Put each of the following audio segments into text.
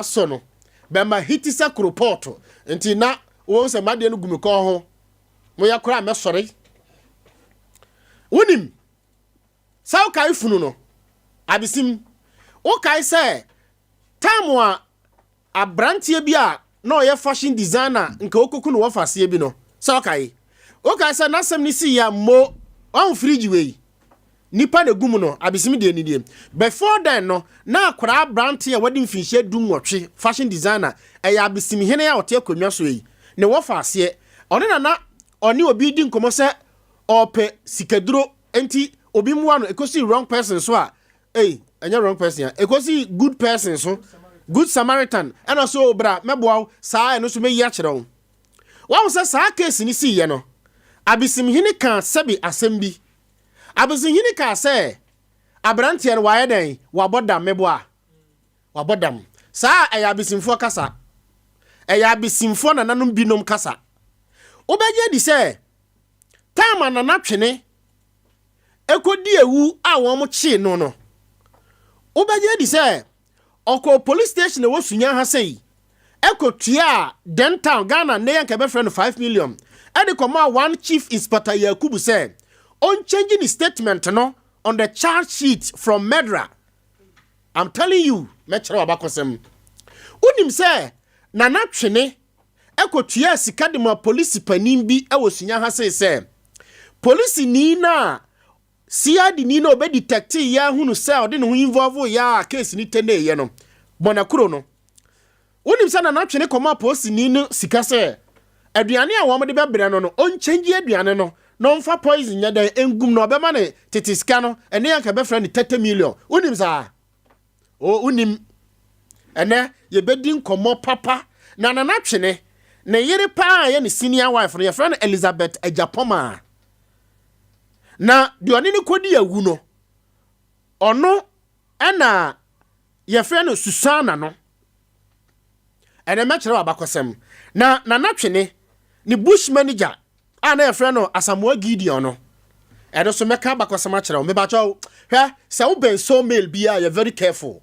Asɔ no bɛma hiti sɛ koropɔɔto nti na wobɛhu sɛ m'adeɛ no gu me kɔn ho. Moyɛ koraa a mɛsɔre. Wonim sɛ wokae funu no abesim. Wokae sɛ time a aberanteɛ bi a na ɔyɛ fashion designer nka ɔkɔku no wɔfaseɛ bi no sɛ wokae. Wokae sɛ n'asɛm no siiɛ a mo wahu fridge wei. Nipa na egu mu no, abesim deɛ ni nie. Before then no, na akwadaa aberante a wadi mfinhyia dunwɔtwe, fashion designer, ɛyɛ abesim hene a ɔte akonnwa soɔ yi, ne wɔfa aseɛ. Ɔno na na ɔne obi redi nkɔmmɔ sɛ ɔrepɛ sikaduro nti obi mmoa no, ɛkɔsii wrong person so a, ei, ɛnyɛ wrong person a, ɛkɔsii good person so, good Samaritan, ɛna ɔsɛ o bra mɛboa wo, saa ɛno nso mɛyi akyerɛ wo. Wahu sɛ saa case no siiɛ no, abesim hene kaa sɛbe asɛm bi. Abesenhene kaa sɛ, Aberanteɛ no, wayɛ dɛn? Wabɔ dam, meboa? Wabɔ dam. Saa a, ɛyɛ abesimfoɔ kasa. Ɛyɛ abesimfoɔ nananom binom kasa. Wobɛgye adi sɛ, time a Nana Twene kɔdi awu a wɔkyee no no, wobɛgye adi sɛ Ɔkɔɔ police station a ɛwɔ Sunya ha sei ɛkɔ tuaa Den town, Ghana nnɛ yi anka yɛbɛfrɛ no 5 million, ɛde kɔmaa one Chief Inspector Yakubu sɛ ɔnkyɛngye ne statement no on the charge sheet from murderer. I'm telling you, mɛkyerɛ wo abakɔsɛm. Wonim sɛ Nana Twene ɛkɔ tuaa sika de maa polisi panin bi wɔ Sunya ha sei sɛ polisini no a CID ni no a ɔbɛ detectee yɛ ahunu sɛ ɔde ne ho involve yɛ a case no tɛnee yɛ no, Bɔnakuro no. Wonim sɛ Nana Twene kɔmaa polisini no sika sɛ aduane a wɔn de bɛbrɛ no no ɔnkyɛngye aduane no na ɔmfa poison nyɛ dɛn ngum na ɔbɛma no tete sika no, ɛnɛ yɛ anka bɛfrɛ no 30 million. Wonim saa? O, wonim. Ɛnɛ yɛbɛdi nkɔmmɔ papa na Nana Twene, ne yere paa a ɛyɛ ne senior wife no yɛfrɛ no Elizabeth Agyapɔmaa. Na deɛ ɔne no kɔdi awu no, ɔno ɛna yɛfrɛ no Susana no. Ɛnɛ mɛkyerɛ wɔ abakɔsɛm. Na Nana Twene, ne bush manager a na yɛfrɛ no Asamoah Gideon no, ɛno so mɛka abakɔsɛm akyerɛ wo. Mebakyɛw, hwɛ, sɛ wobɛn sawmill biara yɛ very careful.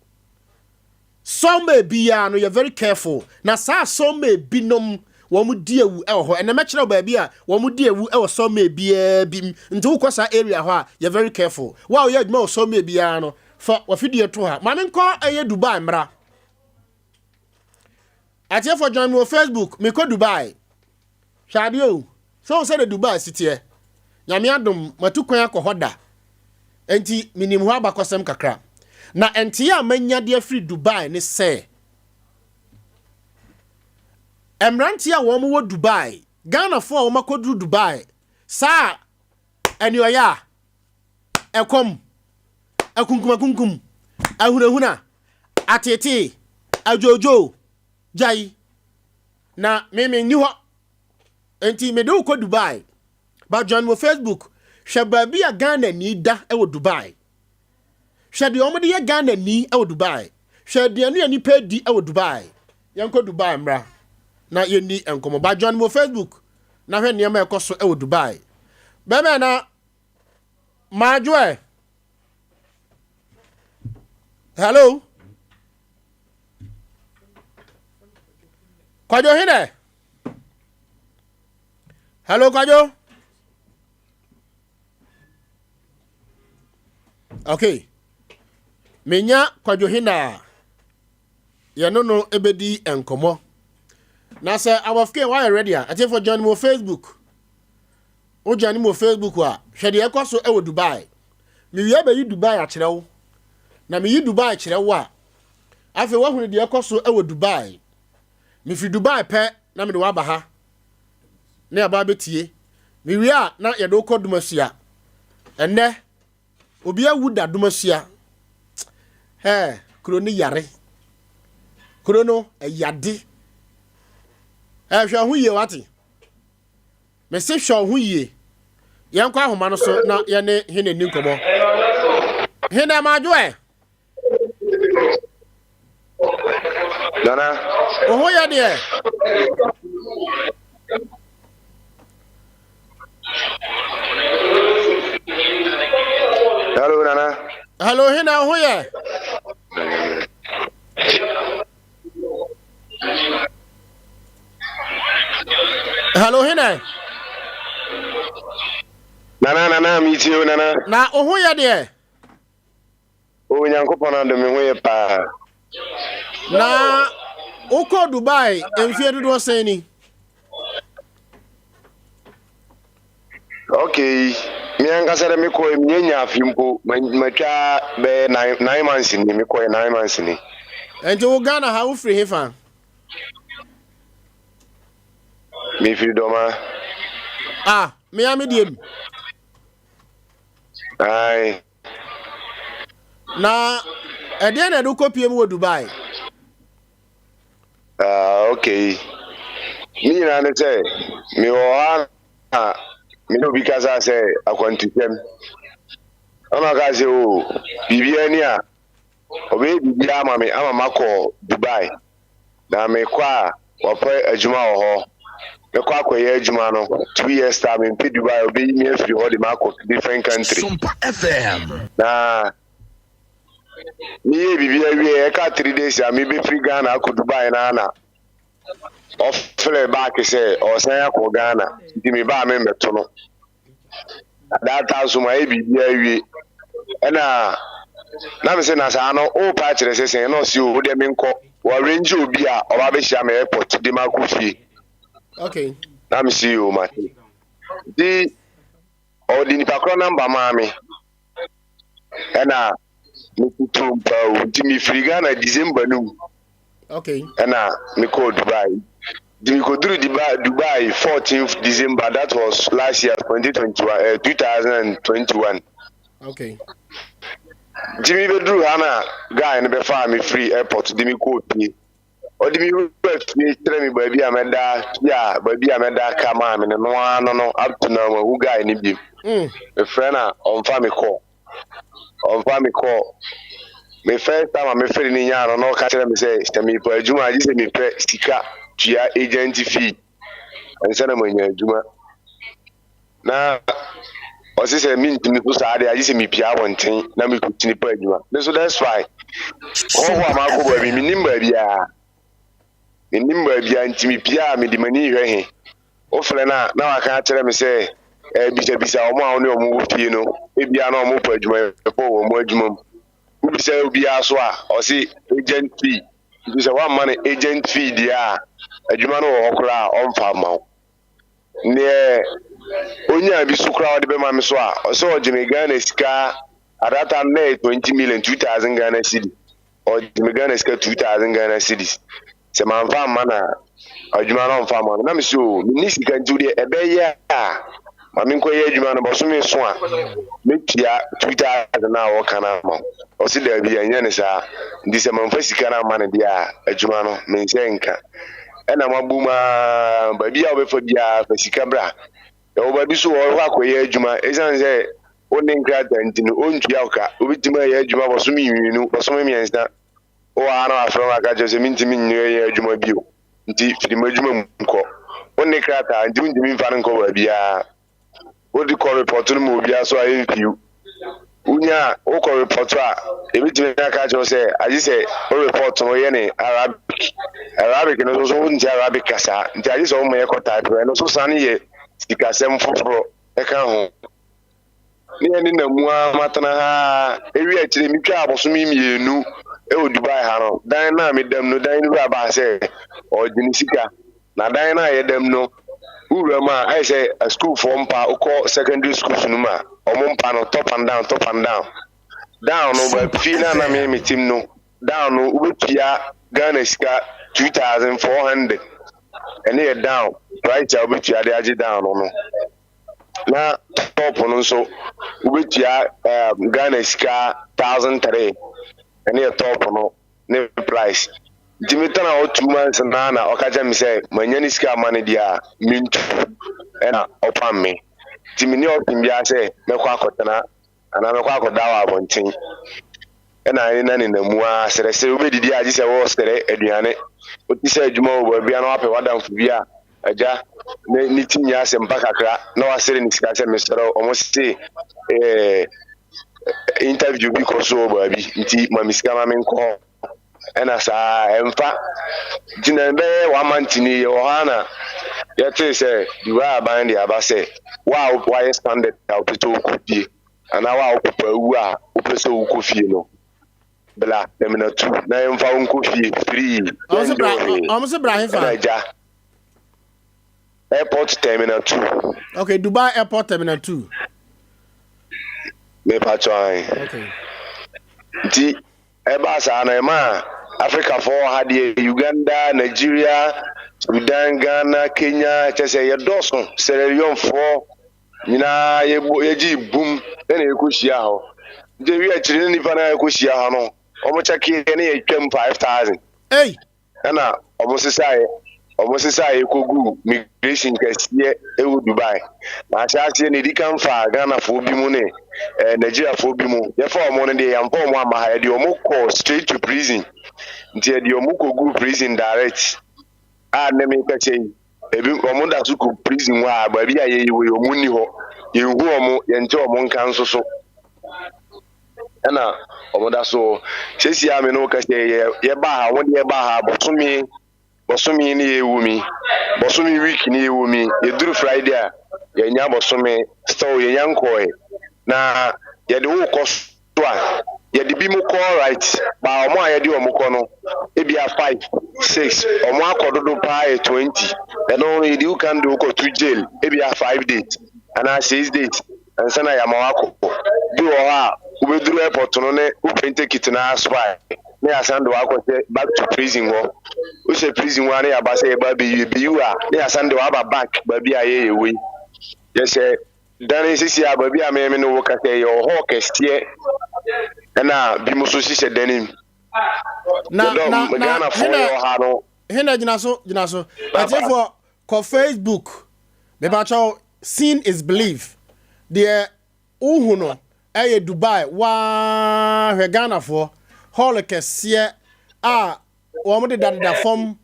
Sawmill biara no yɛ very careful na saa sawmill binom wɔn di awu wɔ hɔ ɛnɛ mɛkyerɛ wo baabi a wɔn di awu wɔ sawmill biara bi mu nti wokɔ saa area hɔ a yɛ very careful wo a woyɛ adwuma wɔ sawmill biara no fa wafidie to ha maame nkɔ ɛyɛ Dubai mmra atiefoɔ join me wɔ Facebook mekɔ Dubai Hwɛ adeɛ o, sɛ wohu sɛdeɛ Dubai si teɛ. Nyame adom, matu kwan akɔ hɔ da, enti menim hɔ abakɔsɛm kakra. Na nteɛ a manya de afiri Dubai ne sɛ, mmeranteɛ a wɔn wɔ Dubai, Ghanafoɔ a wɔn akɔduru Dubai, saa aniɔyaa, ɛkɔm, akunkumakunkum, ahunahuna, ateetee, adwoodwoo, gyae. Na me me nni hɔ. Enti mede wo kɔ Dubai. Ba join wɔ Facebook. Hwɛ baabi a Ghana ni da wɔ Dubai. Hwɛ deɛ wɔde yɛ Ghana ni wɔ Dubai. Hwɛ aduane a nipa di wɔ Dubai. Yɛnkɔ Dubai mmra na yɛnni nkɔmmɔ. Ba join wɔ Facebook na hwɛ nneɛma a ɛkɔ so wɔ Dubai. Bɛmɛ na Maadwoɛ. Hello. Kwadwo hene. Hello Kwadwo. Okay. Menya Kwadwo hene a yɛne no bɛdi nkɔmmɔ. Na sɛ awɔfke wayɛ ready a, atiefo join me wɔ Facebook. Wo join me wɔ Facebook a, hwɛ deɛ ɛkɔ so wɔ Dubai. Mewie bɛyi Dubai akyerɛ wo. Na meyi Dubai kyerɛ wo a, afei woahunu deɛ ɛkɔ so wɔ Dubai. Mefiri Dubai pɛ na mede wo aba ha na yɛaba abɛtie. Mewie a na yɛde wo kɔ Dumasua. Ɛnnɛ, obi awu da Dumasua. Hɛ, kuro no yare. Kuro no ɛyade. Ɛhwɛ ho yie wate. Mese hwɛ wo ho yie. Yɛnkɔ ahoma no so na yɛne hene nni nkɔmmɔ. Hene madwo ɛ. Nana. Wo ho yɛ deɛ. Hello Nana. Hello hene wo ho yɛ. Hello, hene. Nana, nana, metie o, nana. Na wo ho yɛ deɛ? O Nyankopɔn adom, me ho yɛ paa. Na wokɔ Dubai mfeɛ dodoɔ sɛn ni? Okay, me ankasa dɛ mekɔɛ menyɛ nya afe mpo, matwa bɛyɛ 9 months ni, mekɔɛ 9 months ni. Nti wo Ghana ha wofiri he fa? Mefiri Dɔma. Ah, mea me deɛ mu. Ae. Na ɛdeɛ na ɛde kɔpie mu wɔ Dubai? Ah, okay. Ne nyinaa ne sɛ, mewɔ hɔ a na me ne obi kasa sɛ akwantusɛm. Ɔna ɔka sɛ o, biribiara ni a, ɔbɛyɛ biribiara ama me ama makɔ Dubai. Na mekɔ a, wapɛ adwuma wɔ hɔ. Mekɔ akɔyɛ adwuma no, 2 years time, mempɛ Dubai, ɔbɛyi me afiri hɔ de makɔ different country. Sompa FM. Na meyɛ biribi awie, ɛka 3 days a mebɛfiri Ghana akɔ Dubai na na ɔfrɛ back sɛ ɔsan akɔ Ghana, nti mebaa me mmɛto no. That time so mayɛ biribi awie, ɛna na me sɛ na saa no wopa akyerɛ sɛ sɛn, na ɔse o, wodeɛ menkɔ, wɔarrange obi a ɔba bɛhyia me airport de ma akɔ fie. Na me se o, mate. Nti ɔde nipa korɔ number maa me, ɛna metutu mpa o, nti mefiri Ghana December no mu ɛna mekɔɔ Dubai. Nti mekɔduru Dubai 14th December, that was last year, 2021, 2021. Nti mebɛduru ha na guy no bɛfaa me firi airport de me kɔɔ fie. Ɔde me wura fie kyerɛ me baabi a mɛda, fie a baabi a mɛda ka maa me no no ara no, up to now mahu guy no bi. Mefrɛ no a ɔmfa me kɔ, ɔmfa me kɔ. Me first time a mefrɛ ne nyaa no na ɔka kyerɛ me sɛ sɛ mepɛ adwuma a, gye sɛ mepɛ sika tua agent fee ansa na manya adwuma. Na ɔse sɛ mentumi so saa deɛ, agye sɛ mepia abɔnten na mekɔkyini pɛ adwuma. Me so that's why hɔhoɔ a makɔ baabi, mennim baabiaa, mennim baabiaa, nti mepia a mede m'ani hwɛ he. Wofrɛ no a na waka akyerɛ me sɛ bisabisa wɔn a wo ne wɔn wɔ fie no, ebia na wɔn pɛ adwumayɛfo wɔ wɔn adwuma mu. Wobisa obiara so a, ɔse agent fee, nti sɛ woamma no agent fee deɛ a, adwuma no wɔ hɔ koraa a ɔmfa mma wo. Neɛ onyaa bi so koraa ɔde bɛma me so a, ɔsɛ ɔgye me Ghana sika. At that time na ɛyɛ 20 million, 2,000 Ghana cedi. Ɔgye me Ghana sika 2,000 Ghana cedis, sɛ mamfa amma no a, adwuma no ɔmfa amma no. Na me sɛ o, menni sika, nti deɛ ɛbɛyɛ a ma menkɔyɛ adwuma no, bɔsome so a mɛtua 2,000 a wɔka no ama wo. Ɔse daabi, ɛnyɛ ne saa, nti sɛ mamfa sika no amma no deɛ a, adwuma no mensɛ nka. Ɛna mabom a baabi a wobɛfa biara fa sika bra. Ɛwɔ baabi so wɔ hɔ akɔyɛ adwuma, ɛsiane sɛ wonni nkrataa nti no, ɔntua wo ka. Wobɛtumi ayɛ adwuma bɔsome 2, bɔsome 3, wowɔ ha na wafrɛ wo aka kyerɛ sɛ mentumi nyɛ adwuma bio, nti firi m'adwuma mu kɔ. Wonni krataa nti wontumi mfa no nkɔ baabiara. Wode kɔ report no ma obiara so a ɛmfiw. Wonya a wokɔ report a, ebɛtumi aka kyerɛ wo sɛ agye sɛ wo report no yɛ ne Arabic. Arabic no nso so wonte Arabic kasa, nti agye sɛ woma yɛkɔ type. Ɛno nso sane yɛ sikasɛm foforɔ ɛka ho. Ne yɛ ne na mu a matena ha ewi akyire, metwa abosome 2 ɛwɔ Dubai ha no, dan no a medam no, dan no wura baa sɛ ɔgye ne sika. Na dan no a yɛdam no, wowura mu a ayɛ sɛ asukuufoɔ mpa. Wokɔ secondary schools no mu a, ɔmo mpa no top and down, top and down, down no ba fie no a na me metim no, down no wobɛtua Ghana sika 2,400. Ɛne yɛ down price a wobɛtua de agye down no. Na top no nso wobɛtua Ghana sika 1,300. Ɛne yɛ top no ne price. Nti metena hɔ 2 months na ɔka kyerɛ me sɛ manya ne sika ama no deɛ a, mentu. Ɛna ɔpam me, nti menni option biara sɛ mɛkɔ akɔtena anaa mɛkɔ akɔda wɔ abɔnten. Ɛna ɛne na nenam mu a serɛserɛ, wobɛdidi a gye sɛ wɔresrɛ aduane. Wote sɛ adwuma wɔ baabi a, na wapɛ w'adamfo bi a agya ne ti nyɛ asɛmpa kakra na wasere ne sika sɛ mesrɛ wo, ɔmo se interview bi kɔ so wɔ baabi, nti ma me sika ma menkɔ hɔ. Ɛna saa ɛmfa nti na ɛbɛyɛ one month ni yɛwɔ hɔ a na Yɛtee sɛ Dubai aban de aba sɛ wo a woayɛ standard a wopɛ sɛ wokɔ fie anaa wo a wo papa awu a wopɛ sɛ wokɔ fie no, bla Terminal 2 na yɛmfa wo nkɔ fie free, yɛngye wo hwee. Ɔmo se bra hefa? Ɛna agya, Airport Terminal 2. Okay, Dubai Airport Terminal 2. Mepa kyɛw. Okay. Nti ɛbaa saa no, ɛmaa Afrikafoɔ wɔ ha deɛ, Uganda, Nigeria, Sudan, Ghana, Kenya, kyɛ sɛ yɛdɔɔso, Sierra Leonefoɔ nyinaa yɛbɔ yɛgye bum ɛna yɛkɔhyia hɔ. Nti ewi akyiri ne nipa no a yɛkɔhyia hɔ no, wɔn kyɛkeɛ ne yɛtwam 5,000. Ei! Ɛna wɔn sesaeɛ kɔguu migration kɛseɛ ɛwɔ Dubai. Na ahyɛ aseɛ na edi kan fa Ghanafoɔ bi mu ne Nigeriafoɔ bi mu. Yɛfa wɔn no deɛ, yɛmfa wɔn amma ha, yɛde wɔn kɔ straight to prison. Nti yɛde wɔn kɔguu prison direct a ne mi kɛseɛ yi, ebi wɔn da so kɔ prison hɔ a baabi a yɛyi wɔ yi, wɔn nni hɔ, yɛnhu wɔn, yɛnte wɔn nka nso so. Ɛna wɔn da so siesie a me no kɛseɛ yɛ yɛbaa ha, wɔn de yɛbaa ha bosome ne yɛwɔ mi bosome week ne yɛwɔ mi. Yɛduru Friday a yɛnya bosome, still yɛnya nkɔɛ na yɛde wo kɔ so a yɛde bi mu kɔ right ba. Wɔn a yɛde wɔn kɔ no, ebia five, six, wɔn akɔ dodo paa yɛ 20. Ɛno no yɛde wo kan de wo kɔ to jail ebia 5 days anaa 6 days ansa na yɛama wakɔ. Bi wɔ hɔ a wobɛduru airport no ne wo plane ticket na expire na yɛasan de wakɔ sɛ back to prison hɔ. Wohyɛ prison hɔ a na yɛaba sɛ yɛba bɛyi bɛyi a na yɛasan de waba back baabi a yɛyɛ wei. Yɛhyɛ dan sisi a baabi a mɛmɛ ne wo kasa yɛ wɔ hɔ kɛseɛ, ɛna bi mo nso hyehyɛ dan mu. Na na na Ghanafoɔ hena yɛ wɔ ha no. Hena, gyina so, gyina so. Atiefoɔ, kɔ Facebook. Mepakyɛw, seeing is belief. Deɛ wohu no ɛyɛ Dubai waa. Hwɛ Ghanafoɔ hall kɛseɛ a wɔn dedadeda fam,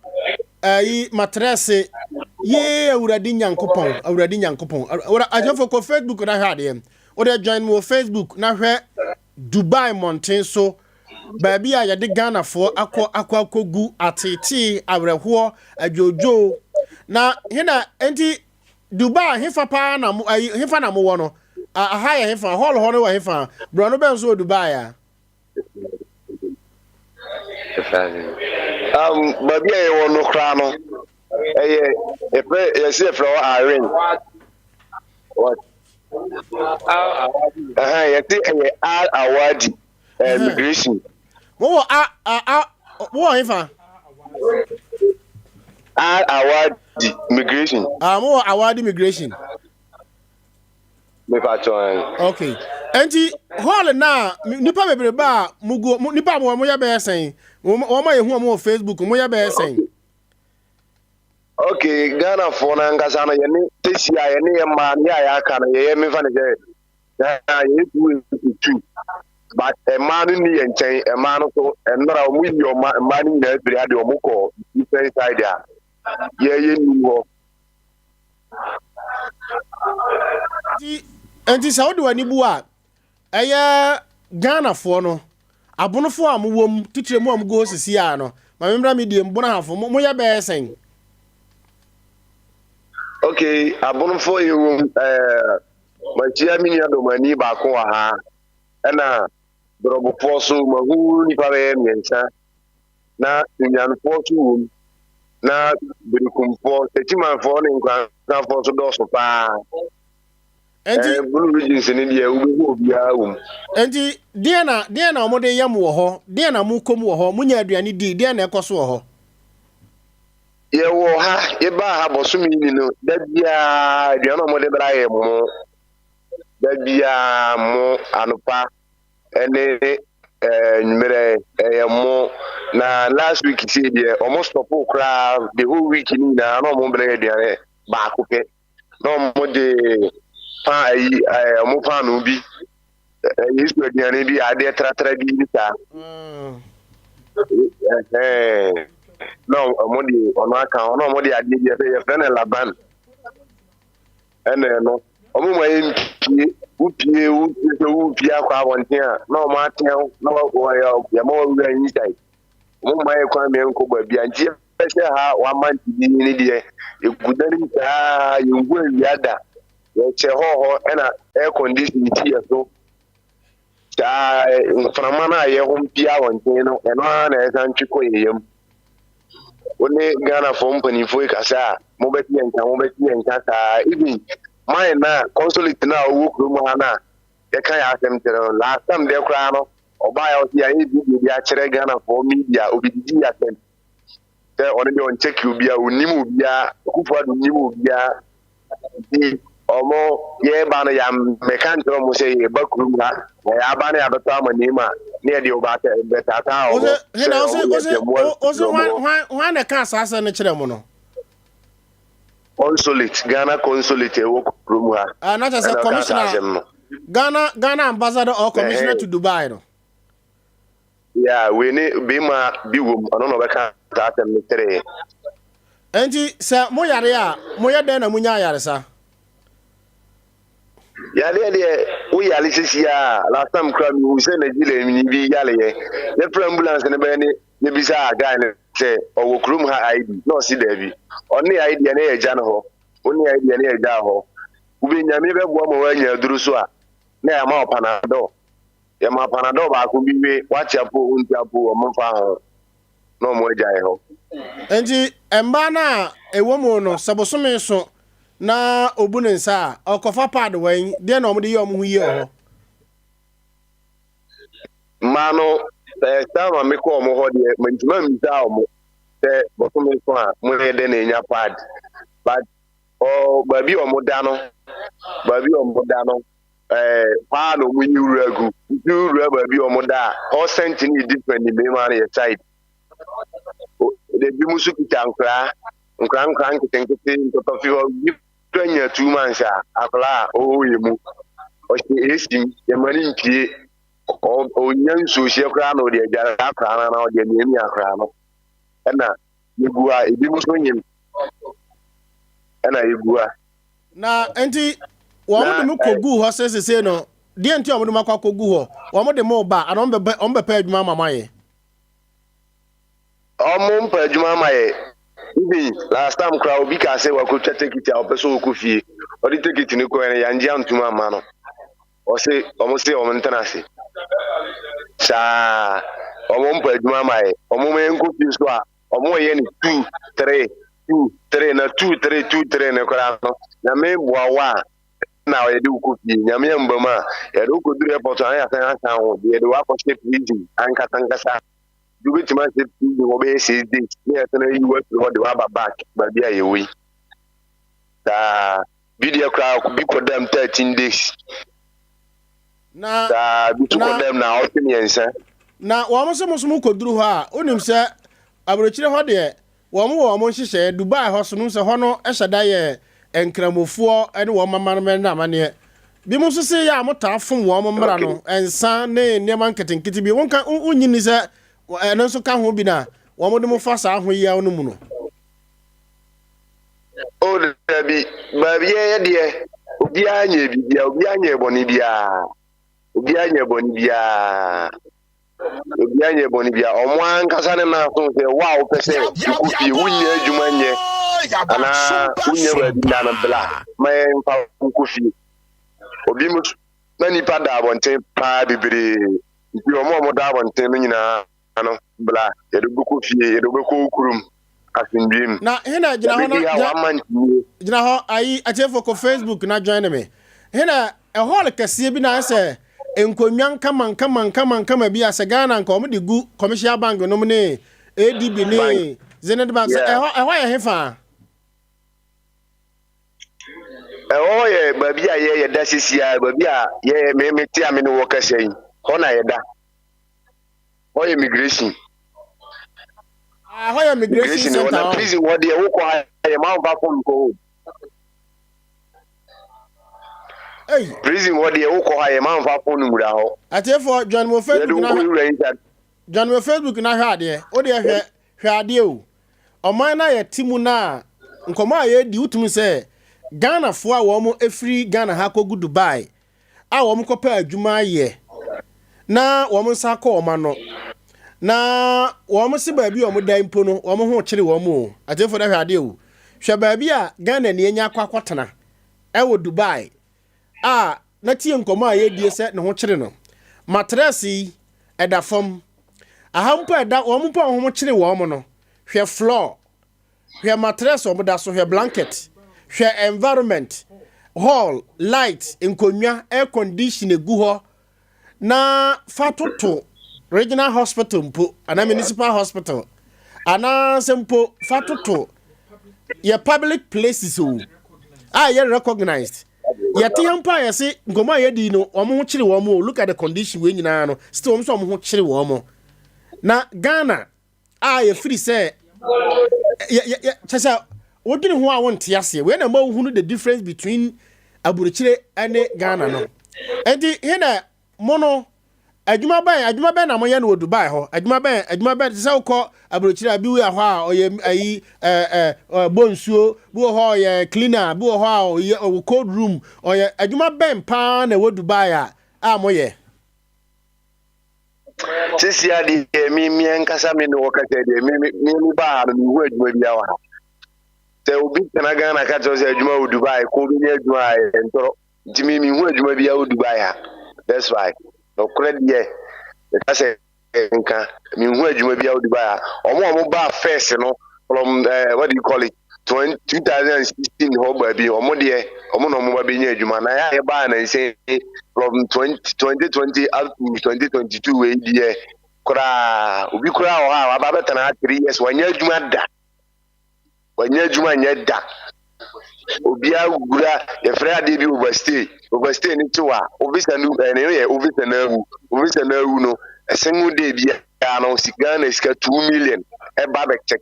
ɛyi mattress yee. Awurade Nyankopɔn, Awurade Nyankopɔn. Awura atiefoɔ, kɔ Facebook na hwɛ adeɛ. Wode join me wɔ Facebook na hwɛ Dubai mmɔnten so baabi a yɛde Ghanafoɔ akɔ akɔgu atetee, awerɛhoɔ, adwodwoo. Na hena nti Dubai hefa paa na mo ayi hefa na mowɔ no? Aha yɛ hefa? Hall hɔ no wɔ hefa? Borɔno bɛn so wɔ Dubai a? Baabi a yɛwɔ no koraa no, ɛyɛ yɛfrɛ yɛsi yɛfrɛ hɔ Aren. What? Yɛte ɛyɛ Al Awadi migration. Mowɔ a a a mowɔ hefa? Al Awadi migration. Ah, mowɔ Awadi migration. Mepa kyɛw. Okay, nti hall na nipa bebree ba a mugu nipa a mo yɛ bɛyɛ sɛn? Wɔn a yehu wɔn wɔ Facebook, mo yɛ bɛyɛ sɛn? Okay, Ghanafoɔ no ankasa no, yɛne sɛsi a yɛne yɛ mmaa no yɛ a yɛaka no, yɛyɛ mefa ne sɛ yɛyɛ 282, but mmaa no nni yɛn nkyɛn. Mmaa no so nnora wɔn yi ɔma mmaa no nyinaa firi ha de wɔn kɔ different side a yɛyɛ nim hɔ. Nti sɛ wode w'ani bu a, ɛyɛ Ghanafoɔ no, abonofoɔ a mowɔ mu titire mu a mugu hɔ sisi a no, ma memmra me die mbonahafo, moyɛ bɛyɛ sɛn? Okay, abonofoɔ yɛ wɔ mu, mahyia me nua dɔmani baako wɔ ha, ɛna dorɔbofoɔ so mahu nipa bɛyɛ mmiɛnsa, na nnuanefoɔ so wɔ mu, na birikumfoɔ, takyimanfoɔ ne nkransafoɔ so dɔɔso paa. Nti Blue regions no deɛ, wobɛhu obiara wɔ mu. Nti deɛ na wɔde yɛ mo wɔ hɔ? Deɛ na mokɔ mu wɔ hɔ? Monya aduane di? Deɛ na ɛkɔ so wɔ hɔ? Yɛwɔ ha, yɛbaa ha bɔsome ni no, da biara aduane a wɔde bra yɛ mo. Da biara mo, anopa ɛne nwummerɛ ɛyɛ mo. Na last week sei deɛ, ɔmo stop koraa the whole week ni nyinaa na ɔmo brɛ aduane baako pɛ, na ɔmo de pa ayi ɔmo paano bi, Yesu aduane bi, adeɛ tratra bi ne saa. Ɛhɛn. Na ɔmo de ɔno aka ho, na ɔmo de adeɛ bi yɛfrɛ no laban, ɛna ɛno ɔmo ma yɛ mpie. Wopie, wopie sɛ wopie akɔ abɔnten a, na ɔmo ateɛ wo na yɛma wawura inside. Ɔmo ma yɛ kwan mmiɛ nkɔ baabi a nti. Yɛabɛhyɛ ha one month bi ne deɛ, yɛgu dan mu saa, yɛnhu awia da. Yɛkyɛ hɔ hɔ ɛna air condition si yɛ so. Saa mframa no a yɛhom pia abɔnten no, ɛno ara na ɛsan twe kɔ yɛn yam. Wo ne Ghanafoɔ mpanimfoɔ yi kasa a, mobɛte yɛn nka, mobɛte yɛn nka saa. Even mine na consulate no a ɔwɔ kurom ha no a yɛka yɛn asɛm kyerɛ no, last time deɛ koraa no, ɔbaeɛ a ɔse yɛayɛ video bi akyerɛ Ghanafoɔ media, obi didi yɛ atɛm sɛ ɔno deɛ ɔnkyɛke obiara, ɔnnim obiara, Akufo Addo nnim obiara. Nti ɔmo yɛba no yɛammɛka nkyerɛ ɔmo sɛ yɛba kurom ha na yɛaba no yɛabɛtɔ amanneɛ mu a na yɛde ɔba bɛtaataa ɔmo sɛ ɔmo yɛ tɛmmoa Ose hwan hwan na ɛka saa asɛm no kyerɛ mo no? Consulate, Ghana consulate ɛwɔ kurom ha. Ah, na kyerɛ sɛ commissioner Ghana Ghana ambassador or commissioner to Dubai no. Yeah, wei ne bema bi wom, ɔno na ɔbɛka saa asɛm no kyerɛɛ. Enti sɛ mo yare a, moyɛ dɛn na munya ayaresa? Yareɛ deɛ, wo yare sisi a, last time koraa mehu sɛ Nigeria ni bi yareɛ. Yɛfrɛ ambulance no bɛyɛ ne yɛbisaa guy no sɛ ɔwɔ kurom ha ID, na ɔse daabi. Ɔne ID a na yɛagya no hɔ, wo ne ID a na yɛagya hɔ. Wobɛ Nyame bɛboa ma woanya aduro so a, na yɛama wo panadol. Yɛma panadol baako bi we, wate apo wonte apo ɔmo mfa ho na ɔmo agyae hɔ. Enti mmaa no a ɛwɔ mu no, sɛ bosome so na ɔbu ne nsa a, ɔkɔfa paad wɛn? Deɛn na wɔde yɛ wɔn ho yie wɔ hɔ? Mmaa no, sɛ time a mekɔ wɔn hɔ deɛ, mantumi ammisa wɔn sɛ bosome so a moyɛ dɛn na ɛnya pad. But ɔ baabi a wɔda no, baabi a wɔda no, ɛɛ paa na wɔn yi wura gu nti wura baabi a wɔn da a hɔ sɛnti no yɛ different ne mmarima no yɛ side ebi mu nso kita nkoraa nkoraa nkoraa nketenkete ntɔtɔfi hɔ bi kura nya 2 months a akwaraa a ɔwɔ yɛ mu ɔhyɛ esi mu yɛma no mpie ɔnya nsuo hyɛ koraa na ɔde agyare akwaraa no anaa ɔde amiamia akwaraa no ɛna yɛgu a ebi mu nso nyim ɛna yɛgu a. Na nti wɔn de mo kɔguu hɔ sɛ sesei no, deɛ nti a wɔn de mo akɔ akɔgu hɔ, wɔn de mo ba anaa wɔn bɛpɛ wɔn bɛpɛ adwuma ama mo ayɛ? Wɔn mpɛ adwuma ama yɛ. Even last time koraa obi kaa sɛ wakɔtwa tekiti a ɔpɛ sɛ ɔkɔ fie. Ɔde tekiti no kɔɛ no yɛangye antom amma no. Ɔse wɔn se wɔn ntena ase. Saa wɔn mpɛ adwuma ama yɛ. Wɔn ma yɛnkɔ fie so a Ɔmo yɛ no 2 3 2 3 na 2 3 2 3 no koraa no Nyame boa wo a na yɛde wo kɔ fie. Nyame amba mu a yɛde wo kɔduru airport a na yɛasan asan wo de yɛde wo akɔhyɛ prison ankasa ankasa. Nti wobɛtumi ahyɛ prison hɔ bɛyɛ 6 days na yɛsan ayi wo afiri hɔ de wo aba back baabi a yɛwɔ yi. Saa bi deɛ koraa bi kɔdam 13 days. Na Saa bi nso na kɔdam naawɔtwe 3. Na wɔn nso mo nso mo kɔduru hɔ a, wonim sɛ aburokyire hɔ deɛ wɔn wɔ wɔn nhyehyɛeɛ. Dubai hɔ so no sɛ hɔ no hyɛ da yɛ nkramofoɔ ne wɔn amammerɛ ne amanneɛ. Bi mo nso se yɛ a motaa fom wɔn mmara no, nsa ne nneɛma nketenkete bi. Wonka wonnye nni sɛ ɛno nso ka ho bi na wɔn de mo fa saa ahoyeraw no mu no? O dabi, baabi yɛyɛ deɛ, obiara nyɛ biribiara, obiara nyɛ bɔne biara, obiara nyɛ bɔne biara, obiara nyɛ bɔne biara. Ɔmo ankasa ne nan so sɛ wo a wopɛ sɛ wokɔ fie, wonnya adwuma nyɛ anaa wonnya baabi nna no, bla ma yɛmfa wo nkɔ fie. Obi mo na nipa da abɔnten paa bebree, nti ɔmo a ɔmo da abɔnten no nyinaa no, bla yɛde wo bɛkɔ fie, yɛde wo bɛkɔ wo kurom asomdwoe mu. Na hena gyina hɔ na Yɛbɛdi ha gyina one month nie. Gyina hɔ ayi atiefo kɔ Facebook na join me. Hena hall kɛseɛ bi na ayɛ sɛ nkonnwa nkama nkama nkama nkama bi a sɛ Ghana nka wɔn de gu Commercial Bank nom ne ADB ne Bank. Zenith Bank sɛ ɛhɔ ɛhɔ yɛ hefa? Ɛhɔ yɛ baabi a yɛ yɛda sisi a baabi a yɛ me me te a me ne wɔ kasa yi hɔ na yɛda. Hɔ yɛ migration. Ah, hɔ yɛ migration Migration center na hɔ. Prison hɔ deɛ wokɔ ha yɛ ma nfa phone kɔ hɔ. Hey. Prison hɔ deɛ wokɔ ha yɛ ma nfa phone nwura hɔ. Atiefoɔ, join mo Yɛde Facebook na wokɔ wura inside. Join mo Facebook na hwɛ adeɛ. Wo deɛ hwɛ hwɛ adeɛ o. Ɔman no a yɛte mu no a nkɔmmɔ a yɛredi, wotumi sɛ Ghanafoɔ a wɔn efiri Ghana ha kɔgu Dubai a wɔn kɔpɛ adwuma ayɛ na wɔn nsa akɔ wɔn ano. Na wɔn se baabi a wɔn da mpo no, wɔn ho kyere wɔn o. Atiefo na hwɛ adeɛ o. Hwɛ baabi a Ghana ni anya akɔ akɔtena ɛwɔ Dubai a na tie nkɔmmɔ a yɛdie sɛ ne ho kyere no. Matress yi ɛda fam. Aha mpo a ɛda wɔn mpo a wɔn ho kyere wɔn no, hwɛ floor, hwɛ matress a wɔn da so, hwɛ blanket, hwɛ environment, hall, light, nkonnwa, air condition egu hɔ. Na fa toto regional hospital mpo anaa municipal hospital anaasɛ mpo fa toto yɛ public places o a yɛ recognized yɛte yɛn mpo a yɛse nkɔmɔ a yɛdi no wɔn ho kyere wɔn o. Look at the condition wei nyinaa no, still wɔn nso wɔn ho kyere wɔn. Na Ghana a yɛfiri sɛ yɛ kyɛ sɛ wodwene ho a wonte aseɛ. Wei na ma wohunu the difference between aburokyire ne Ghana no. Nti he na mo no adwuma bɛn na moyɛ no wɔ Dubai hɔ? Adwuma bɛn te sɛ wokɔ aburokyire a bi wɔ hɔ a ɔyɛ ayi ɛɛ ɛɛ bɔ nsuo, bi wɔ hɔ a ɔyɛ cleaner, bi wɔ hɔ a ɔyɛ ɔwɔ cold room, ɔyɛ adwuma bɛn paa na ɛwɔ Dubai a moyɛ? Sisi adeɛ mi ankasa mi ne wɔkasa deɛ mi baa ha no, mi hu adwuma bi wɔ ha. Sɛ obi tena Ghana ka kyerɛ sɛ adwuma wɔ Dubai ko obi nyɛ adwuma a ɛyɛ ntorɔ, nti mi hu adwuma bi wɔ Dubai ha. That's why nɔkorɛ deɛ meka sɛ nka mi hu adwuma bi wɔ Dubai ha. Ɔmo a ɔmo baa first no from what do you call it, 2016 hɔ baabi, ɔmo deɛ ɔmo na ɔmo ba bɛnya adwuma. Na yɛ a yɛbaa na nsɛn from 2020 up to 2022 wei deɛ koraa, obi koraa wɔ hɔ a waba bɛtena ha 3 years, wanyɛ adwuma da, wanyɛ adwuma nyɛ da. Obiara wura yɛfrɛ adeɛ bi overstay. Overstay ne kyew a ovisa no ɛne yɛ ovisa no awu. Ovisa no awu no, a single day biara no sika na sika 2 million ɛba bɛkyɛ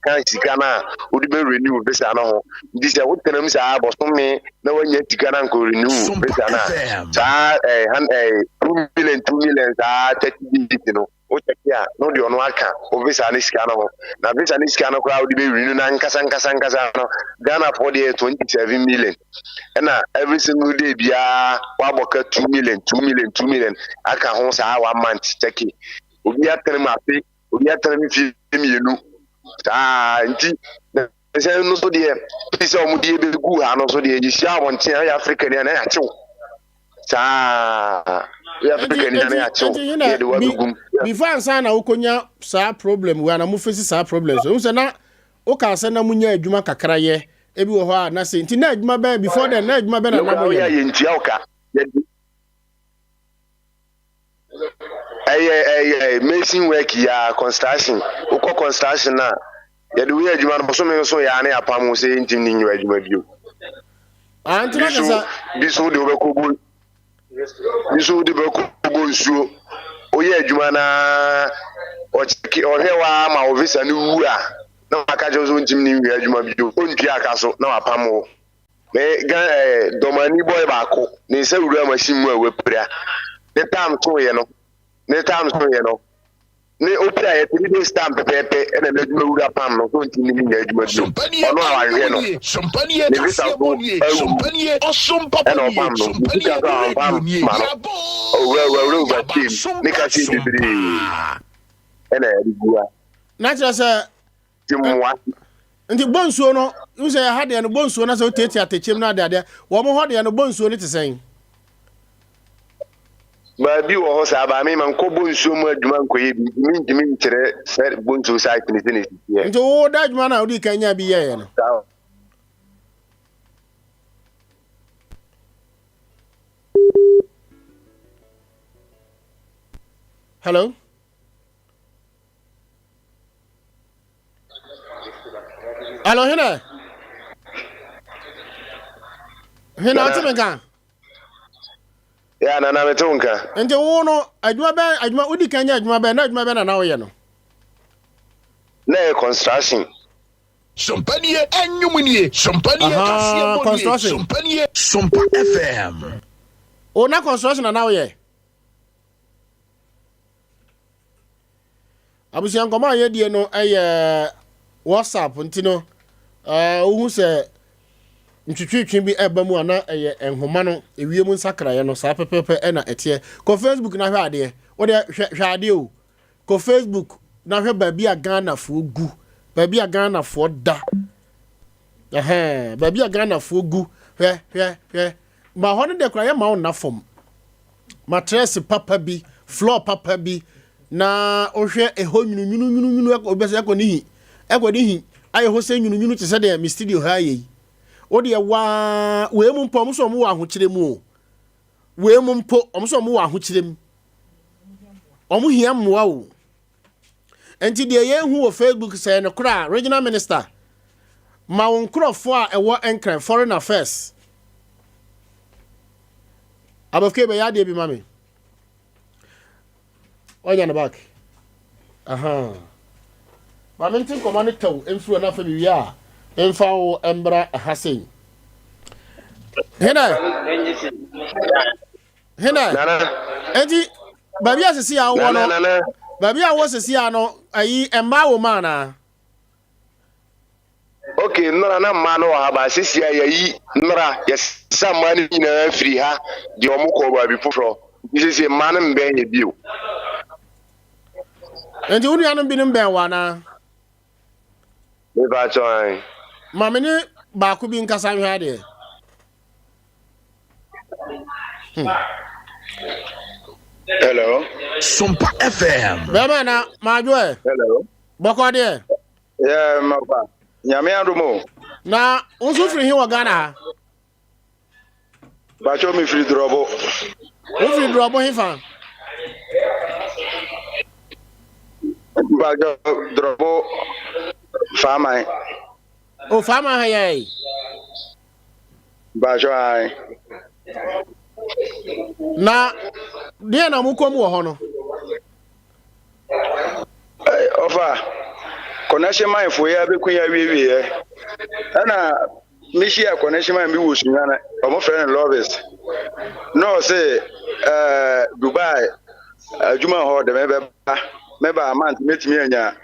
kan sika no a wode bɛ renew visa no ho. Nti sɛ wotena mu saa bɔsome na woanya sika no ankɔ renew visa no a, saa ɛɛ 2 million 2 million saa 30 days no wokyɛke a na wode ɔno aka wo visa ne sika no ho. Na visa ne sika no koraa wode bɛ renew no ankasa nkasa nkasa no, Ghanafoɔ deɛ 27 million, ɛna every single day biara woabɔ ka 2 million 2 million 2 million aka ho saa one month. Kyɛke obi atena mu afe, obi atena mu fie 2 saa. Nti sɛ no so deɛ fi sɛ ɔmo deɛ bɛgu ha no so deɛ, yɛhyia abɔnten a ɔyɛ Africa ni a na yɛakyew saa, ɔyɛ Africa ni a na yɛakyew na yɛde wa bɛgum. Before ansa na wokɔnya saa problem wei ana mofesi saa problem so sɛ na woka sɛ na monya adwuma kakra yɛ ebi wɔ hɔ a na sɛ nti na adwuma bɛn before then, na adwuma bɛn na na moyɛ? Yɛntua wo ka. Yɛde ɛyɛ mason work ya, construction. Wokɔ construction a yɛde woyɛ adwuma no, bosome no so yɛ a ne yɛapam wo sɛ yɛntim ne nyɛ adwuma bio. Ah, nti na kasa bi so wode wobɛkɔ bo bi so wode bɛkɔ bɔ nsuo, woyɛ adwuma naa ɔkyɛke ɔhwɛ waa ma wo visa no wu a, na waka kyerɛ wo sɛ wontimi ne nwie adwuma bio, ɔntua aka so na wapam wo. Me gan dɔmani boy baako ne nsa wura machine mu a wapira ne tam soeɛ no, ne tam soeɛ no ne opira yɛ 3 days time pɛpɛɛpɛ, ɛna n'adwuma wura pam no so ntumi ne nyɛ adwuma bio. Ɔno a wahwɛ no ne visa so awu ɛna ɔpam no ne sika so a ɔmpam ma no. Owura wura overstay ne kaseɛ bebree ɛna yɛde gua. Na kyerɛ sɛ ti mmoa. Nti bɔ nsuo no n sɛ ɛha deɛ no bɔ nsuo no sɛ wotiatia atɛkyɛm no adeadeɛ wɔn hɔ deɛ no bɔ nsuo no te sɛn? Baabi wɔ hɔ saa baa me ma nkɔ bɔ nsuo mu adwuma nkɔyɛ bi, nti mentumi nkyerɛ sɛ bɔ nsuo site ne sɛ ne sisiɛ. Nti wo da adwuma no a wode kan nya bi yɛeɛ no? Saa. Hello, hello, hene hene, ɔte me nka? Ya, nana, mete wo nka. Nti wo no adwuma bɛn, adwuma wodi kan nya adwuma bɛn, na adwuma bɛn na na woyɛ no? Na ɛyɛ construction. Sompanie ɛnwom nie, Sompanie kaseɛ bɔ nie. Construction. Sompanie Sompa FM. O na construction na na woyɛ. Abusua, nkɔmɔ a yɛdie no yɛ WhatsApp, nti no wohu sɛ ntwitwitwi bi ɛba mu a na ɛyɛ nhoma no ewiem nsakraeɛ no saa pɛpɛpɛ ɛna ɛteɛ. Kɔ Facebook na hwɛ adeɛ, wode hwɛ, hwɛ adeɛ o. Kɔ Facebook na hwɛ baabi a Ghanafoɔ gu, baabi a Ghanafoɔ da. Ɛhɛn, baabi a Ghanafoɔ gu. Hwɛ, hwɛ, hwɛ. Ma hɔ no deɛ koraa yɛmma wo nna fam. Matrɛse papa bi, floor papa bi, na wohwɛ ɛhɔ nwununwununwunu ɛkɔ bɛsɛ ɛkɔ ne hi, ɛkɔ ne hi, ayɛ hɔ sɛ nwununwunu te sɛ deɛ me studio ha ayɛ yi. Wo deɛ waa, wei mu mpo ɔmo sɛ ɔmo wɔ ahokyerɛ mu o. Wei mu mpo ɔmo sɛ ɔmo wɔ ahokyerɛ mu. Ɔmo hia mmoa o. Nti deɛ yɛhu wɔ Facebook sɛ ɛyɛ nokorɛ a, Regional Minister, ma wo nkorɔfoɔ a ɛwɔ Nkran, Foreign Affairs, Abɔfke bɛyɛ adeɛ bi ma me. Wanya no back. Aha. Ma mente nkɔmmɔ no tɛw mfiri hɔ na afei mewie a memfa wo mbra ha sei. Hena? Hena? Enti baabi a sisi a wowɔ no baabi a wowɔ sisi a no ayi mmaa wɔ mu anaa? Ok, nnora na mmaa no wɔ ha ba sisi a yɛyi nnora yɛsesa mmaa no nyinaa firi ha deɛ wɔn kɔ baabi foforɔ nti sisi mmaa no mbɛn yɛ bio. Nti wo nuanom binom bɛn wɔ anaa? Mepa kyɛw an. Ma me ne baako bi nkasa nhwɛ adeɛ. Hello. Sompa FM. Bɛrima na maadwo ɛ. Hello. Bɔkɔ deɛ. Yeah, mapa. Nyame adom o. Na wo nso firi he wɔ Ghana ha? Bacho me firi Drɔbo. Wo firi Drɔbo he fa? Bacho Drɔbo Faaman. O Faaman ha yɛ. Bacho ae. Na deɛ na mokɔ mu wɔ hɔ no? Ɔfa, connection man fo yɛ abɛku yɛ awiewie yɛ. Ɛna mehyia connection man bi wɔ Sunyane, ɔmo frɛ no Lovis. Na ɔse ɛɛ Dubai adwuma hɔ de mebɛba, meba a month mɛtumi anya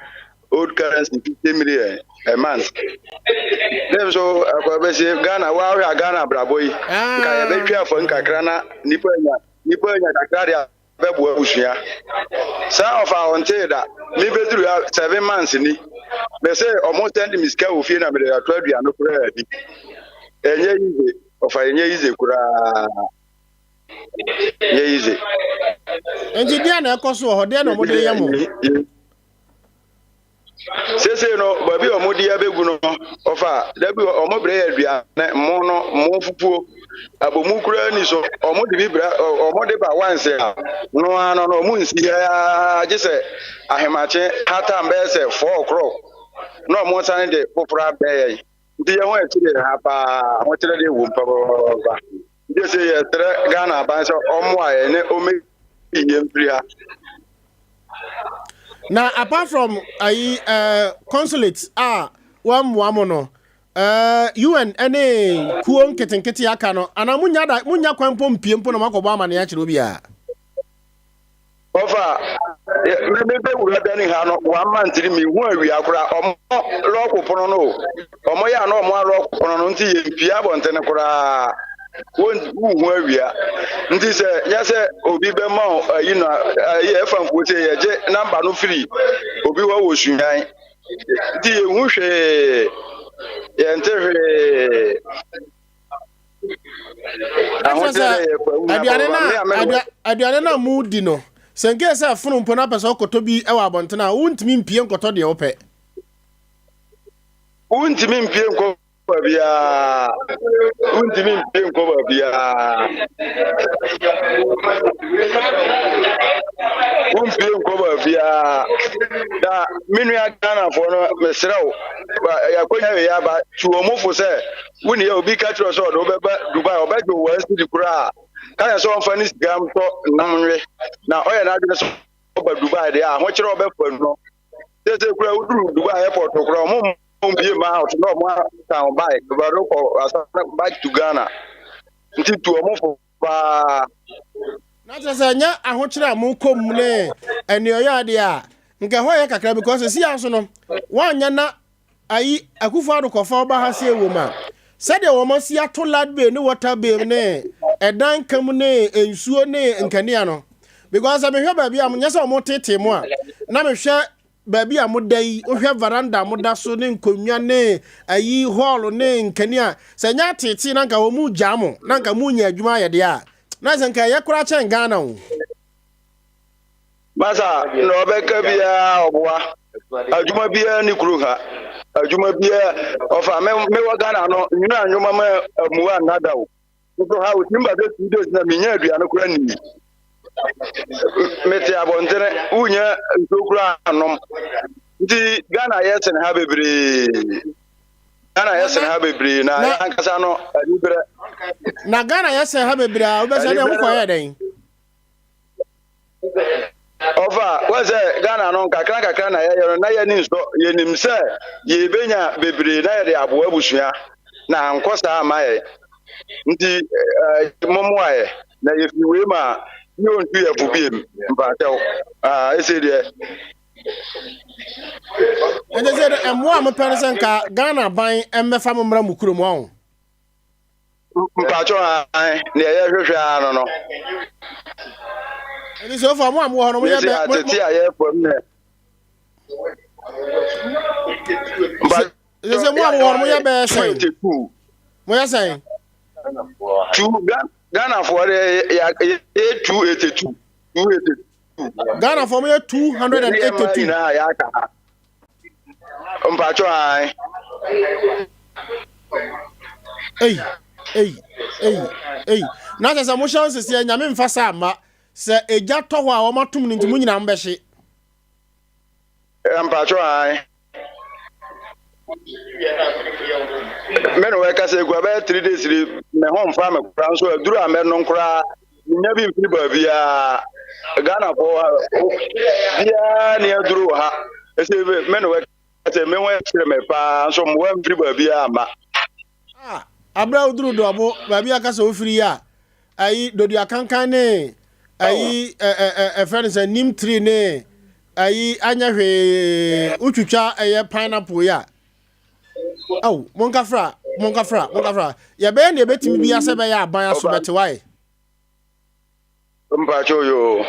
old currency 50 million a month. Dem so akɔ bɛsi Ghana, wɔahwɛ a Ghana abrabɔ yi, nka yɛbɛtwe afa nkakra na nipa anya nipa anya kakra de bɛboa abusua. Saa ɔfa a ɔntee da. Me bɛduru ha 7 months ni. Me se ɔmo send me sika wɔ fie na mede ato aduane koraa di. Ɛnyɛ easy. Ɔfa ɛnyɛ easy koraa. Ɛnyɛ easy. Nti deɛ na ɛkɔ so wɔ hɔ, deɛ na ɔmo de yɛ mo? Seesei no, baabi a wɔde abegu no, ɔfa da bi wɔn brɛ yɛ aduane, mo no, mo fufuo, abomu koraa ni so. Wɔn de bi brɛ, wɔn de ba wansi a, no ara no, wɔn nsi ha gye sɛ ahemakye hatam bɛyɛ sɛ 4 o'clock na wɔn san de foforɔ abrɛ yɛn. Nti yɛn ho akyiri yɛn ha paa, ahokyerɛ deɛ wom papaapa. Nti sɛ yɛsrɛ Ghana aban sɛ ɔmmoa yɛn ne ɔmmɛyi yɛn mfiri ha. Na apart from ayi consulate a wɔmmoa mo no, UN ne kuo nketenkete aka no anaa munya da munya kwan mpo mpie mpo na moakɔbɔ amaneɛ akyerɛ obiara? Ɔfa me me bɛ wura dani ha no one month ni mi hu awia koraa ɔmo lɔɔko pono no o ɔmo yɛ ano ɔmo alɔɔko pono no nti yɛ mpia abɔntene koraa wɔn hu awia nti sɛ nyɛ sɛ obi bɛ ma o ayi no ayi ɛfa nkuo sɛ yɛgye namba no firi obi hɔ wɔ sunyan nti yɛ hu hwee yɛnte hwee. Ɛkyerɛ sɛ aduane no a aduane no a modi no sɛ nkee sɛ ɛfono mpo na apɛ sɛ ɔkɔtɔ bi wɔ abɔnten a wontumi mpie nkɔtɔ deɛ wopɛ. Wontumi mpie nkɔ baabiara. Wontumi mpie nkɔ baabiara. Wompie nkɔ baabiara. Na me nua Ghanafoɔ no mesrɛ wo yɛakɔnya wei aba tu wɔn fo sɛ Wo nea obi ka kyerɛ wo sɛ ɔde wo bɛba Dubai, ɔbɛgye wo 1 cedi koraa a, ka kyerɛ sɛ ɔmfa ne sika ntɔ nam nwe. Na ɔyɛ n'adwene sɛ ɔba Dubai deɛ a, ahokyerɛ a ɔbɛfa no. Seesei koraa woduru Dubai airport koraa, ɔmo mma wo mpie mma out na ɔmo asan wo bike, bɛde wo kɔ asan back to Ghana. Nti tu ɔmo fo paa. Na kyerɛ sɛ ɛnyɛ ahokyerɛ a mokɔ mu ne ɛneɔyɛ adeɛ a, nka ɛhɔ yɛ kakra because ɛsi ara so no, woanyɛ na ayi Akufo Addo kɔfa ɔba ha sɛ ɛwom a, sɛdeɛ wɔn asi ato light bill ne water bill ne ɛdan ka mu ne nsuo ne nkanea no. Because sɛ mehwɛ baabi a nyɛ sɛ wɔn tetee mo a, na mehwɛ baabi a moda yi, wohwɛ veranda a moda so ne nkonnwa ne ayi hall ne nkanea, sɛ nyɛ atetee na nka wɔn mu gyaa mo na nka mo nya adwuma ayɛ deɛ a, na sɛ nka ɛyɛ koraa kyɛn Ghana o. Masa na ɔbɛka biara ɔboa. Adwuma biara ni kuro ha. Adwuma biara ɔfa me mewɔ Ghana no nwunu anwoma ma amua nnada o. Nso ha otim ba bɛ 2 days na menya aduane koraa nni. Mete abɔntene wonya nsuo koraa anom. Nti Ghana yɛ sen ha bebree. Ghana yɛ sen ha bebree na yɛn ankasa no anibrɛ. Na Ghana yɛ sen ha bebree a wobɛsɛ dɛ wokɔyɛ dɛn? Ɔfa, wɔn sɛ Ghana no nkakra nkakra na yɛyɛ no na yɛni nsɔ, yɛnim sɛ yɛbɛnya bebree na yɛde aboa abusua na ankɔ saa ama yɛ. Nti eh, mommoa yɛ na yɛfiri wei ma yɛ ɔntu yɛ fo biem mpakyɛw. Ah, ɛsɛ deɛ. Ɛnti sɛ mmoa a mopɛ no sɛ nka Ghana ban mmɛfa mo mmra mo kurom ɔho. Mpatsɔ ae, nea yɛhwehwɛ ara no no. Ɛni sɛ ofa mo a mo wɔ hɔ no mo yɛ bɛ. Atete a yɛfam nɛ. Sɛ sɛ mo a mo wɔ hɔ no mo yɛ bɛyɛ sɛn. Mo yɛ sɛn. Two Ghanafoɔ de yɛ 282 282. Ghanafoɔ mo yɛ 282. Nyinaa yɛ aka ha. Mpatsɔ ae. Ei, ei, ei, ei. Na kyerɛ sɛ mohyɛ nseseɛ nyame mfa saa mma. Sɛ egya tɔ hɔ a wɔn atom no nti mo nyinaa mobɛhye. Mpatsɔ ae. Me ne wɔkasa egu abɛyɛ 3 days ni me ho mfa me koraa nso aduru a mɛnom koraa menya bi mfiri baabiara. Ghanafoɔ biara ni aduru wɔ ha. Ɛsɛ me ne wɔkasa me ho ɛkyerɛ me paa nso mmoa mfiri baabiara mma. Ah, abira woduru dɔbo baabi aka sɛ wofiri yi a ayi dodua kankan ne ayi ɛ ɛ ɛ ɛfrɛ no sɛ nim tree ne ayi anyɛ hwee wotwitwa ɛyɛ pineapple yi a aw monkafra monkafra monkafra yɛbɛyɛ nea ɛbɛtumi bia sɛ bɛyɛ aban aso bɛte wae. Mpakyɛw yoo. Na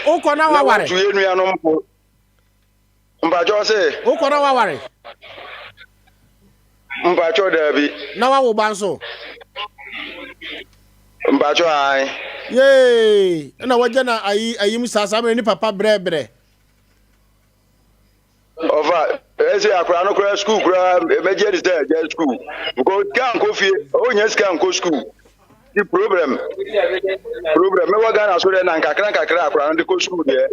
wokɔ na Na waware. watu yɛ nuanom fo. Mpakyɛw se. Wokɔ na waware. Mpakyɛw daabi. Na wawo ba nso. Mpakyɛw ae. Yee! Ɛna wagya na ayi ayim saa saa mmerɛ ne papa brɛbrɛ. Ɔfa ɛsɛ akora no koraa sukuu koraa mɛgye adi sɛ ɛgya sukuu because sika nkɔ fie ɔnya sika nkɔ sukuu ti problem problem mɛwɔ Ghana so deɛ na nkakra nkakra akora no de kɔ sukuu deɛ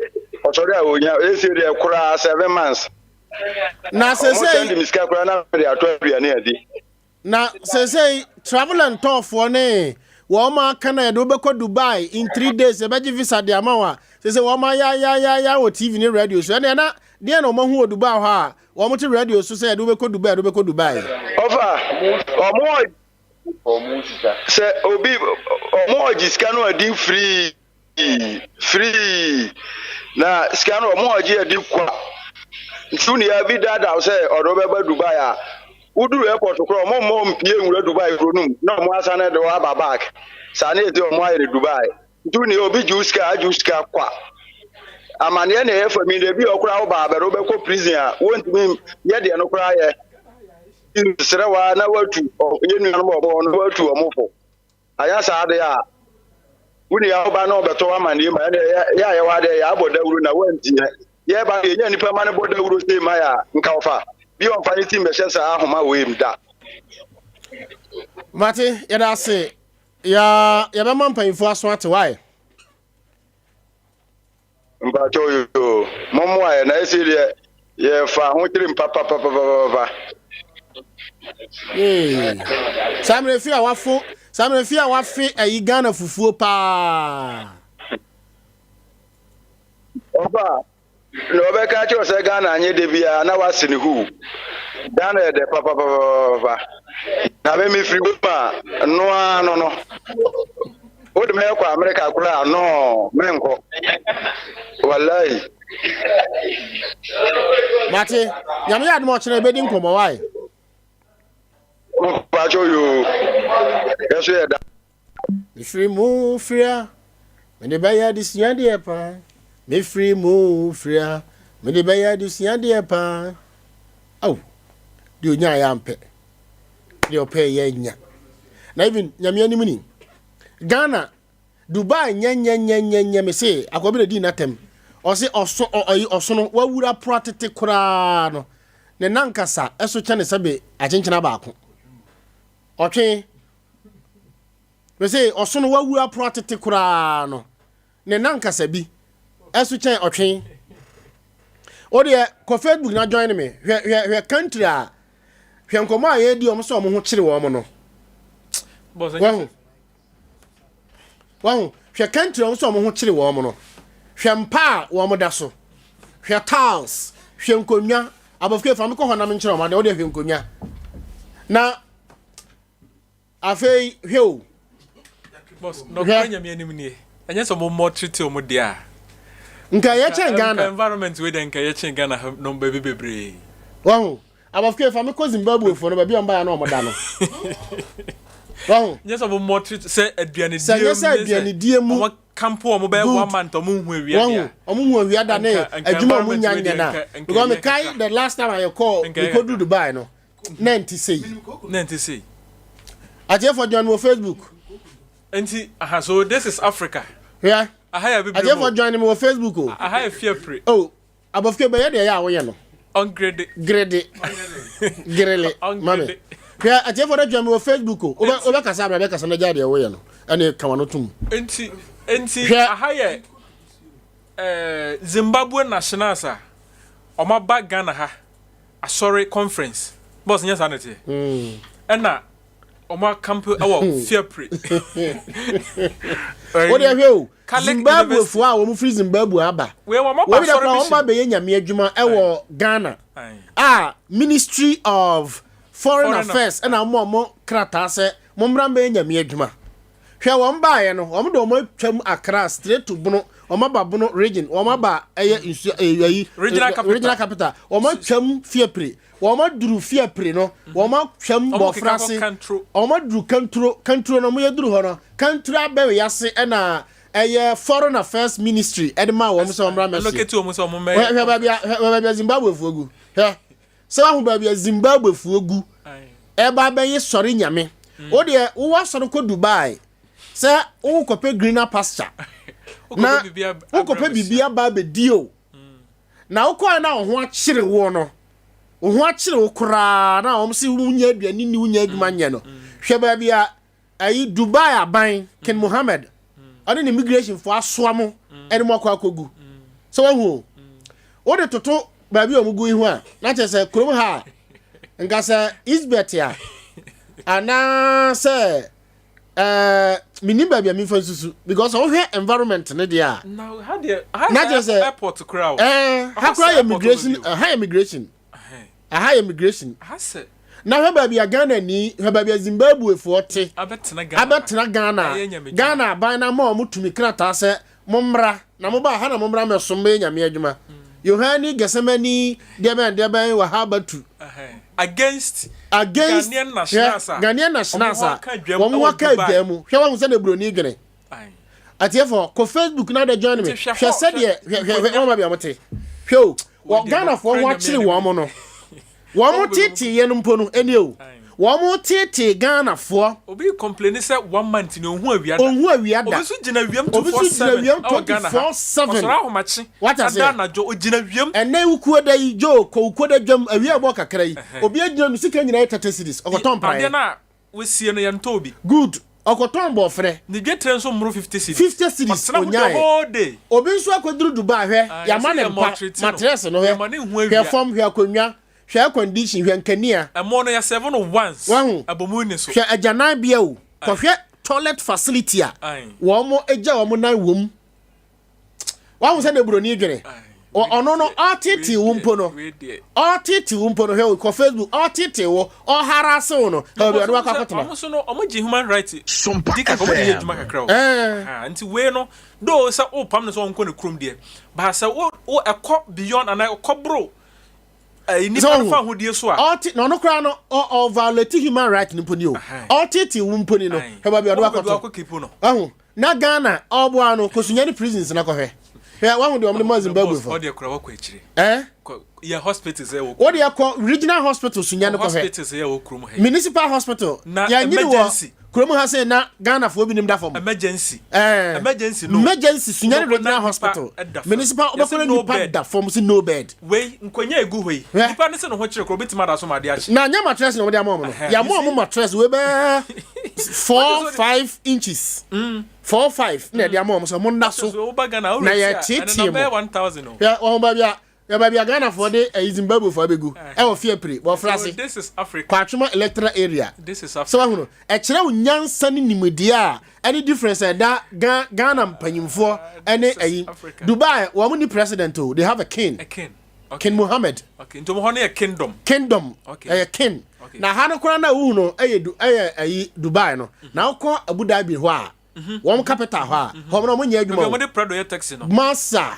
ɔsɔre a ɔnya ɛsɛ deɛ koraa 7 months. Na ɔmo sɛn sesei de mi sika koraa na de atɔ aduane adi. Na seesei travel and tour foɔ ne wɔn aka na yɛde wobɛkɔ Dubai in 3 days, yɛbɛgye visa de ama wo a, seesei wɔn ayayayaya wɔ TV ne radio so. Ɛnna na deɛ na wɔn ahu wɔ Dubai hɔ a wɔn te radio so sɛ yɛde wobɛkɔ Dubai, yɛde wobɛkɔ Dubai? Ɔfa ɔmo sɛ obi ɔmo ɔgye sika no adi free free na sika no ɔmo ɔgye adi kwa nti wo nua bi daadaa wo sɛ ɔde wobɛba Dubai a, woduru airport koraa ɔmo mmɔ mpie nwura Dubai kuro no mu na ɔmo asane de wo aba back. Saa ne ɛsɛ ɔmo ayɛ no Dubai. Nti wo nua obi gye wo sika, agye wo sika kwa. Amanneɛ na ɛyɛ fa mi de bi a ɔkoraa wo baa bɛde wobɛkɔ prison a wontumi yɛ deɛ no koraa yɛ serɛ wa na watu yɛ nuanom a ɔmo hɔ no watu ɔmo fo. Anyɛ saa de a, wo nua wo ba na ɔbɛtɔ w'amanneɛ mu a, ɛnna yɛ a yɛwɔ adeɛ yɛabɔ dawuro na woantie. Yɛba no, yɛnya nnipa ma no bɔ dawuro sei ma yɛ a, nka ɔfa bi a ɔmfa ne ti mmɛhyɛ saa ahoma wei mu da. Mate, yɛda ase. Ya yɛbɛma mpanyinfoɔ aso ate wae. Mpakyɛw yoo, mommoa yɛ na ɛsei deɛ yɛfa ahokyere mu papapapapapa. Yee. Saa mmerɛ fi a wafo, saa mmerɛ fi a wafe ayi Ghana fufuo paa. Ɔfa na ɔbɛka akyerɛ sɛ Ghana anyɛ de biara na wase ne huu. Ghana yɛ dɛ papapapapa. Na me mefiri wei mu a, noa no. Wode me kɔ Amerika koraa no, menkɔ. Wallahi. Mate, Nyame yɛ adom a ɔkyena yɛbɛdi nkɔmmɔ wae. Mpakyɛw yoo, yɛso yɛ da. Mefiri mu firi a, mede bɛyɛ adesua deɛ paa. Mefiri mu firi a, mede bɛyɛ adesuadeɛ paa. Ao, deɛ ɔnyaeɛ ampɛ, deɛ ɔpɛeɛ annya. Na even Nyame anim ni, Ghana, Dubai nyɛnyɛnyɛnyɛnyɛ me se akɔbi na dii n'atɛm. Ɔse ɔso ɔyi ɔsono wawura poa tete koraa no, ne nankasa ɛso kyɛne sɛbe akyenkyena baako. Ɔtwe. Me se ɔsono wawura poa tete koraa no, ne nankasa bi ɛso kyɛn ɔtwe. O deɛ kɔ Facebook na join me. Hwɛ hwɛ hwɛ country a hwɛ nkɔmɔ a yɛredi wɔn sɛ wɔn ho kyere wɔn no. Wahu. Wahu. Hwɛ country a wɔn sɛ wɔn ho kyere wɔn no. Hwɛ mpa a wɔn da so. Hwɛ tiles. Hwɛ nkonnwa. Abɔfra fa me kɔ hɔ na menkyerɛ wɔn adeɛ. Wo deɛ hwɛ nkonnwa. Na Afei hwɛ o. Boss, nɔkora nyame anim nie. Ɛnyɛ sɛ ɔmo mmɔ treat ɔmo deɛ a. Nka ɛyɛ kyɛn Ghana. Nka environment wei deɛ nka ɛyɛ kyɛn Ghana ha nom baabi bebree. Wahu? Abɔfra fa me kɔ Zimbabwe foɔ no baabi a ɔmo baeɛ na ɔmo da no. Wahu? Nyɛ sɛ ɔmo mmɔ treat sɛ aduane die mu. Sɛ nyɛ sɛ aduane die mu. Ɔmo kampo ɔmo bɛyɛ one month ɔmo nhu awia deɛ a. Wahu? Ɔmo nhu awia da ne adwuma ɔmo nya nyɛ na. Because me kae the last time a yɛkɔɔ mekɔduru Dubai no. na ɛnte sei. Na ɛnte sei. Atiefo join wɔ Facebook. Nti aha so this is Africa. Hwɛ. Aha yɛ abibire mu. Atiefo join me wɔ Facebook o. Aha yɛ fiapre. Oh, abɔfra bɛyɛ deɛ ɛyɛ a woyɛ no. Ɔngrede. Grede. Grele. Mame. Hwɛ atiefo dɛ join me wɔ Facebook o. Wobɛ wobɛkasa abira bɛkasa na gya deɛ woyɛ no. Ɛne ka wano tom. Nti nti aha yɛ eh, Zimbabwe nationals a wɔn aba Ghana ha. Asɔre conference boss nyɛ saa na ɛteɛ ɛna wɔn akampo ɛwɔ fiapre. O deɛ hwɛ o Zimbabwe foɔ a wɔn firi Zimbabwe aba wɔn bi da kora wɔn ba bɛyɛ nyame adwuma ɛwɔ Ghana a Ministry of Foreign Affairs ɛna wɔn wɔn krataa sɛ wɔn mmra mbɛyɛ nyame adwuma. Hwɛ wɔn baeɛ no, wɔn de wɔn atwam Accra straight to Bono, wɔn aba Bono region, wɔn aba ɛyɛ nsu ɛyɛ ayi regional capital, regional capital, wɔn atwam Fiapre, wɔn aduru Fiapre no, wɔn atwam Bɔfrase, wɔn aduru Kanturo, Kanturo no wɔn yɛ duru hɔ no, Kanturo abɛn yase ɛna ɛyɛ Foreign Affairs Ministry ɛde maa wɔn sɛ wɔn mmra mɛsi. Hwɛ baabi a hwɛ baabi a Zimbabwe foɔ gu, hwɛ. Sɛ wahu baabi a Zimbabwefoɔ gu ɛba abɛyɛ sɔre nyame. Mm. Wo deɛ wowɔ asɔre kɔ Dubai sɛ wokɔpɛ greener pasture na wokɔpɛ biribi aba abɛdi o. Mm. Na wokɔɛ na wo ho akyere woɔ no, wo ho akyere wo koraa na wɔn se wonya aduane ni wonya adwuma mm. nyɛ no. Hwɛ baabi a Ayi Dubai aban King Mohammed ɔne ne immigration fo asoa mo ɛde mo akɔ akɔgu sɛ wahu o wode toto baabi a wɔn gu yi ho a na kyerɛ sɛ kurom ha a nka sɛ Isbet a anaasɛ ɛɛ menim baabi a memfa nsusu because wohwɛ environment ne deɛ a na kyerɛ sɛ airport koraa o ɛɛ ha koraa yɛ immigration ha yɛ immigration Aha yɛ immigration. Na hwɛ baabi a Ghana ni, hwɛ baabi a Zimbabwe foɔ te. Abɛtena Ghana. Ghana aban na ama wɔn tumi krataa sɛ mo mmra na mo ba ha na mo mmra mɛsom bɛyɛ nyame adwuma. Yohane Gethsemane deɛ bɛn deɛ bɛn wɔ ha batu. Against against Ghanaian nationals a Ghanaian nationals a wɔn ho aka adwa mu. Hwɛ wɔn sɛ na buroni dwene. Atiefo, kɔ Facebook na de join me. Hwɛ sɛdeɛ hwɛ hwɛ hwɛ wɔn baabi a wɔte. Hwɛ o, wɔ Ghanafoɔ ho akyere wɔn no. Wɔn tete yɛ no mpo no ɛni o. Wɔn tete Ghanafoɔ. Obi complain sɛ one month ni ohun awia da. Ohun awia da. Obi nso gyina wiem 24/7 ɛwɔ Ghana ha. 24/7. Ɔsɔre ahomakye. Wate aseɛ. Ada anadwo ogyina wiem. Ɛnɛ wukuo da yi Joe kɔ wukuo da dwam awia ɛbɔ kakra yi. Obi agyina no sika nyinaa yɛ 30 cedis ɔkɔtɔn praeɛ. Adeɛ no a Wosie no yɛntɔɔ bi. Good ɔkɔtɔn bɔɔfrɛ. Ne dwetire nso mmoro 50 cedis. 50 cedis Ɔtena ho the onyae. whole day. Obi nso akɔduru Dubai hwɛ Ah, yɛama yɛse no yɛ mpa, maltreat no. matress no hwɛ, Yɛma no nhu hwɛ awia. fam, hwɛ akonnwa, hwɛ air condition, hwɛ nkanea. Ɛmo no yɛsɛve no once. Wahu? Abomu nni so. Hwɛ agyananbea o, Aye. kɔhwɛ toilet facility a Aye. wɔn gya wɔn nan wom. Wahu sɛ na buroni dwene. Ɔno no ɔtete wo mpo no. Ɔtete wo mpo no hwɛ kɔ Facebook ɔtete wo ɔharase wo no. Hwɛ obi ɔno wakɔ akɔtena. Ɔmo so no ɔmo gye human right Sompa di kakra ɔmo de yɛ FM. adwuma kakra o. Nti wei no though sɛ wopam no sɛ ɔnkɔ ne kurom deɛ but sɛ wo wo ɛkɔ beyond anaa ɛkɔ boro ɛyi nipa no fa ahodie so a. Ɔte na ɔno koraa no ɔ ɔ violate human right no mpo ni o. Ɔtete wo mpo ni no hwɛ baabi ɔde wakɔto. Wakɔ keep no. Wahu na Ghana ɔboa no kɔ Sunyani prisons na kɔhwɛ. Hwɛ, wahu deɛ wɔde ma Zimbabwe fo. Ɔdeɛ kora wakɔ akyire. Eh? Yɛ hospitals ɛwɔ. Wode ɛkɔ regional hospital Sunyani kɔhwɛ. Hospitals yɛ wɔ kurom ha. Municipal hospital. Na Yɛnyini wɔ emergency. kurom ha sɛ na Ghanafoɔ binom da fam. Emergency. Eh. Emergency no. Emergency Sunyani Wobɛkɔ na regional nipa hospital. da fam. Municipal Yɛse wobɛkɔ na no nipa bed. da fam si no bed. Wei nkonya egu hɔ yi. Hwɛ. Nipa ne se ne ho kyerɛ koro obetumi ada so ma ade akye. Na nyɛ mattress na wɔde ama wɔn no. Ɛhɛn, Yɛama you wɔn see? mattress wei bɛɛ 4, 5 inches. 4, 5 na yɛde ama wɔn sɛ wɔn nda so. So woba Ghana wo Na rate a, yɛteetee ɛno na mo. bɛyɛ 1000 o. Hwɛ wɔn baabi a yɛ baabi a Ghanafoɔ de ɛyi Zimbabwefoɔ abɛgu ɛwɔ Fiapre wɔfra So ase. this is Africa. Kwatwoma electoral area. This is Sɛ Africa. wahunu ɛkyerɛ wo nyansa ne nimdeɛ a ɛne difference a ɛda Ghana mpanyimfoɔ ɛne This is ɛyi Africa. Dubai, wɔn ni president o, they have a king. A king. Okay. King Mohammed. Okay. Nti ɔmo hɔ no yɛ kingdom. Kingdom. Okay. Ɛyɛ king. Okay. Na ha no koraa na wohu no ɛyɛ du ɛyɛ ɛyi Dubai no na wokɔ Abu Dhabi hɔ a, wɔn capital hɔ a, hɔ no wɔn nyɛ Baabi adwuma a o. wɔde Prado yɛ taxi no. Masa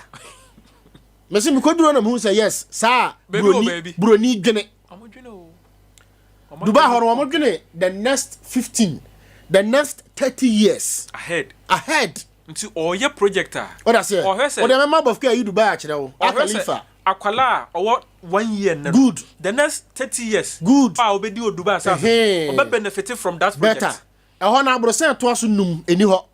mɛsi mikoduro na muhu sɛ yes saa. Baabi wɔ Buroni baabi. buroni dwene. Ɔmo dwene o. Ɔmo Dubai adwene hɔ no, wɔn dwene the next 15, the next 30 years ahead. Ahead. Nti ɔyɛ project a. O da seɛ. Ɔhwɛ sɛ. O de mɛma bɔfke ayi Dubai akyerɛ wo. Ɔhwɛ sɛ Akalifa. akwalaa a ɔwɔ one year nɛ no. Good. The next 30 years. Good. A obedi wɔ Dubai asase. Ɛhɛn. Ɔbɛ benefit from that project. Better ɛhɔ na aborosan ɛtoa so num ɛni hɔ.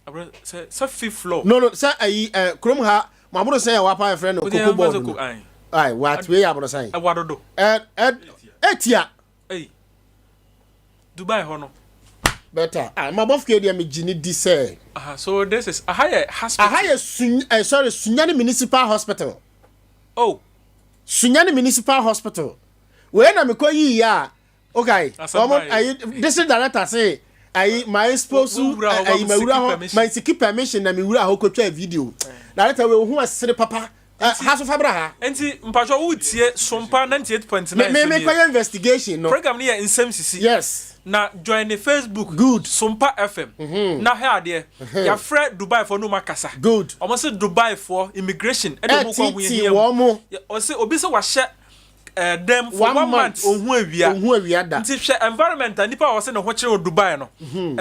Abro sɛ fifth floor. No, sɛ ayi ɛ kurom ha mo aborosan yɛ wapa yɛfrɛ no Wode koko yɛn board fa sɛ no. ayi. Ayi wat wei yɛ aborosan. Ɛwɔ adodo. Ɛ ɛ etia. Ɛyi. Dubai hɔ no. Better ah ma bɔfke deɛ me gyi ne di sɛ. Aha, so this is aha yɛ hospital. Aha yɛ Sun ɛ sorry, Sunyani Municipal Hospital. Oh. Sunyani Municipal Hospital wei na mekɔ yii yɛ a okay. Asɛm wɔn baa yi. Ayi district director se ayi ma expose Wo- wowura hɔ, ayi ma wura seek hɔ permission. ma seek permission na mi wura hɔ kotwa video. Director wei ohun ɛsere papa ɛ ha so fa bra ha. Nti mpatwa wotie Sompa 98.9 Me so me nie. kɔ yɛ investigation no. Program no yɛ Nsɛm Sisi. Na join ne Facebook. Good. Sompa FM. Na hwɛ adeɛ. Yɛafrɛ Dubai foɔ no ma kasa. Good. Ɔmo sɛ Dubai foɔ immigration ɛde ɔmo kɔ Ɛtiti ahoyɛhia mu. wɔn mo. Ɔsɛ obi sɛ wahyɛ dɛm for One one month month. ohun awia. Ohun awia da. Nti hwɛ environment a nipa a wɔsɛ ne ho kyerɛ wɔ Dubai no.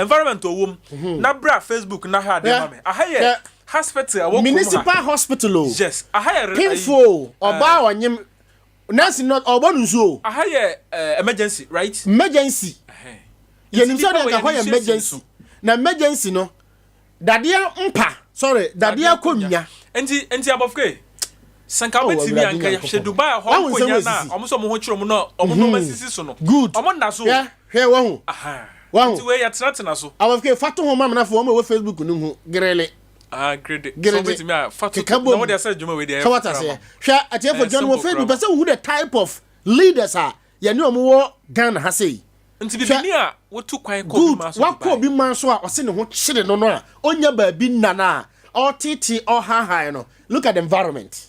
Environment a ɔwɔ mu. Na bra Facebook na hwɛ adeɛ ma me. Aha yɛ Hwɛ. hospital a ɛwɔ kurom ha. Municipal hospital o. Yes. Aha yɛ Pinfo ɔbaa ɔnyim nurse no ɔbɔ no nsuo o. Aha yɛ emergency, right? Emergency. Ɛhɛn. Yɛnim Nti sɛ nipa ɔde wɔ nka hɔ yɛde yɛ nsuo asi emergency na emergency no dadeɛ mpa, sorry, dadeɛ akonnwa. Nti abɔfke sɛ nka Oh, wobɛtumi Awurade anka yɛhwɛ Nyankopɔn. Dubai hɔ Wahu nsɛm nkonnwa wɔ no a esisi. ɔmo sɛ ɔmo ho kyerɛ ɔmo na ɔmo nneɛma sisi so no. Good. Ɔmo nna so o. Hwɛ hwɛ, wahu. Aha. Wahu. Nti wei yɛtenatena so. Abɔfke fa to ho ma menafo wɔn a ɛwɔ Facebook no hu gerele. Ah, grade Grade. sɛ wobɛtumi a fa to Keka na bom. wode asɛ adwuma wei deɛ Sɛ ɛyɛ wata foforɔ seɛ ama. hwɛ atiefo Ɛyɛ John wɔ simple Facebook koraa. pɛ sɛ wohu the type of leaders a yɛne ɔmo wɔ Ghana ha sei. Nti bibini a wotu kwan kɔ obi Good. ma so Wakɔ Dubai. obi man so a ɔse ne ho kyere no no a ɔnya baabi nna no a ɔtete ɔhahae no, look at the environment,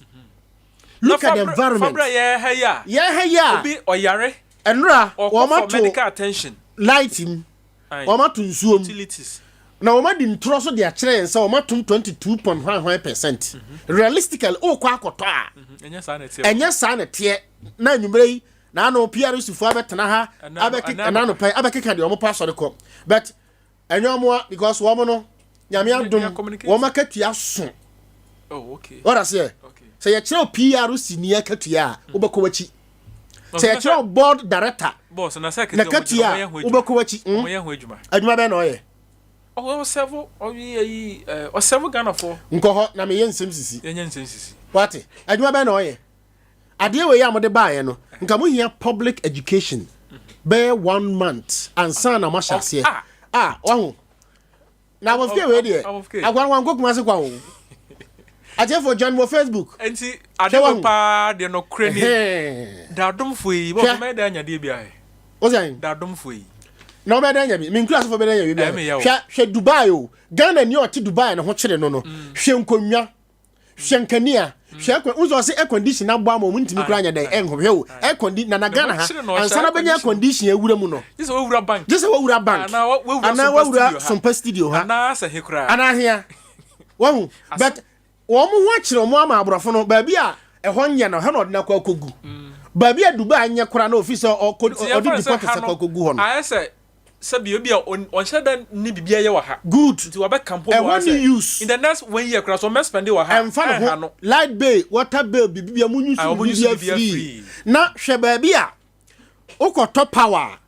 look Na at the fa environment. berɛ yɛ ha yi a Yɛn ha yi a obi ɔyare ɛnora ɔkɔ wɔn for ato medical attention. light mu Aye. wɔn ato nsuo mu Utilities. Na wɔn adi ntorɔ so de akyerɛ yɛn sɛ wɔn atom 22.11%. Realistically, ɔkɔ akɔtɔ a Ɛnyɛ saa na ɛteɛ. Ɛnyɛ saa na ɛteɛ. Na anwummerɛ yi na ano PRC foɔ abɛtena ha abɛkeka ɛna ɛna anɔpɛ abɛkeka deɛ wɔn pa asɔre kɔ, but ɛnyɛ wɔn a because wɔn no Nyame They are adom communicating. wɔn akatua so. Oh, okay. Wɔda seɛ sɛ yɛkyerɛ PRC ni akatua a, wobɛkɔ w'akyi. Sɛ yɛkyerɛ wo board director Boss na sɛ na katua a, wobɛkɔ w'akyi. Ɔmo yɛ ho adwuma. Adwuma bɛn na ɔyɛ? Ɔsɛfo ɔyɛ yi ɔsɛfo Ghanafoɔ. Nkɔ hɔ na meyɛ Nsɛm Sisi. Yɛnyɛ Nsɛm Sisi. Wate, adwuma bɛn na ɔyɛ? Adeɛ wei a mode baeɛ no, nka mohia public education bɛyɛ one month ansa na moahyɛ aseɛ. Ah. A waho na abɔfike wei deɛ Abɔfike. akwa no wankɔ Kumase kwa o. Atiefo, join wɔ Facebook. Nti ade Hwɛ wɔ wahu. paa deɛ no korɛ ni. Ɛhɛn. Dadomfo yi Hwɛ. bɔ mɛ da anya deɛ bi ayɛ. Wo sɛn? Dadomfo yi. Na wobɛdɛ nya bi menkura sofo bɛdɛ nya bi. Ɛyɛ me yaw. Hwɛ hwɛ Dubai o, Ghana ni a ɔte Dubai ne ho kyere no, hwɛ nkonnwa, hwɛ nkanea, hwɛ air wosɛ ɔsɛ air condition abɔ ama ɔmo ntumi kura nyɛ dɛn ɛnho. Hwɛ o, air condition na Ghana ha kyere no, ɔhyɛ ansa na air bɛnya air condition awura mu no, gye sɛ wawura bank. Gye sɛ wawura bank. Anaa wawura anaa Sompa wawura studio ha. Sompa studio ha. Anaa sɛ he koraa. Anaa hea wahu, but wɔn ho akyerɛ wɔn ama aborɔfo no baabi a ɛhɔ nyɛ no ɛhɔ na ɔde no akɔ akɔgu baabi a Dubai nyɛ koraa na ofi sɛ ɔkɔ Nti ɔde yɛmfa no sɛ deporters ha akɔ no akɔgu hɔ no. Ayɛ sɛ Sɛbi ebi a ɔnhyɛ da nni biribi ayɛ wɔ ha. Good. Nti wabɛka mpo wɔ ha Ɛhɔ ne sɛ use. in the next one year koraa so ɔmmɛ spend wɔ ha a, Ɛmfa ne ɛnha ho. no. Light bill, water bill, biribi bia mo use Ah, wɔn use biribi biribiara free. free. Na hwɛ baabi a wokɔtɔ power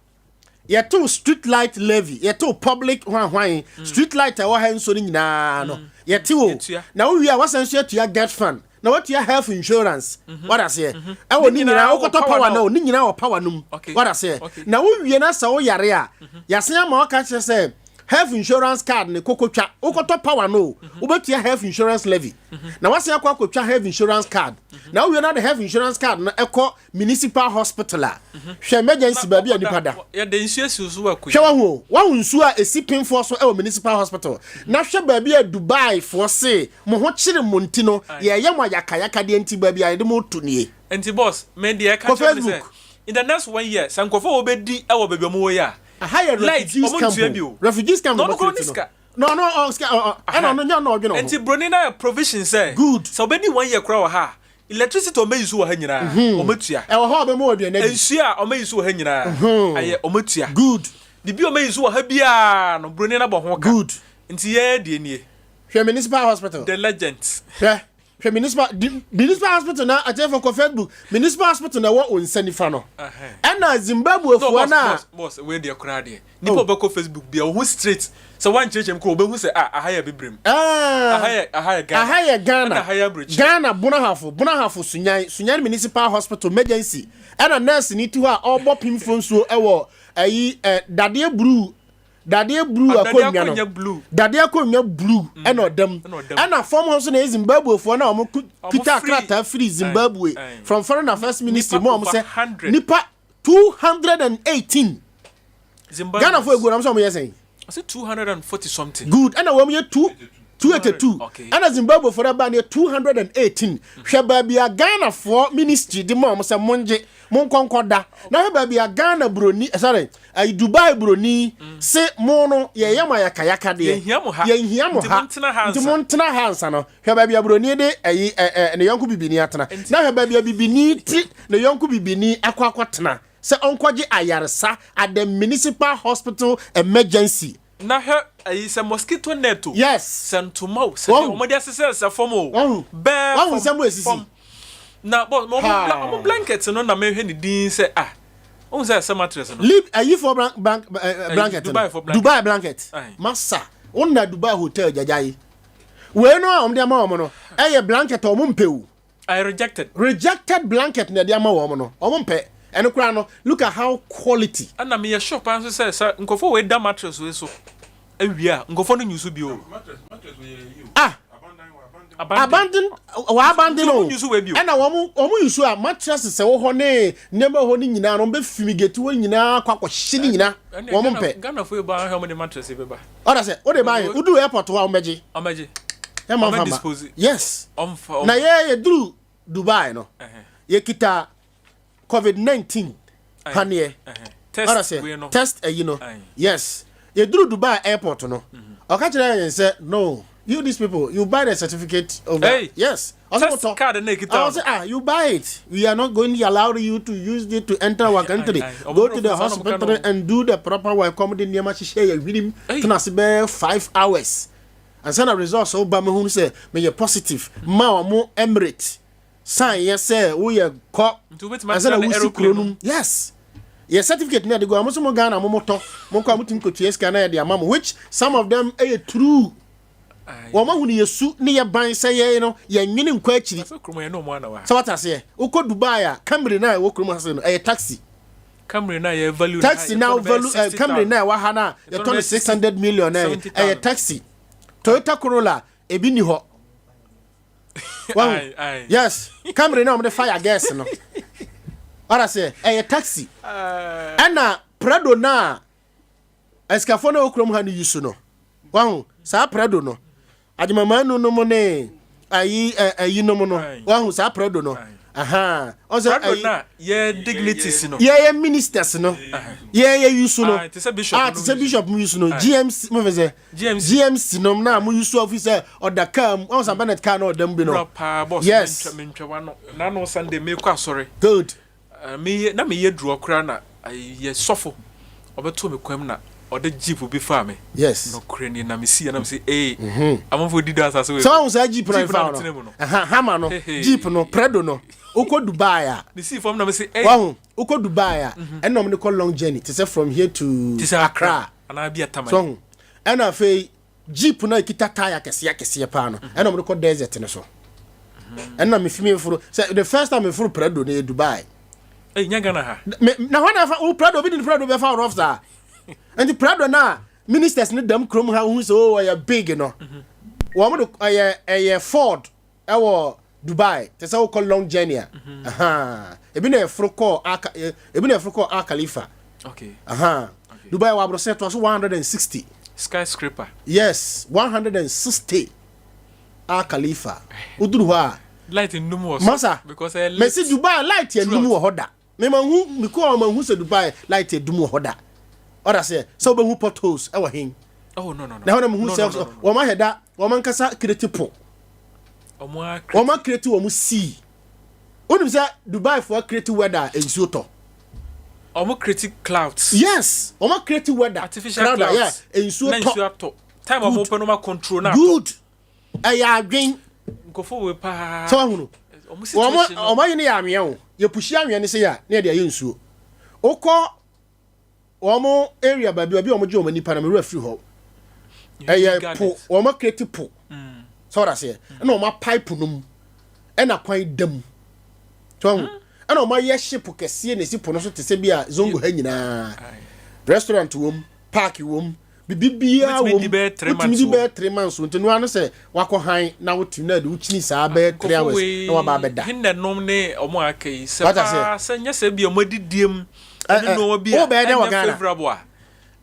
a, yɛtew street light levy, yɛtew public hwanhwan, street light a ɛwɔ ha nso no nyinaa no, yɛtew o. Yɛtua. Na wowie a wasan nso atua GETFund, na watua health insurance. Wada aseɛ? Ɛwɔ Ne ne nyinaa nyinaa wɔ wokɔtɔ power power no. no, ne nyinaa wɔ power no mu. Wada aseɛ? Na wowie na sɛ woyare a, yɛasan ama waka kyerɛ sɛ health insurance card ne kokotwa. Wokɔtɔ power no o, wobɛtua health insurance levy. Na wasan akɔ akɔtwa health insurance card. Na wowie na de health insurance card no ɛkɔ municipal hospital a, hwɛ emergency baabi a nipa da. Yɛde nsuo asi wo so wɔ Hwɛ wahu o, wahu nsuo a ɛsi pemfoɔ so wɔ municipal hospital. Na hwɛ baabi a Dubai foɔ se mo ho kyere mo nti no, yɛɛyɛ mo ayakayakadeɛ nti baabi a yɛde mo to nie. Nti boss, me deɛ ɛka Kɔ kyerɛ me ne sɛ, Facebook. in the next one year, sɛ nkurɔfoɔ a wɔbɛdi wɔ baabi a wɔwɔ yi a, Aha yɛ light, refugees wɔn camp ntua bi o. o. Refugees camp Na na ɔno koraa wɔcreate ɔnni no. sika. Na ɔno ɔ sika ɔ ɔ ɛna ɔno nyɛ ɔno na ɔdwene ho. Nti broni no ayɛ provision sɛ, Good. sɛ wɔbɛdi one year koraa wɔ ha a, Electricity a wɔayi so wɔ ha nyinaa, wɔatua. Ɛwɔ hɔ a wɔbɛma wo aduane adi. Nsuo a wɔayi so wɔ ha nyinaa, ɛyɛ wɔatua. Good. Biribi a wɔayi so wɔ ha biara no, buroni no abɔ ho ka. Good. Nti yɛn deɛ nie. Hwɛ municipal hospital. The legend. Hwɛ, hwɛ municipal, di, municipal hospital na akyɛnfo kɔ Facebook. Municipal hospital na ɛwɔ wo nsa nifa no. Ɛna Zimbabwefoɔ No, no a. boss, boss, boss, wei deɛ koraa deɛ. Nipa ɔbɛkɔ Facebook bia ohu straight sɛ wankyerɛkyerɛ mu koraa obehu sɛ ah aha yɛ abibirem. Ah, Aha yɛ aha yɛ Ghana. Aha yɛ Ghana. Ɛna aha yɛ aburokyire. Ghana Bonahafo, Bonahafo Sunyani, Sunyani Municipal Hospital emergency. Ɛna nurse ni ti hɔ a ɔrebɔ pimfo nsuo ɛwɔ ɛyi ɛ dadeɛ bruu dadeɛ blue Ah, dadeɛ akonnwa no akonnwa blue. dadeɛ akonnwa blue ɛna ɔda mu ɛna ɔda mu. ɛna fam hɔ nso na ɛyɛ Zimbabwefoɔ na wɔn Wɔn kita firi- krataa firi Zimbabwe Aye, aye. from Foreign Affairs Ministry Nipa mu a wɔn over sɛ 100. nipa 218 Zimbabwe. Ghana fo egu nam sɛ wɔn yɛ sɛn. Ɔsɛ 240 something. Good ɛna wɔn yɛ 2 282 ɛna Zimbabwe fo ba no yɛ 218 hwɛ baabi a Ghana foɔ ministry de ma wɔn sɛ mongye monkɔ nkɔ da na hwɛ baabi a Ghana buroni eh, sorry ayi Dubai buroni mm. se mo no yɛyɛ mo ayakayaka deɛ yɛnhia mo ha yɛnhia mo ha nti montena ha ansa no hwɛ baabi a buroni de ayi ɛ ɛ ne yɔnko bibini atena na hwɛ baabi a bibini ti ne yɔnko bibini akɔ akɔtena sɛ ɔnkɔgye ayaresa at the municipal hospital emergency. Na hwɛ ayi sɛ mosquito net o. Yes. Sɛ ntoma o. Sɛ deɛ wɔde asesɛ sɛ fam o. Wahu. Bɛɛ Wahu fam nsɛm a esisi. fam. Na bɔ wɔn bla wɔn blanket no na mehwɛ ne din sɛ ah ohun sɛ ɛsɛ mattress no. Lib ayifoɔ blan blank eh, blanket no. Dubai fo blanket. Dubai blanket. Aye. Masa wɔn na Dubai hotel gyagya yi. Wei no a wɔn de ama wɔn no ɛyɛ blanket a wɔn mpɛ o. I rejected. Rejected blanket na ɛde ama wɔn no wɔn mpɛ ɛno koraa no look at how quality. Ɛna meyɛ sure paa nso sɛ sɛ nkurɔfoɔ wei da mattress wei so awie a nkurɔfoɔ no nyusu bio o. Ah abandon wɔ abandon o ɛna wɔn wɔn yusu a mattress sɛ wɔ hɔ ne nneɛma wɔ hɔ ne nyinaa no wɔn bɛ fumigate hɔ nyinaa kɔ akɔhye ne nyinaa wɔn mpɛ. Ghana fo yi ba ahwɛ wɔn de mattress yi bɛba. Ɔda sɛ o de ba yɛ wodu airport hɔ a wɔn bɛgye. Wɔn bɛgye. Ɛma nfa ma yes na yɛ yɛ duru Dubai no yɛ kita covid 19 paneɛ ɔda sɛ test ɛyi no yes yɛ duru Dubai airport no ɔka kyerɛ yɛn sɛ no you these people you buy the certificate over hey, yes ɔsɛ mo tɔ card na ekita ɔsɛ ah you buy it we are not going to allow you to use it to enter our country go to the hospital and do the proper work kɔm de nneɛma hyehyɛ yɛ hwinim tena ase bɛyɛ 5 hours ansa na results ba mehunu sɛ meyɛ positive ma ɔmo Emirate sign yɛ sɛ woyɛ kɔ ansa na wosi kuro no mu. Yes, yɛ certificate na yɛde gu a mo so mo Ghana mo motɔ mo kɔ a motumi kɔtua sika na yɛde ama mo, which some of them ɛyɛ true. Wɔn ahu ne yɛ su ne yɛ ban sɛ yɛn no yɛnwene nkɔ akyiri sɛ wate aseɛ. Wokɔ Dubai a, Camry na ɛwɔ kurom ha sɛ no ɛyɛ taxi. Camry na yɛ value taxi na value Camry na ɛwɔ ha na yɛtɔ no 600 million na ɛyɛ taxi. Toyota Corolla ebi ni hɔ. Wahu? Yes, Camry na wɔde fire gas no ɔda sɛ ɛyɛ taxi. Ɛna Prado na asikafoɔ na ɛwɔ kurom ha no yi so no, wahu saa Prado no, agyemamanu no mu ne ayi ayi nom no, wahu saa Prado no aha ɔsɛ Prado na yɛ dignities no. Yɛyɛ ministers no yɛyɛ use no. Ah, te sɛ bishop. Ah, te sɛ bishop mu use no, GMC mo fɛ sɛ GMC. GMC nom na mo use ofi sɛ ɔda kaa mu, ɔn sɛ Bennett kaa na ɔda mu bi no. Paa boss. Yes. Mentwa wano nano Sunday mekɔ asɔre. Good. Meyɛ na meyɛ duro koraa na yɛ sɔfo ɔbɛto me kwam na Ɔde jeep bi faa me. Yes. Nokorɛ nie na me siiɛ na me se ee amanfoɔ di dɔ asase wei so. Sɛ wahu saa jeep no a ɛfa wo no, ɛha Hummer no, jeep no, Prado no, wokɔ Dubai a. Me sii fam na me se ee. Wahu, wokɔ Dubai a, ɛna wɔn de kɔ long journey te sɛ from here to Accra. Anaa bi a Tamale. So wahu, ɛna afei jeep no a ɛkita tire akɛseɛ akɛseɛ paa no, ɛna wɔn de kɔ desert no so. Ɛna me fi me foro sɛ the first time me foro Prado no yɛ Dubai. Ee nya Ghana ha. Me na hɔ na ɛfa wo Prado obi de Prado bɛfa rough saa. Nti Prado no a ministers no dam kurom ha wohu sɛ oh ɔyɛ big no. Wɔn de ɛyɛ ɛyɛ Ford ɛwɔ Dubai te sɛ wokɔ long journey a. Ahaa. Ebi na ɛforo kɔɔ Al ebi na ɛforo kɔɔ Al Khalifa. Okay. Ahaa. Dubai wɔ abrɔsɛ toa so 160. Skyscraper. Yes, 160 Al Khalifa. Woduru hɔ a. Light nnum wɔ so. Masa. Because ɛyɛ lit. Mesi Dubai light nnum wɔ hɔ da. Me ma hu me kɔ a ma hu sɛ Dubai light edum wɔ hɔ da. Ɔda sɛ sɛ wobɛhu potholes ɛwɔ hen. Oh no no no. Na hɔ na mehu sɛ wɔn ahɛ da wɔn ankasa kireti po. Wɔn akireti wɔn sea. Wonim sɛ Dubai foɔ akireti weather a nsuo tɔ. Wɔn kireti clouds. Yes, wɔn akireti weather. Artificial clouds. Yeah, nsuo tɔ. Na nsuo atɔ. Time a wɔn pɛ no ma control na atɔ. Good. Ɛyɛ adwen. Nkurɔfoɔ wei paa. Sɛ wahunu. Wɔn wɔn ayi no yɛ anwea o. Yɛpushi anwea no sɛ yɛ a na yɛde ayɛ nsuo. Wokɔ wɔn area baabi baabi a wɔn gye wɔn nipa na mewura firi hɔ. Ɛyɛ po wɔn akireti po. Mm. Sɛ wɔda seɛ. Ɛna wɔn apae po no mu. Ɛna kwan da mu. Sɛ wahunu. Mm. Ɛna wɔn ayɛ ship kɛseɛ na esi po no so te sɛ bi a zongo ha nyinaa. Restaurant wɔm, park wɔm. Biribiara wɔ mu. Wotumi di bɛyɛ 3 months nti no ano sɛ wakɔ han na wote na de wokyini saa bɛyɛ 3 hours na waba abɛda. Hinna nom ne ɔmo aka yi sɛ paa sɛ nyɛ sɛ bi ɔmo adidie mu ɛne nneɛma bi a ɛnyɛ favourable a.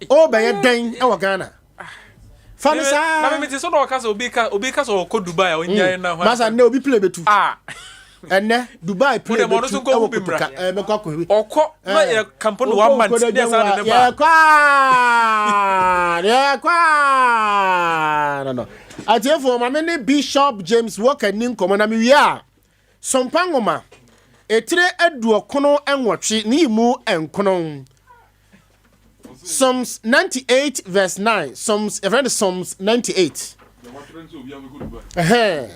Wobɛyɛ dɛn wɔ Ghana? Fa no saa. Na mete sɛ na ɔka sɛ obi ka sɛ ɔkɔ Dubai a ɔnyae na hɔ. Masa nnɛ obi plane bɛtu. Ɛnɛ Dubai plane bɛtu ɛwɔ Kotoka. Ɛɛ mɛkɔ akɔ bi. Ɔkɔ na yɛ kampo no one month ne ɛsan de ne ba. Yɛkɔ yɛkɔ no no. Atiefoɔ ma me ne Bishop James Walker ni nkɔmmɔ na mewie a Sompa nwoma etire 98 ne yi mu nkono. Psalms 98 verse 9. Psalms, yɛfrɛ no Psalms 98. Ɛhɛn.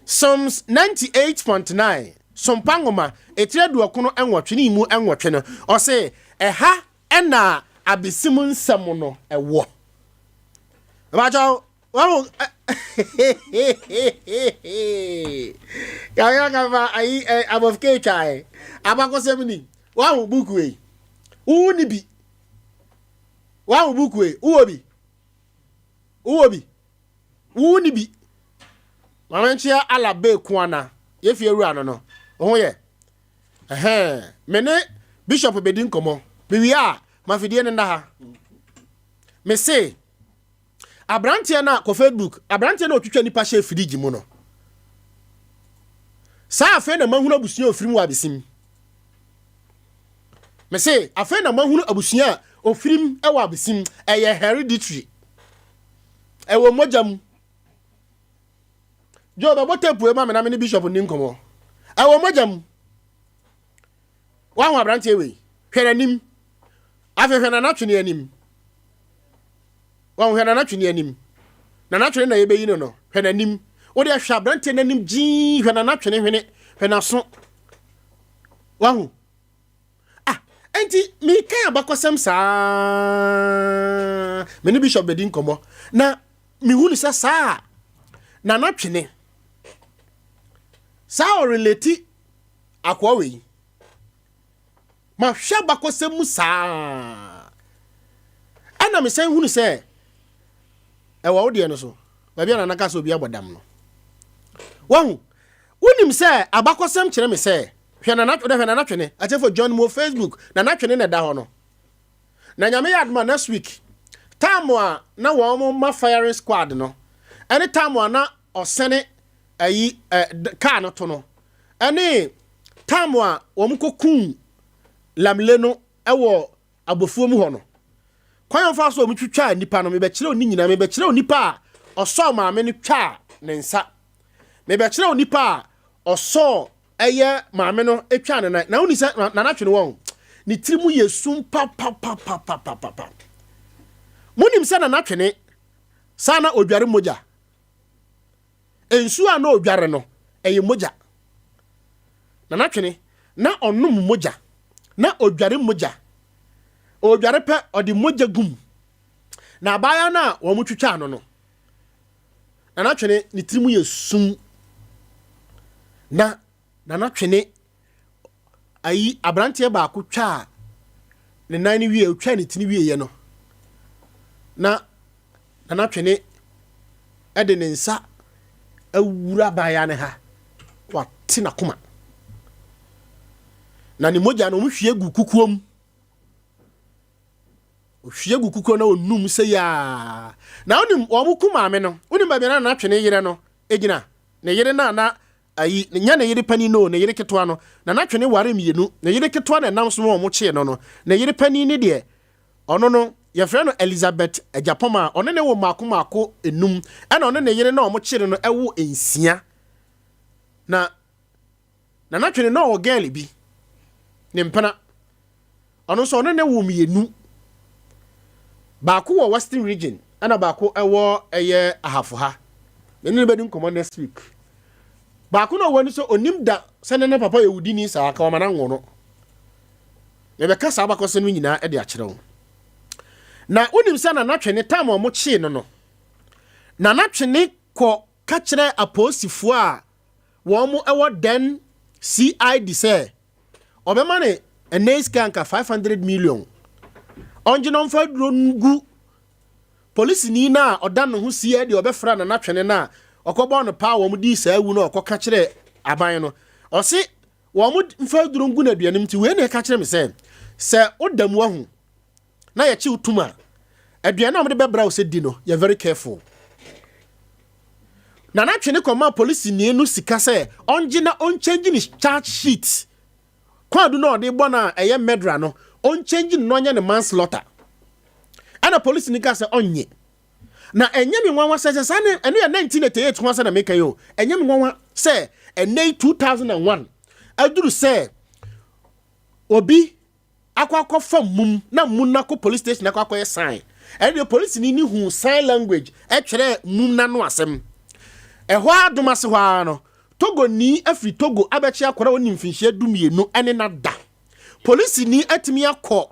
Psalms 98.9. Sompa nwoma etire 98 ne mu nwɔtwe no. Ɔse, ɛha ɛna abesim nsɛm no ɛwɔ. Ɛbɛkyɛw, wɔn yàrá kafa ayi ɛ abɔfike twa ɛ abakɔsɛm ni wɔn buku yi wowu ni bi wɔn buku yi wowɔ bi wowɔ bi wowu ni bi maame nkyɛn ala bee kuana yɛfi ewura no no ho yɛ ɛhɛn me ne bishop bedi nkɔmɔ mewie a mafidie ne nda ha me se. Aberanteɛ no a, kɔ Facebook, aberanteɛ no a ɔtwitwa nipa hyɛ firigye mu no. Saa afei na mahunu abusua a ofiri mu wɔ abesim. Mese, afei na mahunu abusua a ofiri mu wɔ abesim. Ɛyɛ hereditary. Ɛwɔ mogya mu. Joe, bɛbɔ tape wei ma me na me ne bishop nni nkɔmmɔ. Ɛwɔ mogya mu. Wahu aberanteɛ wei? Hwɛ n'anim. Afei hwɛ n'anatwene anim. Wahu hwɛ n'anatwene anim. N'anatwene na yɛbɛyi no no. Hwɛ n'anim. Wode hwɛ aberanteɛ n'anim gyii hwɛ n'anatwene hwene hwɛ n'aso. Wahu? Ah, enti mekan abakɔsɛm saa. Me ne bishop bɛdi nkɔmmɔ. Na mehu no sɛ saa n'anatwene. Saa ɔrelate Akoa wei, mahwɛ abakɔsɛm mu saa ɛna mesan hunu sɛ ɛwɔ wo deɛ no so baabi a nana ka sɛ obi abɔ dam no. Wahu, wonim sɛ abakɔsɛm kyerɛ me sɛ hwɛ nana hwɛ nana twene akyɛfo join mo Facebook nana twene na ɛda hɔ no. Na nyame yɛ adoma next week time a na wɔn ma firing squad no ɛne time a na ɔsɛne ayi ɛ kaa no to no ɛne tam a wɔn kɔ kum Lamle no wɔ abofuo mu hɔ no. Kwan a wɔfa so wɔn twitwaa nipa no, mebɛkyerɛw ne nyinaa. Mebɛkyerɛw nipa a ɔsɔɔ maame no twaa ne nsa. Mebɛkyerɛw nipa a ɔsɔɔ ɛyɛ maame no twaa ne nan. Na woni sɛ nana twene wɔn. Ne tiri mu yɛ sum papapapapapapa. Monim sɛ Nana Twene saa na odware mogya? Nsuo a na odware no, ɛyɛ mogya. Nana Twene, na ɔnom mogya, na odware mogya. Ɔredware pɛ, ɔde mogya gu mu. Na abaayewa no a wɔtwitwaa no no, Nana Twene ne tirim yɛ sum. Na Nana Twene ayi aberanteɛ baako twaa ne nan no wie, otwaa ne ti no wieɛ no, na Nana Twene de ne nsa awura abaayewa no ha, wate n'akoma. Na ne mogya no, wɔhwie gu kukuo mu. Ohwie gu kukuo na onum sɛ yaa. Na wonim wɔn ku maame no, wonim baabi a na Nana Twene yerɛ no gyina? Ne yere no a na Ayi, nyɛ ne yere panin no o, ne yere ketewa no. Nana Twene ware mmienu. Ne yere ketewa na ɛnam so ma wɔkyee no no. Ne yere panin no deɛ, ɔno no, yɛfrɛ no Elizabeth Agyapong a ɔne no wo mmaako mmaako nnum, ɛna ɔne ne yere no a wɔkyee no no wo nsia. Na Nana Twene na ɔwɔ girl bi, ne mpena. Ɔno nso ɔne ne wo mmienu. Baako wɔ Western region ɛna baako ɛwɔ ɛyɛ Ahafo ha. Me ne no bɛdi nkɔmmɔ next week. Baako na ɔwɔ ni sɛ onim da sɛ ne ne papa yɛ wudini saa ka ɔma no anwo no. Mebɛka saa abakɔsɛm no nyinaa de akyerɛ wo. Na wonim sɛ Nana Twene time a wɔn kyee no no, Nana Twene kɔ ka kyerɛ apolisifoɔ a wɔn wɔ den CID sɛ ɔbɛma no ɛnɛ yi sika nka 500 million ɔngye na ɔmfa aduro ngu polisini no a ɔda ne ho sie deɛ ɔbɛfra Nana Twene no a ɔkɔbɔɔ no paa wɔn dii saa awu no ɔkɔka kyerɛ aban no ɔse wɔn mfa aduro ngu no aduanem nti wei na ɛka kyerɛ me sɛ sɛ woda mu ahu na yɛkye wo tum a, aduane a wɔde bɛbra wo sɛ di no, yɛ very careful. Nana Twene kɔmaa polisini no sika sɛ ɔngye na ɔnkyɛngye ne charge sheet. Kwaadu no a ɔde bɔ no a ɛyɛ mɛdra no, ɔnkyɛngye no na ɔnyɛ no manslaughter. Ɛna polisini kaa sɛ ɔnnye. Na ɛnyɛ me nwanwa sɛ sɛ saa ne ɛno yɛ 1988 ho asɛm na meka yi o. Ɛnyɛ me nwanwa sɛ ɛnnɛ yi 2001 aduru sɛ obi akɔ akɔfa mum na mum no akɔ police station akɔ akɔyɛ sign. Ɛno deɛ polisini no huu sign language ɛtwerɛ mum no ano asɛm. Ɛhɔ ara dom ase hɔ ara no, Togoni afiri Togo abɛkye akwadaa a ɔnni mfinhyia dumienu ne no ada. Polisini atumi akɔ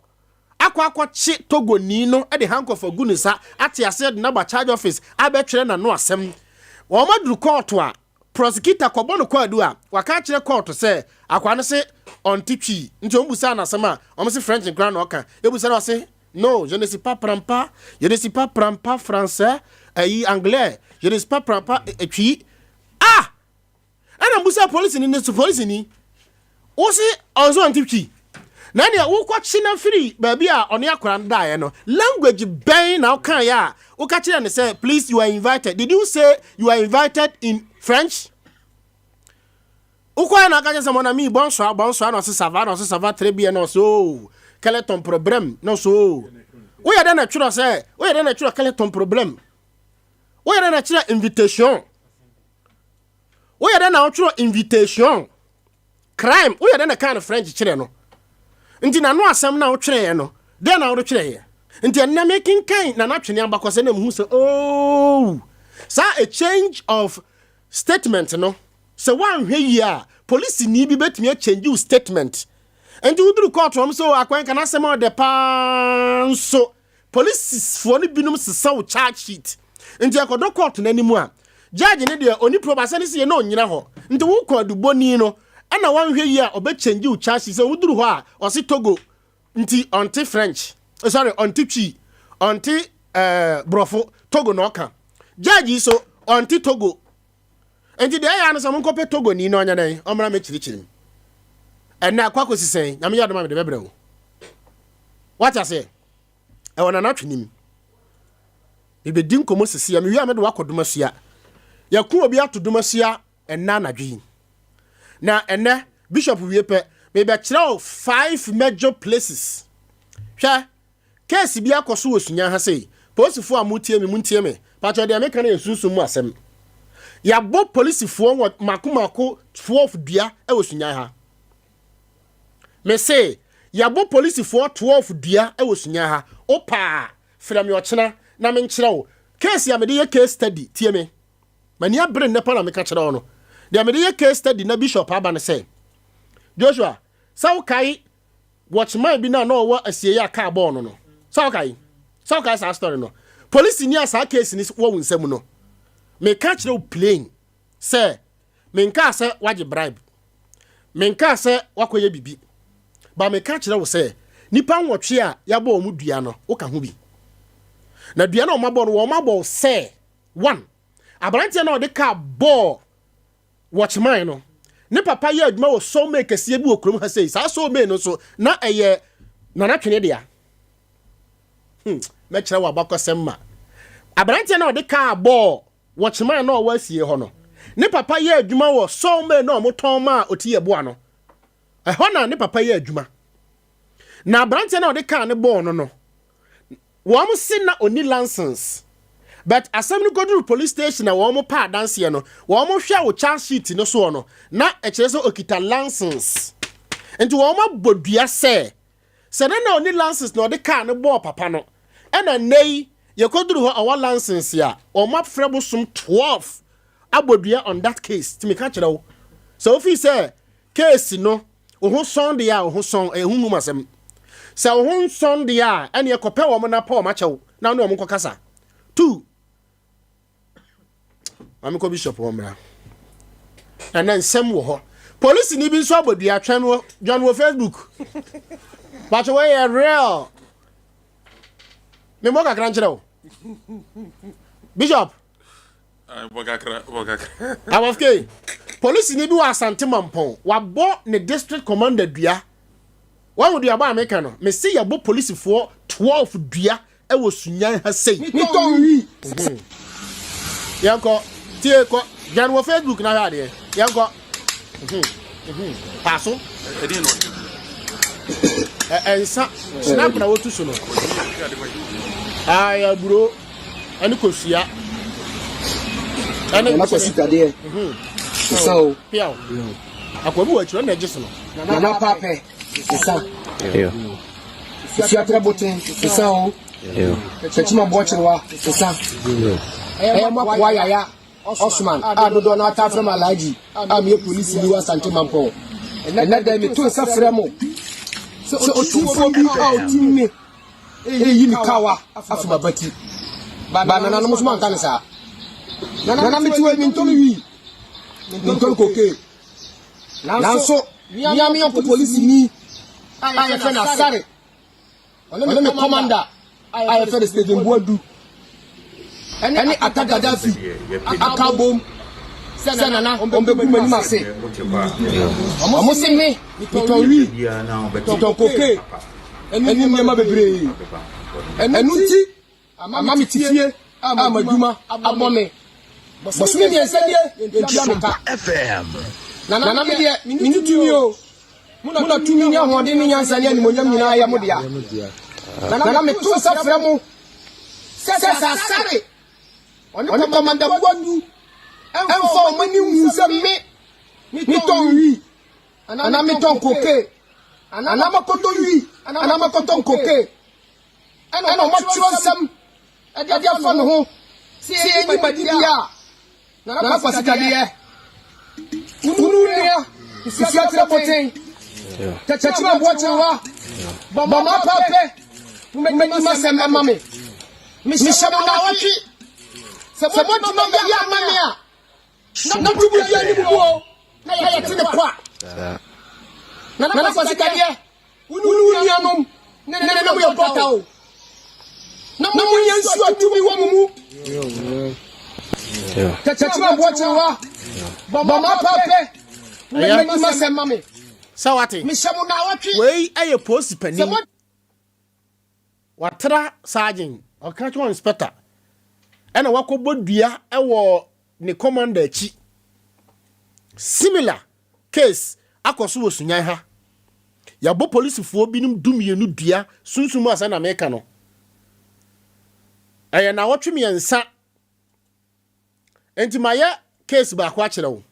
akɔ akɔkye Togoni no de handcuff agu ne nsa ate aseɛ de no aba charge office abɛtwerɛ n'ano asɛm. Wɔn aduru kɔɔto a, Prosecutor kɔbɔ no kwaadu a, waka akyerɛ kɔɔto sɛ akwaa no se ɔnte Twi nti wɔn busaa no asɛm a, wɔn se French nkoraa na ɔka. Yɛbusa no ɔse no, je ne suis pas prends pas, je ne suis pas prends pas français, ayi anglais, je ne suis pas prends pas Twi. Ah! Ɛna mbusa polisini no so polisini, wo se ɔnso ɔnte Twi? Na ɛneɛ wokɔkye no firi baabi a ɔne akwadaa no daeɛ no, language bɛn na wokaeɛ a woka kyerɛ no sɛ please you are invited? Did you say you are invited in French? Wokɔɛ na aka kyerɛ sɛ mon ami bonsoir, bonsoir na ɔse ça va na ɔse ça va très bien na ɔse oh quel est ton problème na ɔse oh woyɛ dɛn na twerɛ sɛ woyɛ dɛn na twerɛ quel est ton problème? Woyɛ dɛn na kyerɛ invitation? Woyɛ dɛn na wotwerɛ invitation? Crime, woyɛ dɛn na kaa no French kyerɛ no? Nti n'ano asɛm no a wotwerɛeɛ no, dɛn na wode twerɛeɛ? Nti ɛnnɛ mekenkan Nana Twene abakɔsɛm na mehu sɛ, oh, saa a change of statement no, sɛ woanhwɛ yie a, polisini bi bɛtumi akyɛngye wo statement. Nti woduru kɔɔto wɔn sɛ, oh, akwanka n'asɛm a ɔdɛ paa nso, Polisifoɔ no binom sesa wo charge sheet nti ɛkɔdɔ court no anim a judge no deɛ ɔni prob asɛ ne sɛ yɛ na ɔnyina hɔ nti wo kɔadubɔni no ɛna wanhwɛ yie a ɔbɛ change wo charge sheet sɛ woduru hɔ a ɔse Togo nti ɔnte French eh, sorry ɔnte Twi ɔnte eh, Borɔfo Togo na ɔka judge yi so ɔnte Togo nti deɛ ɛyɛ ano sɛ monkɔpɛ Togo ni na ɔnyɛ dɛn ɔmmra mɛkyirikyiri mu ɛnɛ akɔ akɔsi sɛn nyame yɛ adom a mede bɛbrɛ wo wate aseɛ ɛwɔ Nana Twenim. Mebɛdi nkɔmmɔ sisi a, mewie a mede wakɔ Dumasua. Yɛko obi ato Dumasua ɛnnɛ anadwo yi. Na ɛnnɛ, Bishop wie pɛ, mebɛkyerɛ wo five major places. Hwɛ, case bi akɔ so wɔ Sunya ha sei. Polisifoɔ a motie me, montie me. Pakyɛ deɛ meka no yɛ sunsum mu asɛm. Yɛabɔ polisifoɔ wɔ mako mako 12 dua wɔ Sunya ha. Me se, yɛabɔ polisifoɔ 12 dua wɔ Sunya ha. Wo paa, frɛ me ɔkyena na menkyerɛ wo case a mede yɛ case study. Tie me, m'ani abere nnɛ pa na meka kyerɛ wo no. Deɛ mede yɛ case study na Bishop aba no sɛ, Joshua, sɛ wokae watchman bi no a na ɔwɔ asieeɛ a kaa bɔɔ no no, sɛ wokae saa story no, polisi ni a saa case ni wɔ wo nsam no, meka kyerɛ wo plain sɛ menkaa sɛ wagye bribe, menkaa sɛ wakɔyɛ bibi ba. Meka kyerɛ wo sɛ nipa 8 a yɛabɔ wɔn dua no, woka ho bi. Na dua no a wɔabɔ no, wɔn abɔ sɛ one aberanteɛ na ɔde kaa bɔɔ watchman no, ne papa yɛ adwuma wɔ sawmill kɛseɛ bi wɔ kurom ha sei. Saa sawmill no nso na ɛyɛ Nana Twene dea. Mɛkyerɛ wɔ abakɔsɛm ma aberanteɛ na ɔde kaa bɔɔ watchman na ɔwɔ asie hɔ no, ne papa yɛ adwuma wɔ sawmill na ɔmotɔn ma a ɔti yɛ boa no ɛhɔ na ne papa yɛ adwuma. Na aberanteɛ na ɔde kaa ne bɔɔ no, wɔn se na oni license, but asɛm no kɔduru police station a wɔn pa adanseɛ no, wɔn hwɛ wo charge sheet no soɔ no, na ɛkyerɛ sɛ okita license. Nti wɔn abɔ dua sɛ na oni license na ɔde kaa no bɔɔ papa no, ɛna nne yi yɛkɔduru hɔ ɔwɔ license a, wɔn afrɛ bosom 12 abɔ dua on that case. Tìmí ka kyerɛ wo sɛ ofi sɛ case no wo ho sɔn deɛ a, wo ho sɔn, ɛyɛ huhum asɛm. Sɛ wo ho nsɔn deɛ a, ɛne ɛkɔpɛ wɔn na pa wɔn akyɛw na wɔne wɔn nkɔ kasa two. Maame, kɔ Bishop wɔ mmra. Ɛnɛ nsɛm wɔ hɔ. Polisi ni bi nso abɔ dua. Twɛn wɔ dwan wɔ Facebook bàtɛ wɔyɛ real. Memmɔ kakra nkyerɛ wo, Bishop. Bɔ kakra, bɔ kakra. Awɔfke polisi ni bi wɔ Asante Mampɔn, wabɔ ne district commander dua. Wɔn wo duabɔ a meka no, mesi yɛbɔ polisifoɔ 12 dua ɛwɔ Sunyan ha sei. Yɛnkɔ tie, kɔ dwan wɔ Facebook na hwɛ adeɛ. Yɛnkɔ paaso. Ɛdeɛ na ɔde Ɛnsa snap na wotu so no ayɛ aburo ɛne kosua ɛne Nana Kwasi Tadeɛ. Nsa o. Piaw akwa bi wɔ akyire na ɛgye so no. Nana Paapɛ. Nsa. Efiatrɛ Boten. Nsa o. Kyɛkyima Boɔkyerewa. Nsa. Ɛyɛ mo akoa Yaya Osman a dodoɔ no ata frɛ m Alhaji a meyɛ polisi ni wɔ Asante Mampɔn. Ɛnɛ dɛ meto nsa frɛ mo sɛ otumfoɔ bi a otim me ɛyi me kawa afi m'abati. Ba nananom nso manka ne saa. Nana, mete wɔ mentɔ me wii, mentɔ me kokee. Nanso mea me yɔnko polisi ni a yɛfrɛ no Asare, ɔne me commander a yɛfrɛ no Stephen Boadu ɛne Ata Gaddafi aka bom sɛ nana ɔmbɛgu m'anim ase. Ɔmo se me metɔn wii, metɔn kokee ɛne nneɛma bebree. Ɛno nti ama me te fie a m'adwuma abɔ me bɔsome 3 nie, yɛntua me ka. FM. Nana, me deɛ menni tumi o. Mo na tumi ne ahoɔden ne nyansa ne animonyam nyinaa yɛ mo dea. Nana, meto nsa frɛ mo sɛ Asare ɔne Commander Boadu ɛmfa ɔmo ani hu sɛ me metɔn wii anaa metɔn koke anaa makɔtɔ wii anaa makɔtɔn koke, ɛna ɔmatwerɛ nsɛm ɛde afa ne ho sɛ yɛnyi madi bi a, Nana Kwasi Tadeɛ, wonu nua Nsuaterɛ Boten, Tɛkyerɛ Boakyerewa, Bɔma Paapɛ, mommɛdi m'asɛm ɛma me. Mehyɛ mo naawɔtwe sɛ moantumi ammɛyɛ ama me a, na tubu di anim mu o, na yɛte ne kɔ a. Nana Kwasi Tadeɛ, wo ne wo nuanom ne ne nam yɛ bɔta o, na monyɛ nsuo a tumi wɔ mo mu. Tɛkyerɛ Boakyerewa, Bɔma Paapɛ, mommɛdi m'asɛm ma me. Sɛ wate. Mehyɛ mo naawɔtwe Wei ɛyɛ polisi sɛ panin mo watra sergeant, ɔka kyerɛ inspector, ɛna wakɔbɔ dua ɛwɔ ne commander akyi. Similar case akɔ so wɔ Sunyan ha. Yɛabɔ polisifoɔ binom 12 dua sunsum a sɛ na meka no ɛyɛ nawɔtwe 3. Nti mayɛ case baako akyerɛ wo.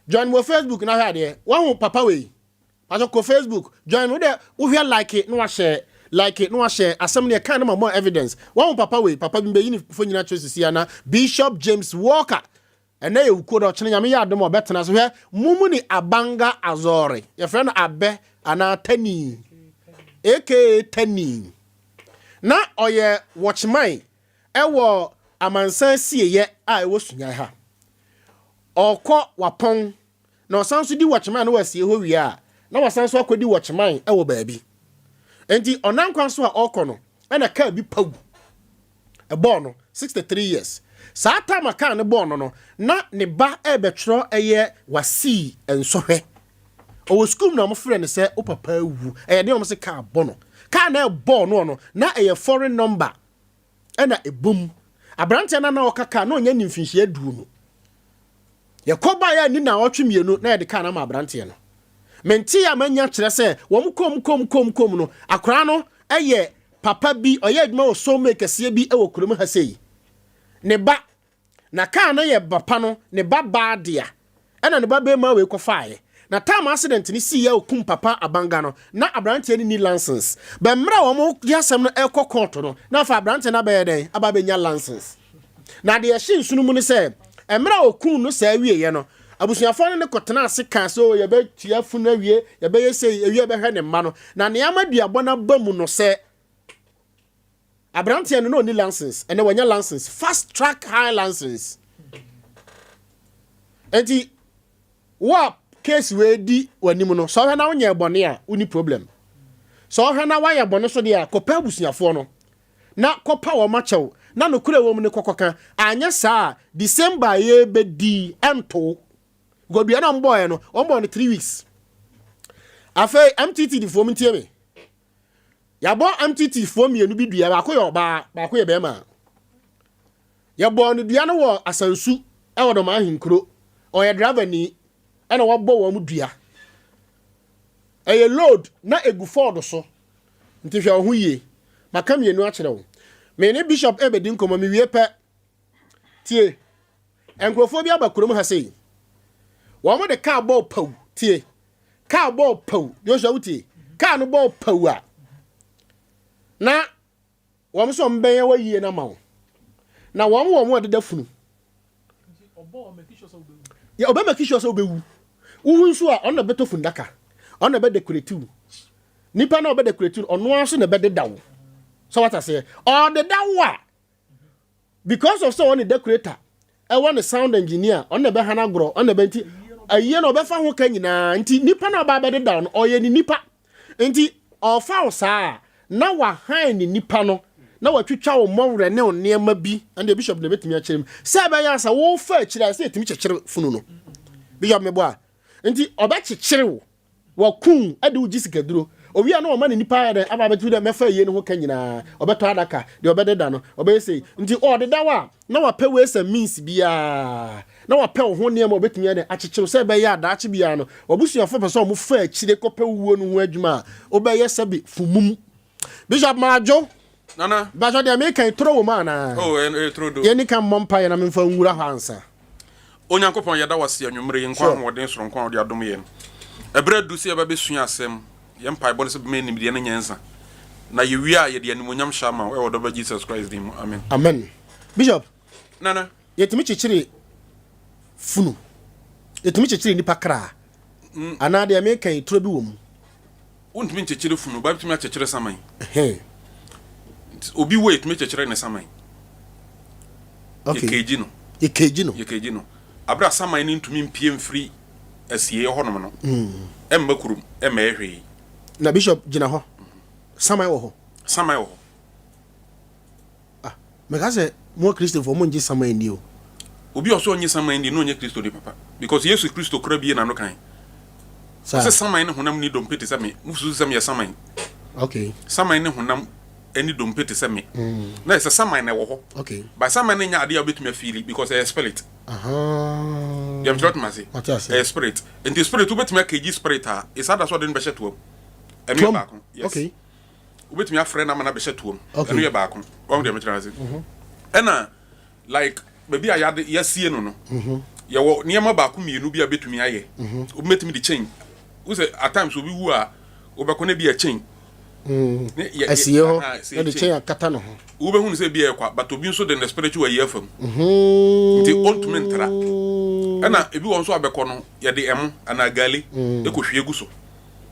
Join wɔ Facebook na hwɛ adeɛ. Wahu papa wei pasɛ, kɔ Facebook join wo dɛ wohwɛ, like na wahyɛ. Like na wahyɛ asɛm no yɛka no ma more evidence. Wahu papa wei, papa bi bɛyi ne fo nyina kyerɛ sisi ana Bishop James Walker. Ɛnɛ yɛ wukuo dɛ ɔkyena Nyame yɛ adom a ɔbɛtena so. Hwɛ Mumuni Abanga Azɔre. Yɛfrɛ no Abɛ anaa Tani. Aka Tani. Na ɔyɛ watchman ɛwɔ amansan sieyɛ a ɛwɔ Sunyani ha. Ɔkɔ wapɔn na ɔsan nso di watchman no wɔ asie hɔ wie a, na wasan nso akɔdi watchman wɔ baabi. Enti ɔnam kwan so a ɔrekɔ no, ɛna kaa bi pawu ɛbɔɔ no, 63 years. Saa time a kaa no bɔɔ no no, na ne ba ɛrebɛtwerɛ ɛyɛ wasii nsɔhwɛ. Ɔwɔ sukuu mu na wɔfrɛ no sɛ wo papa awu. Ɛyɛ den a wɔse kaa bɔ no. Kaa no ɛbɔɔ noɔ no, na ɛyɛ foreign number. Ɛna ɛbom. Aberanteɛ no a na ɔka kaa na ɔnya ne mfinhyia aduonu. Yɛkɔ baeɛ a ni naawɔtwe mmienu na yɛde kaa no ama aberanteɛ no. Mentee a manya kyerɛ sɛ wɔn kom kom kom kom no, akwaraa no yɛ papa bi, ɔyɛ adwuma wɔ sawmill kɛseɛ bi wɔ kurom ha sei. Ne ba Na car no yɛ papa no ne ba baa dea ɛna ne ba bɛɛma wei kɔ faeɛ. Na time accident no siiɛ a okum papa Abanga no na abranteɛ no nni license. But mmerɛ a wɔn de asɛm no ɛrekɔ court no na afei abranteɛ no abɛyɛ dɛn aba abɛnya license. Na deɛ ɛhye nsono mu ne sɛ mmerɛ a okum no saa wieɛ no abusuafoɔ no ne kɔtena ase kaa sɛ oh yɛbɛtua funu awie yɛbɛyɛ sei awie yɛbɛhwɛ ne mma no. Na nea ama duabɔ no aba mu no sɛ Abranteɛ no na ɔnni license, ɛnɛ wanya license, fast track high license. Enti wo a case wei di w'anim no, sɛ ɔhwɛ na wonyɛ bɔne a, wonni problem. Sɛ ɔhwɛ na woayɛ bɔne so deɛ a, kɔpɛ abusuafoɔ no na kɔpa wɔn akyɛw na nokorɛ wɔ mu no kɔkɔka. Anyɛ saa a, December a yɛrebɛdi ɛnto wo. Because dua no a wɔbɔeɛ no, wɔbɔɔ no 3 weeks. Afei MTT difoɔ mu ntie me. Yɛabɔ MTT foɔ mmienu bi dua, baako yɛ ɔbaa, baako yɛ bɛrima. Yɛbɔɔ no dua no wɔ Asansu wɔ Dɔm Ahenkuro. Ɔyɛ driver ni ɛna wabɔ wɔn dua. Ɛyɛ load na egu Ford so. Nti hwɛ wo ho yie. Maka mmienu akyerɛ wo. Me ne Bishop ɛbɛdi nkɔmmɔ mewie pɛ. Tie. Nkurɔfoɔ bi aba kurom ha sei. Wɔn de kaa bɔɔ paw. Tie. Kaa bɔɔ paw. Joshua wotie. Kaa no bɔɔ paw a. Na wɔn nso wɔn bɛyɛ wɔ yie no ama wo. Na wɔn wɔ wɔn a ɛdeda funu. Yɛ ɔbɛ make sure sɛ wobɛwu. Wowu nso a ɔno na bɛtɔ fundaka. Ɔno na bɛ decorate wo. Nipa na ɔbɛ decorate no ɔno ara nso na ɛbɛdeda wo. Sɛ wata seɛ. Ɔdeda wo a because of sɛ ɔne decorator ɛwɔ ne sound engineer ɔno na ɛbɛha no agorɔ ɔno na ɛbɛ nti ayie no ɔbɛfa ho ka nyinaa nti nipa na ɔba abɛdeda no ɔyɛ ne nipa nti ɔfa wo saa na wahan ne nipa no na watwitwa wo mmɔwerɛ ne wo nneɛma bi ɛnna bishop na ebɛtumi akyerɛ mu sɛ ɛbɛyɛ asa wofa akyire a sɛ yɛtumi kyekyere funu no bishop mebɔ a nti ɔbɛkyekyere wo Waku de wo gye sikaduro. Owie a na wama ne nipa ayɛ dɛn aba abɛto dɛ mɛfa ayie no ho ka nyinaa. Ɔbɛtɔ adaka, deɛ ɔbɛdeda no, ɔbɛyɛ sei. Nti ɔɔdeda wo a, na wapɛ ways and means biara. Na wapɛ wo ho nneɛma a ɔbɛtumi ayɛ dɛn akyekyere wo sɛ ɛbɛyɛ a daakye biara no, w'abusuafoɔ pɛ sɛ wɔfa akyire kɔpɛ wo wuo no ho adwuma a, wobɛyɛ sɛbe fumum. Bishop Madwo. Nana. Bàtɔ deɛ meka yi toro wɔ mu anaa? Oh, ɛyɛ toro do. Yɛn ni ka mmɔ mpaeɛ na memfa nwura hɔ ansa. Onyankopɔn, yɛda wo ase anwummere yi, nkwa ahoɔden soronko a wode adom yɛn. Ɛberɛ adu sɛ yɛba bɛsua asɛm. Yɛn mpaebɔ ne sɛ bɛma yɛn nimdeɛ ne nyansa. Na yɛwie a, yɛde animuonyam hyɛ ama wo, ɛwɔ dɔba Jesus Christ din mu. Amen. Amen. Bishop. Nana. Yɛtumi kyekyere funu. Yɛtumi kyekyere nipa kra. Anaa deɛ meka yi turo bi wɔ mu. Wontumi nkyekyere funu, ba bɛtumi akyekyere saman. Obi wo yɛtumi kyekyere ne saman. Okay. Yɛkeegyi no. Yɛkeegyi no. Yɛkeegyi no. Abere a saman no ntumi mpie mfiri asieeɛ hɔnom no, ɛmma kurom, ɛmmɛyɛ hwee. Na bishop gyina hɔ. Saman wɔ hɔ. Saman wɔ hɔ. Ah, meka sɛ mo Akristofoɔ mo ngye saman nni o. Obi a ɔsɛ ɔnye saman nni no ɔnyɛ Kristoni papa because Yesu Kristo kora bie n'ano kan. Ɔsɛ saman ne honam ni dompe te sɛ me. Mo susu sɛ meyɛ saman. Okay. Saman ne honam ani dompe te sɛ me. Na ɛsɛ saman na ɛwɔ hɔ. Okay. But saman no nyɛ adeɛ a wobɛtumi afeeli because ɛyɛ spirit. Deɛ mekyerɛ wotem ase. Ɛyɛ spirit. Nti spirit wobɛtumi akagyi spirit a ɛsaa da so ɔde no bɛhyɛ toam. Ɛno yɛ baako. Yes. Okay. Wobɛtumi afrɛ no ama no abɛhyɛ toam. Ɛno yɛ baako. Wahu deɛ mekyerɛ ase. Ɛna like baabi a yɛade yɛasie no no yɛwɔ nneɛma baako mmienu bi a bɛtumi ayɛ. Obi bɛtumi de chain. Wo sɛ at times obi wu a wobɛkɔ na bi yɛ chain. Ne yɛ- yɛ- Asie hɔ aha, sie na de chain. kyɛn akata ne ho. Wobɛhu no sɛ ebi yɛ kwa, but obi nso de ne spiritual ayi afa mu. Mhm. Nti ɔntumi ntra. Ɛna ebi wɔ nso abɛkɔ no, yɛde ɛmo anaa gale ɛkɔhwie gu so.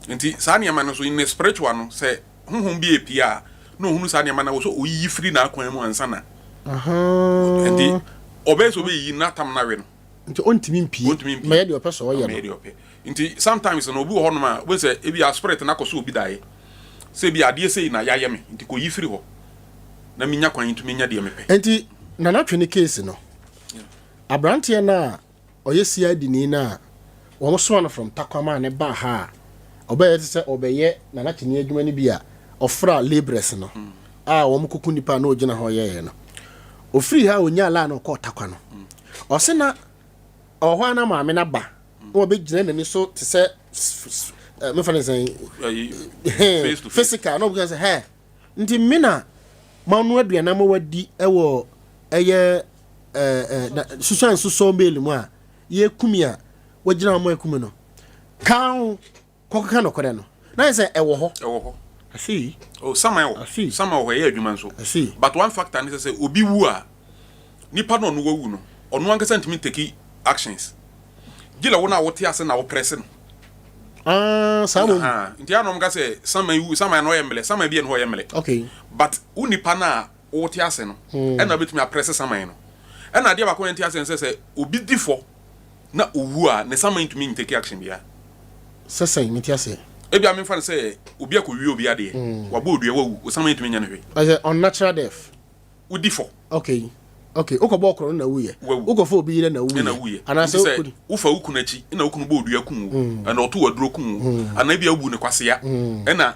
Nti saa nneɛma no nso in the spiritual no, sɛ honhom bi epie a, na ohunu saa nneɛma no a, wɔ sɛ oyiyi firi n'akwan mu ansa na. Nti ɔbɛyɛ sɛ ɔbɛyiyi n'atam no awe no. Nti ɔntumi mpie. Ɔntumi mpie. Mɛyɛ deɛ ɔpɛ sɛ ɔyɛ Ɔmɛyɛ no. deɛ ɔpɛ. Nti sometimes no, obi wɔ hɔnom a, wobɛhu sɛ ebi a spirit no akɔ so obi daeɛ. Sɛ ebi adeɛ sei na yɛayɛ me, nti kɔyi firi hɔ na menya kwan ntumi nya deɛ mepɛ. Nti Nana Twene case no, aberanteɛ no a ɔyɛ CID ni no a wɔn soma no from Tarkwa maa ne baa ha a ɔbɛyɛ te sɛ ɔbɛyɛ Nana Twene adwuma no bi a ɔfra labourers no a wɔn kɔku nipa a na ɔgyina hɔ yɛeɛ no. Ɔfiri ha a ɔnyaa line no ɔkɔɔ Tarkwa no, ɔse na ɔwɔ hɔ a na maame no aba na wɔbɛgyina n'ani so te sɛ mefa no sɛn Ayi, face to face. Physical na ɔbɛka sɛ hɛ nti me na mano aduane ama wadi ɛwɔ ɛyɛ ɛɛ ɛɛ na susan susɔ mail mu a yɛkumi a wagyina hɔ ma akumi no ka ho kɔkeka nokorɛ no na yɛ sɛ ɛwɔ hɔ. Ɛwɔ hɔ. I see. Oh, saman wɔ I see. Saman wɔ hɔ, ɛyɛ adwuma nso. I see. But one factor ne sɛ obi wu a, nipa no ɔno wawu no, ɔno ankasa ntumi take actions. Gye la wo na wote ase na wo press no. Ah, saa mo. Aha. Nti anom ka sɛ saman wu, saman no ɔyɛ mmelɛ, saman bi yɛ no hɔ ɔyɛ mmelɛ. But wo nipa no a wote ase no, ɛna wobɛtumi apress saman no. Ɛna adeɛ baako a yɛnte ase ne sɛ obi di fɔ na owu a, ne saman ntumi ntake action biara. Sɛ sɛn, mete ase? Ebia memfa no sɛ obi akɔwie obi adeɛ, wabɔ odua wawu, wo saman ntumi nyɛ no hwee. Ɛsɛ unnatural death. Wodi fɔ. Okay, wokɔbɔ ɔkorɔ no na wuyɛ. Wawu. Wokɔfa obi yerɛ na Ɛna wuyɛ. wuyɛ. Anaasɛ Nti sɛ wokɔdi. wofa wo kunu akyi na wo kunu bɔ odua kum wo, ɛna ɔto aduro kum wo, anaa ebia wobu no kwasea, ɛna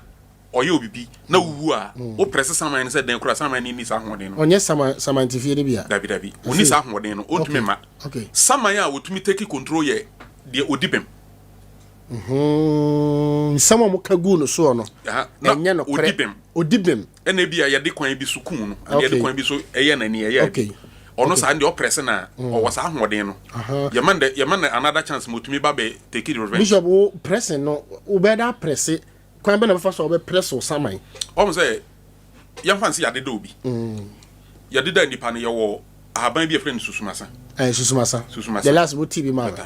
ɔyɛ obibi na wowu a, wo prɛse saman no sɛ dɛn koraa, saman no nni saa ahoɔden no. Ɔnyɛ saman samantifie no bi a. Dabi dabi, ɔnni saa ahoɔden no, ɔntumi mma. Saman a ɔtumi take control yɛ deɛ ɔdi bem. Nsɛm a wɔka guu no soɔ no, Aha, na ɛnyɛ nokorɛ. ɔdi bem. Ɔdi bem. Ɛna ebi a yɛde kwan bi so kum no, ɛna yɛde kwan bi so ɛyɛ n'ani ɛyɛ adi. Ɔno saa deɛ ɔprɛse na ɔwɔ saa ahoɔden no. Yɛma no yɛma no another chance ma ɔtumi ba bɛ take revenge. Bishop, wo pressing no, wobɛda aprɛse, kwan bɛ na bɛfa so a wobɛprɛse wo saman? Ɔmo sɛ yɛmfa nse yɛadeda obi. Yɛdeda nipa no, yɛwɔ ahaban bi a yɛfrɛ no susumasa. Ɛɛ, susumasa. Susumasa. The last wo tea bi maa me.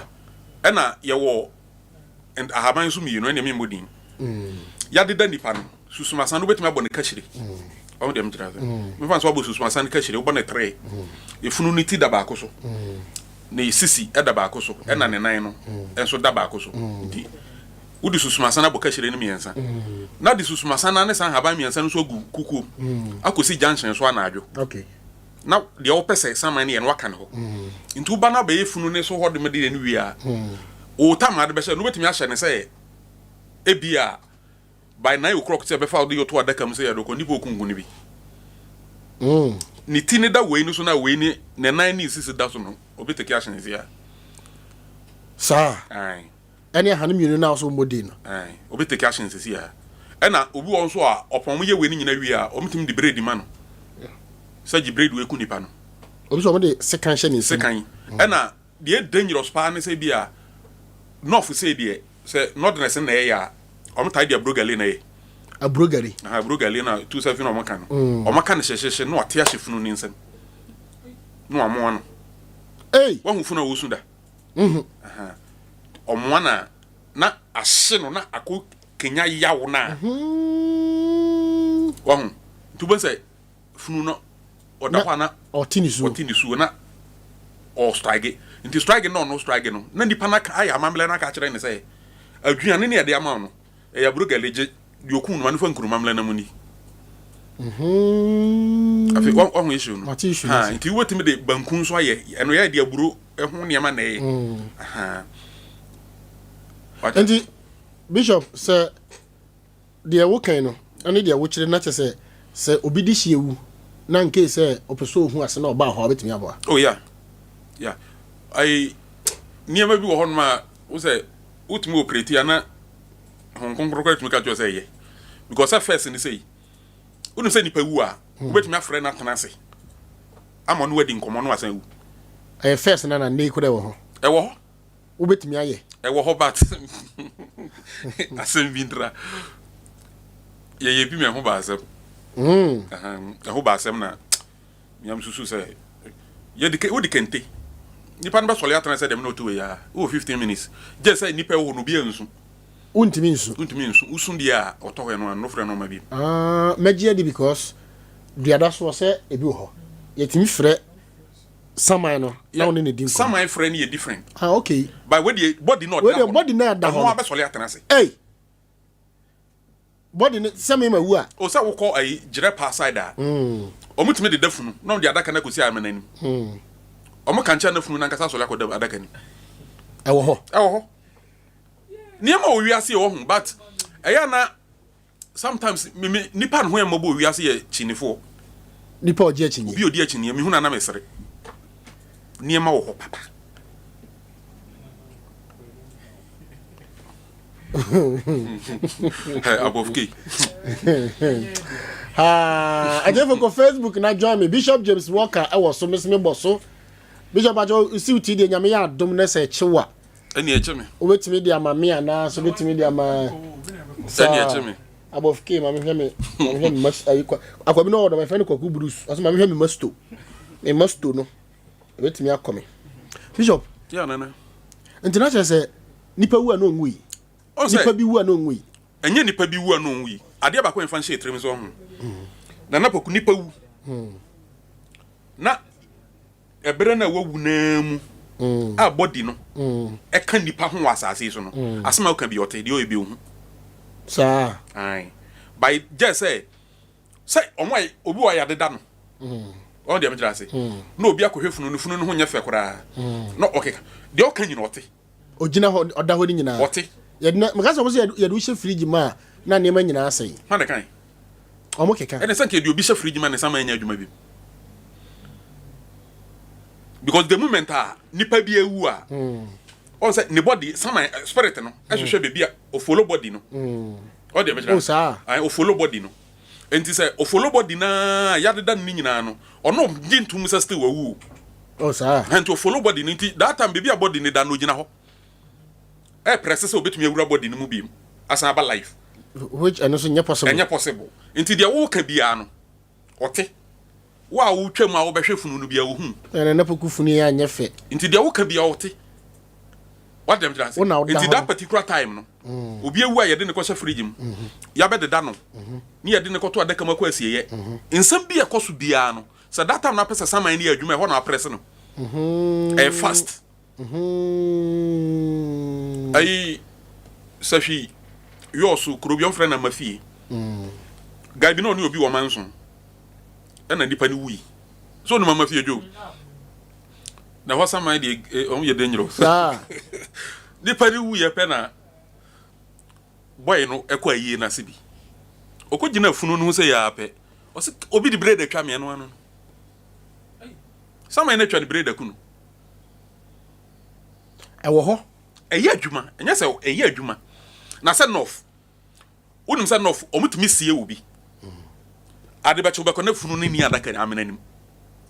Ɛna yɛwɔ ahaban nso mmienu, ɛna memmɔ din. Yɛadeda nipa no, susumasa no wobɛtumi abɔ ne kahyire. Ɔmo deɛ mekyerɛ sɛ mefa nso abɔ susumasa no kahyire, wobɔ ne tere. Efunu ne ti da baako so, ne sisi ɛda baako so, ɛna ne nan no nso da baako so. Nti wode susumasa no abɔ kahyire no mmiɛnsa, na de susumasa no ne saa ahaban mmiɛnsa no nso agu kukuo akɔsi junction so anadwo. Na deɛ wopɛ sɛ saman no yɛ no waka ne hɔ. Nti woba no abɛyɛ funu ne so hɔ de mede no wie a, wo tam ade bɛhyɛ no, wobɛtumi ahyɛ ne sɛ ebi a by 9 o'clock sɛ bɛfa wode yɛto adaka mu sɛ yɛde kɔ nipa okunku no bi. Ne ti ne da wei no so na wei ne ne nan ne sisi da so no, obi take action si a. Saa. Aye. Ɛne aha no mmienu na so mmɔ din no. Aye. Obi take action sisi a. Ɛna obi wɔ nso a ɔpɔn mo yɛ wei no nyina wie a, ɔmo tumi de bread ma no. Sɛ gye bread wei ku nipa no. Obi sɛ ɔmo de sekan hyɛ ne nsam. Sekan. Ɛna deɛ dangerous paa ne sɛ bi a north sɛ deɛ sɛ northerners na ɛyɛ a, ɔmo taa de aburogale na ɛyɛ. Aburogale. Aha, aburogale na tu sɛ fi na ɔmo ka no. Ɔmo ka no hyehyehye na ɔte ahyɛ funu ne nsam. Na wamoa no. Ei. Wahu funu a wosu da. Aha. Ɔmoa na na ahye no na akɔ kenya yaw na. Wahu. Nti wobɛhu sɛ funu no ɔda hɔ a na ɔte ne suo. Ɔte ne suo na ɔstrike. Nti strike na ɔno strike no na nipa no ayɛ amammerɛ no aka akyerɛ ne sɛ aduane ne yɛde ama no ɛyɛ aburo gale gye deɛ ɔkum no ma no fa nkuruma mmla na mu ni. Afei wahu issue no. Mate issue no. Ha, nti wobɛtumi de banku nso ayɛ ɛno yɛ de aburo ho nneɛma na ɛyɛ. Aha. Nti Bishop, sɛ deɛ wokan no ɛne deɛ wokyerɛ na kyɛ sɛ sɛ obi de hyia wu na nkei sɛ ɔpɛ sɛ ohu ase na ɔbaa hɔ a wobɛtumi aboa? Oh yeah. Ayi, nneɛma bi wɔ hɔnom a wo sɛ wotumi operate a na Honhom Kronkron koraa tumi ka kyerɛ sɛ ɛyɛ. Because sɛ first ne sɛ wonim sɛ nipa wu a, wobɛtumi afrɛ no atena ase ama ɔne wadi nkɔmmɔ no asan wu. Ɛyɛ first na na nnɛ yi koraa ɛwɔ hɔ. Ɛwɔ hɔ. Wobɛtumi ayɛ. Ɛwɔ hɔ but asɛm bi ntra. Yɛyɛ bi ma ɛho ba asɛm. Ɛho ba asɛm na mea mesusu sɛ yɛde ke wode kente nipa no bɛsɔre atena sɛ dɛm na ɔte wei a wowɔ 15 minutes gye sɛ nipa ɛwɔ hɔ no obi ansu. Wontumi nsu. Wontumi nsu. Wosu deɛ a ɔtɔ hɔ ɛno ano frɛ no ɔma bi. Ah, mɛgye adi because duada soɔ sɛ ebi wɔ hɔ. Yɛtumi frɛ saman no na wo ne no di nkɔmmɔ. Saman frɛ no yɛ different. Ah, okay. But wei deɛ body na ɔda hɔ no. Body na ɛda hɔ no. Ɔno abɛsɔre atena ase. Ei! Body no sɛ me ma wu a. O sɛ wokɔ ayi gyerɛ paa side a. Ɔmo tumi deda funu na ɔmo de adaka no akɔsi amena nim. Ɔmo ka nkyɛn na funu no ankasa asɔre akɔda adaka nim. Ɛwɔ hɔ. Ɛwɔ hɔ. Nneɛma wɔ wiase yɛ wɔ ho but ɛyɛ na sometimes me me nipa ne ho yɛ mmɔbɔ wɔ wiase yɛ kyinifoɔ. Nipa ɔgye akyinnye. Obi odi akyinnye mehu na na mesere. Nneɛma wɔ hɔ papa. Above K. Ah, ɛgyefo kɔ Facebook na join me Bishop James Walker ɛwɔ so mesome bɔ so. Bishop akyɛ siw ti deɛ nyame yɛ adom na sɛ ɛkyew a. Ɛne ɛkye me. Wobɛtumi de ama me anaa so wobɛtumi de ama. Ɛne ɛkye me. Above K ma mehwɛ me ma mehwɛ me mas ayi kwa akwa bi na ɔwɔ dɔ mefrɛ no Kwaku Bruce ɔsɛ ma mehwɛ me masto me masto no ɛbɛtumi akɔ me. Bishop. Yeah, nana. Nti na kyerɛ sɛ nipa wu a na ɔnwui. Nipa bi wu a na ɔnwui. Ɛnyɛ nipa bi wu a na ɔnwui. Adeɛ baako a yɛmfa nhyɛ tirim sɛ ɔho. Nana Poku nipa wu. Na ɛberɛ no a wawu naa mu a body no ɛka nipa ho wɔ asase yi so no asɛm a woka bi ɔte deɛ ɔyɛ bi ɔhu. Saa. Ae. By gye sɛ sɛ ɔmo a obi wɔ yɛadeda no. Ɔno deɛ mekyerɛ ase. Na obi akɔhwɛ funu no funu no ho nyɛ fɛ koraa. Na ɔkeka deɛ ɔka nyina ɔte. Ogyina hɔ ɔda hɔ no nyinaa. Ɔte. Yɛde na meka sɛ ɔmo sɛ yɛde wohyɛ fridge mu a na nneɛma nyinaa asɛe. Hwan na ɛkae? Ɔmo keka. Ɛne sɛ nka yɛde obi hyɛ fridge mu a ne nsa ma ɛnyɛ adwuma bi. Because the moment a nipa bi awu a ɔn sɛ ne body sama spirit no ɛhwehwɛ baabi a ofolo body no. Ɔde ɛbɛkyerɛ. Oh saa. Ayi ofolo body no. Nti sɛ ofolo body naa yadeda ne nyinaa no ɔno gye ntum sɛ still wawu o. Oh saa. Nti ofolo body no nti that time baabi a body no da no ogyina hɔ. Ɛprɛse sɛ obetumi awura body no mu biem asan aba life. Which ɛno nso nyɛ possible. Ɛnyɛ possible. Nti deɛ woka biara no ɔte. Wo a wotwa mu a wobɛhwɛ funu no biara ohu. Ɛna na poku funu yi anyɛ fɛ. Nti deɛ woka biara ɔte. Wate deɛ mekyerɛ ase? Wo na woda Nti hɔ that no. particular time no, obi awu a yɛde no kɔhyɛ fridge mu, yɛabɛdeda no, ne yɛde no kɔto adaka mu akɔ asieeɛ. Nsɛm bi a ɛkɔ so biara no, sɛ that time no apɛ sɛ saman no yɛ adwuma, ɛhɔ na aprɛse no. Ɛyɛ fast. Ayi, sahwi yɔɔso kuro bi ɔmfrɛ no Amafie. Guy bi na ɔne obi wɔ manso, ɛna nipa no wui. So onim Amafie dwo? Na hɔ saman deɛ eh, ɔmo yɛ dangerous. Saa. Nipa no wuyɛ pɛ na boy no ɛkɔ ayie no ase bi. Ɔkɔ gyina funu no ho sɛ yɛ apɛ. Ɔsɛ obi de blade atwa me ɛno ano no. Saman no atwa ne blade aku no. Ɛwɔ hɔ. Ɛyɛ adwuma, ɛnyɛ sɛ ɛyɛ adwuma. Na sɛ north Wonim sɛ nɔf ɔmo tumi sie obi. Ade bɛkye wobɛkɔ na funu no nni adaka amena nim.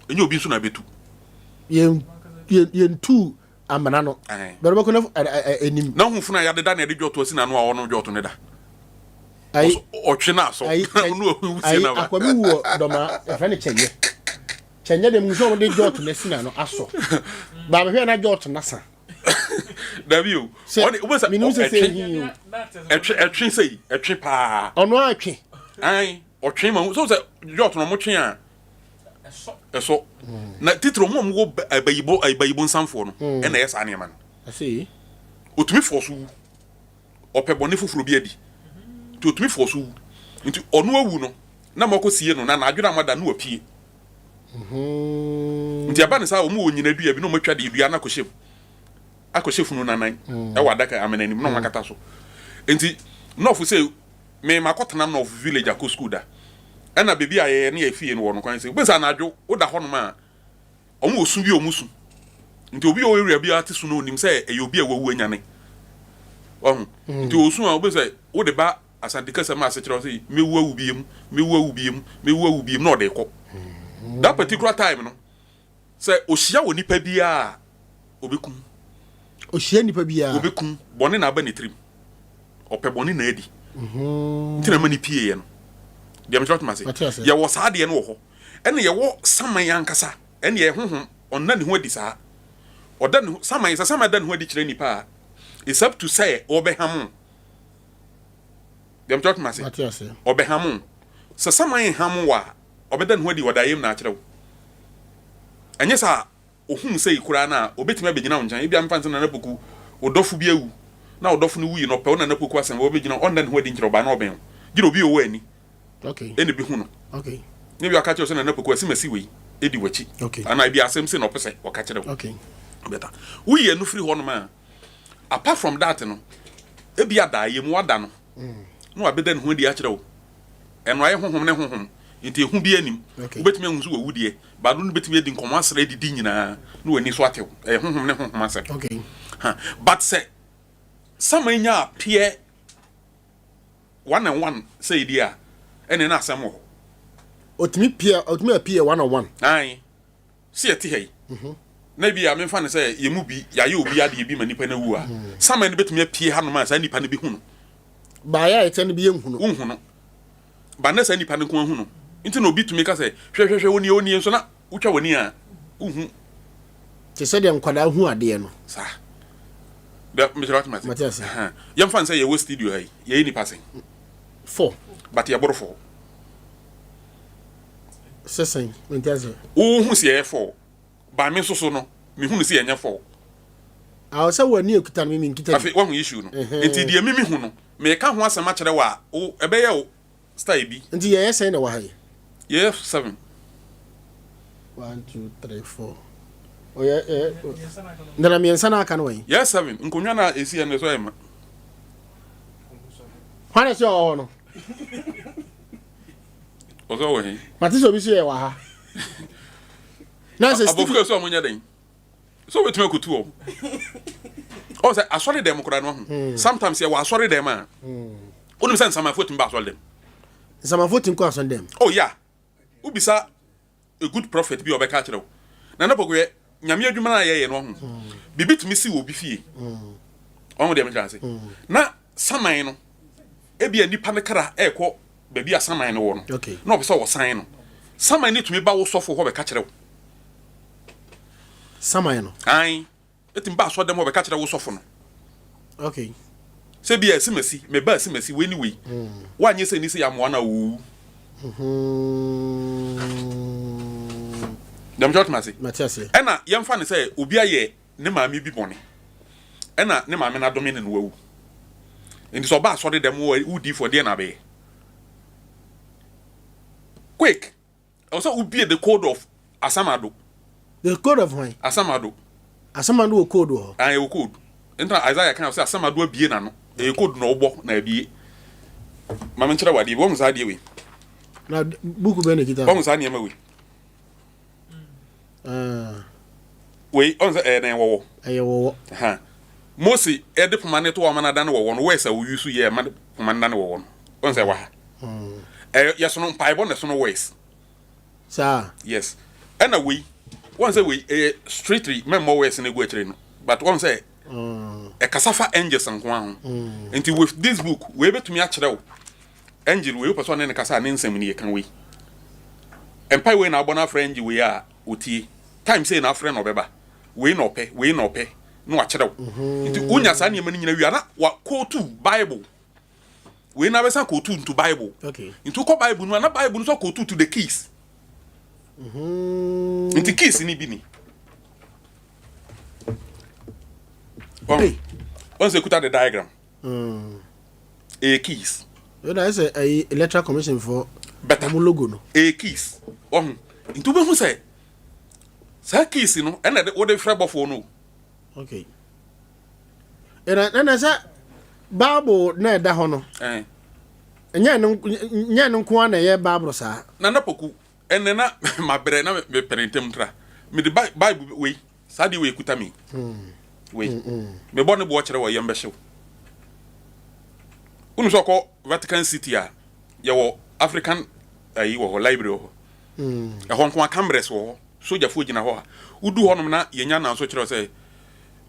Ɛnyɛ obi nso na abetu. Yɛn yɛn yɛntu amena no. Bɛrɛ bɛkɔ na ɛnim. Na hu funu a yɛadeda na yɛde dwɔto asi n'ano a ɔno dwɔto ne da. Ayi ɔtwe no asɔ. Ayi Ɔno ahu wusie na ba. Akwa bi wɔ dɔma yɛfrɛ no kyɛnyɛ. Kyɛnyɛ deɛ mu sɛ ɔmo de dwɔto no asi n'ano asɔ. Baabɛhwɛ na dwɔto no asa. Dabi o. Sɛ Ɔne wobɛ sɛ menim sɛ sɛ ɛtwe ehi o. ɛtwe ɛtwe sɛ yi ɛtwe paa. Ɔno atwe. Ayi ɔtwe ma so sɛ yɔt na ɔmo twe a ɛsɔ na titiri ɔmo a ɔmo wɔ abayibo abayibo nsanfoɔ no ɛna ɛyɛ saa nneɛma no. Ɛsɛ. Otumi fɔ so wu ɔpɛ bɔne foforɔ bi adi nti otumi fɔ so wu nti ɔno awu no na mo akɔ sie no na n'adwene ama da no wapie. Nti ɛba ne saa wɔn wɔ nyina dua bi na wɔn atwa de dua no akɔhyɛ mu akɔhyɛ funu nanan mm. ɛwɔ adaka amena anim na wɔn mm. akata so nti nɔɔfo sɛ me makɔtena nɔɔfo village akɔ sukuu da ɛna beebi a yɛyɛ ne yɛ fie no wɔ no kwan sɛ wobɛsɛ anadwo woda hɔnom a wɔn wɔ su bi a wɔn su nti obi a ɔwɔ area biara te su no onim sɛ ɛyɛ obi a wawu anyane ɔho mm. nti osu a wobɛsɛ wode ba Asante kasa mu asekyerɛ ɔsɛ mewu awu biem, mewu awu biem, mewu awu biem na ɔde kɔ. That particular time no, sɛ ohyia wɔ nipa biara a, obekum. Ohyia nipa biara. Obekum. Bɔne na aba ne tirim. Ɔpɛ bɔne na adi. Nti na ɛma ne pie yɛ no. Deɛ mekyerɛ toma ase. Yɛwɔ saa adeɛ no wɔ hɔ. Ɛna yɛwɔ saman ankasa. Ɛne yɛ honhom ɔnna ne ho adi saa. Ɔda ne ho saman sɛ saman da ne ho adi kyerɛ nipa a it's up to sɛ ɔbɛham wo. Deɛ mekyerɛ toma ase. Ɔbɛham wo. Sɛ saman ham wo a ɔbɛda ne ho adi wɔ daeɛ mu na akyerɛ wo. Ɛnyɛ saa Ohuu sei koraa no a, obetumi abegyina wo nkyɛn. Ebia memfa no sɛ Nana Poku, wo dɔfo bi awu, na wo dɔfo no wui no, ɔpɛ wo Nana Poku asɛm, ɔbɛbegyina wo, ɔnna ne ho adi nkyerɛ wo, baa na ɔbɛn wo. Gye dɛ obi a ɔwɔ ani na ebehu no. Na ebia ɔka kyerɛ wo sɛ, Nana Poku, asimasi wei di w'akyi. Anaa ebia asɛm sei na ɔpɛ sɛ ɔka kyerɛ wo. Better. Woyi ɛno firi hɔnom a, apart from that no, ebia daeɛ mu wada no, na wabɛda ne ho adi akyerɛ wo. Ɛno ayɛ honhom ne honhom, nti ehu biara nnim. Wobɛtumi ahu sɛ wawu deɛ, but wo ne no bɛtumi adi nkɔmmɔ asra adidi nyinaa na w'ani so atew. Ɛyɛ honhom ne honhom asɛm. Okay. Ha, but sɛ saman nya appear one on one sɛ ɛdi a, ɛne na asɛm wɔ hɔ. Otumi appear, otumi appear one on one. Ae. Sɛ yɛte ha yi, na ebi a memfa no sɛ yɛn mu bi yɛayɛ obi adeɛ bi ma nipa no awu a, saman no bɛtumi apue hanom a saa nipa no bɛhu no. Baeɛ a ɛkyɛ no bi yɛnhu no. Wonhu no. Ba na saa nipa no nko ahu no. Nti na obi tumi ka sɛ, hwɛ hwɛ hwɛ onie onie nso na wotwa w'ani a wonhu. Te sɛ deɛ nkwadaa hu adeɛ no. Saa. Dɛ mekyerɛ wate mate. Mate ase. Yɛmfa no sɛ yɛwɔ studio ha yi, yɛyɛ nipa sɛn? Four. But yɛboro four. Sɛ sɛn? Mente aseɛ. Wohu sɛ yɛyɛ four, but me nso so no, mehu no sɛ yɛnyɛ four. Ah, sɛ w'ani ekuta no, me menkita bi. Afei, woahu issue no? Nti deɛ me mehu no, meka ho asɛm akyerɛ wo a, wo, ɛbɛyɛ wo style bi. Nti yɛyɛ sɛn na ɛwɔ ha yi? Yɛyɛ seven. One, two, three, four. Ɔyɛ ɛ nana mmiɛnsa na aka no wɔ yi. Yɛyɛ seven. Nkonnwa na esi yɛn no so ayɛ ma. Hwan na ɛsɛ ɔwɔ hɔ no? Ɔsɛ ɔwɔ he? Mate sɛ obi so yɛ wɔ ha. Na sɛ Abɔfo sɛ ɔmo nyɛ dɛn? Sɛ obetumi akotu wɔn. Ɔwɔ sɛ asɔre dɛm koraa no ahu. Hmm. Sometimes yɛwɔ asɔre dɛm a. Hmm. Wonim sɛ nsamanfoɔ tumi ba asɔre dɛm. Nsamanfoɔ tumi kɔ asɔre dɛm. Oh yeah. Wobisa a good prophet bi a ɔbɛka akyerɛ wo. Nana Poku nyame adwuma no a yɛyɛ no ahu. Hmm. Biribi tumi si wɔ obi fie. Ɔho deɛ mekyerɛ ase. Na saman no ebia nipa no kra ɛrekɔ baabi a saman no wɔ no na ɔpɛ sɛ ɔsan no saman no tumi ba wo sɔfo hɔ bɛka kyerɛ wo saman no ae ɛtumi ba asɔdɛm hɔ bɛka kyerɛ wo sɔfo no okay sɛ bi a asimasi meba asimasi wei ne wei mm. woanyɛ sɛ ni sɛ yɛamoa no a wɔwu mm-hmm. dɛm kyɛ wotumi ase ɛna yɛmfa no sɛ obi ayɛ ne maame bi bɔne ɛna ne maame no adome no na wawu nti sɛ ɔba asɔre dɛm wɔ wo diifoɔ deɛ na abɛyɛ quick ɛwɔ sɛ wobie the code of asamado the code of hwan asamado asamado wɔ code wɔ hɔ ah ɛwɔ code nti Isaiah kan sɛ asamado abie n'ano ɛyɛ code na ɔbɔ na abie maame nkyerɛ wɔ adeɛ bi wɔn saa adeɛ wei na buku bɛn na ekita wɔn saa nneɛma wei Ah. Wei ɔn sɛ ɛyɛ dɛn wɔwɔ. Ɛyɛ wɔwɔ. Ha. Mose ɛde poma ne to ama no adane wɔwɔ no wɛs a oyi so yɛ ɛma poma no dane wɔwɔ no. Ɔn sɛ ɛwɔ ha. Hmm. Ɛyɛ yɛsono mpaebɔ na ɛsono wɛs. Saa. Yes. Ɛna wei wɔn sɛ wei ɛyɛ straightly mɛmmɔ wɛs no egu akyire no but wɔn sɛ hmm. ɛkasa fa angels nko ara ho. Hmm. Nti with this book wei betumi akyerɛ wo Angel wei wopɛ sɛ ɔne no kasa a ne nsɛm nie ka wei mpae wei na abɔ no afrɛ angel wei a otie time sei na afrɛ na ɔbɛba wei na ɔpɛ wei na ɔpɛ na wakyerɛ wo mhm. nti wonya saa nneɛma no nyina wie a na wakootu bible wei na abɛsan kootu nto bible okay. nti wokɔ bible no a na bible no nso akootu to the keys mm -hmm. nti keys ni bi ni ɔn sɛ kuta the diagram Ɛyɛ keys. Wei na ayɛ sɛ ɛyi electoral commission fo Better. wɔn logo no. Ɛyɛ keys. Wahu. Nti wobɛhu sɛ saa keys no ɛna ɛde wode frɛ bɔfoɔ no o. Okay. Ɛna ɛna sɛ Bible na ɛda hɔ no. Ɛn. Ɛnyɛ ɛno nyɛ ɛno nko ara na ɛyɛ Bible saa. Nana Poku, ɛnɛ na mabrɛ na mepɛ ne ntɛm tra. Mede Bible wei Saa adeɛ wei kuta me wei mebɔ ne boɔ kyerɛ wɔ yɛm bɛhyew wonu sɛ ɔkɔ Vatican City a yɛwɔ African ayi wɔ hɔ library wɔ hɔ ɛhɔ nko a cameras wɔ hɔ sogyafoɔ gyina hɔ a wodu hɔnom na yɛnya nanso kyerɛ sɛ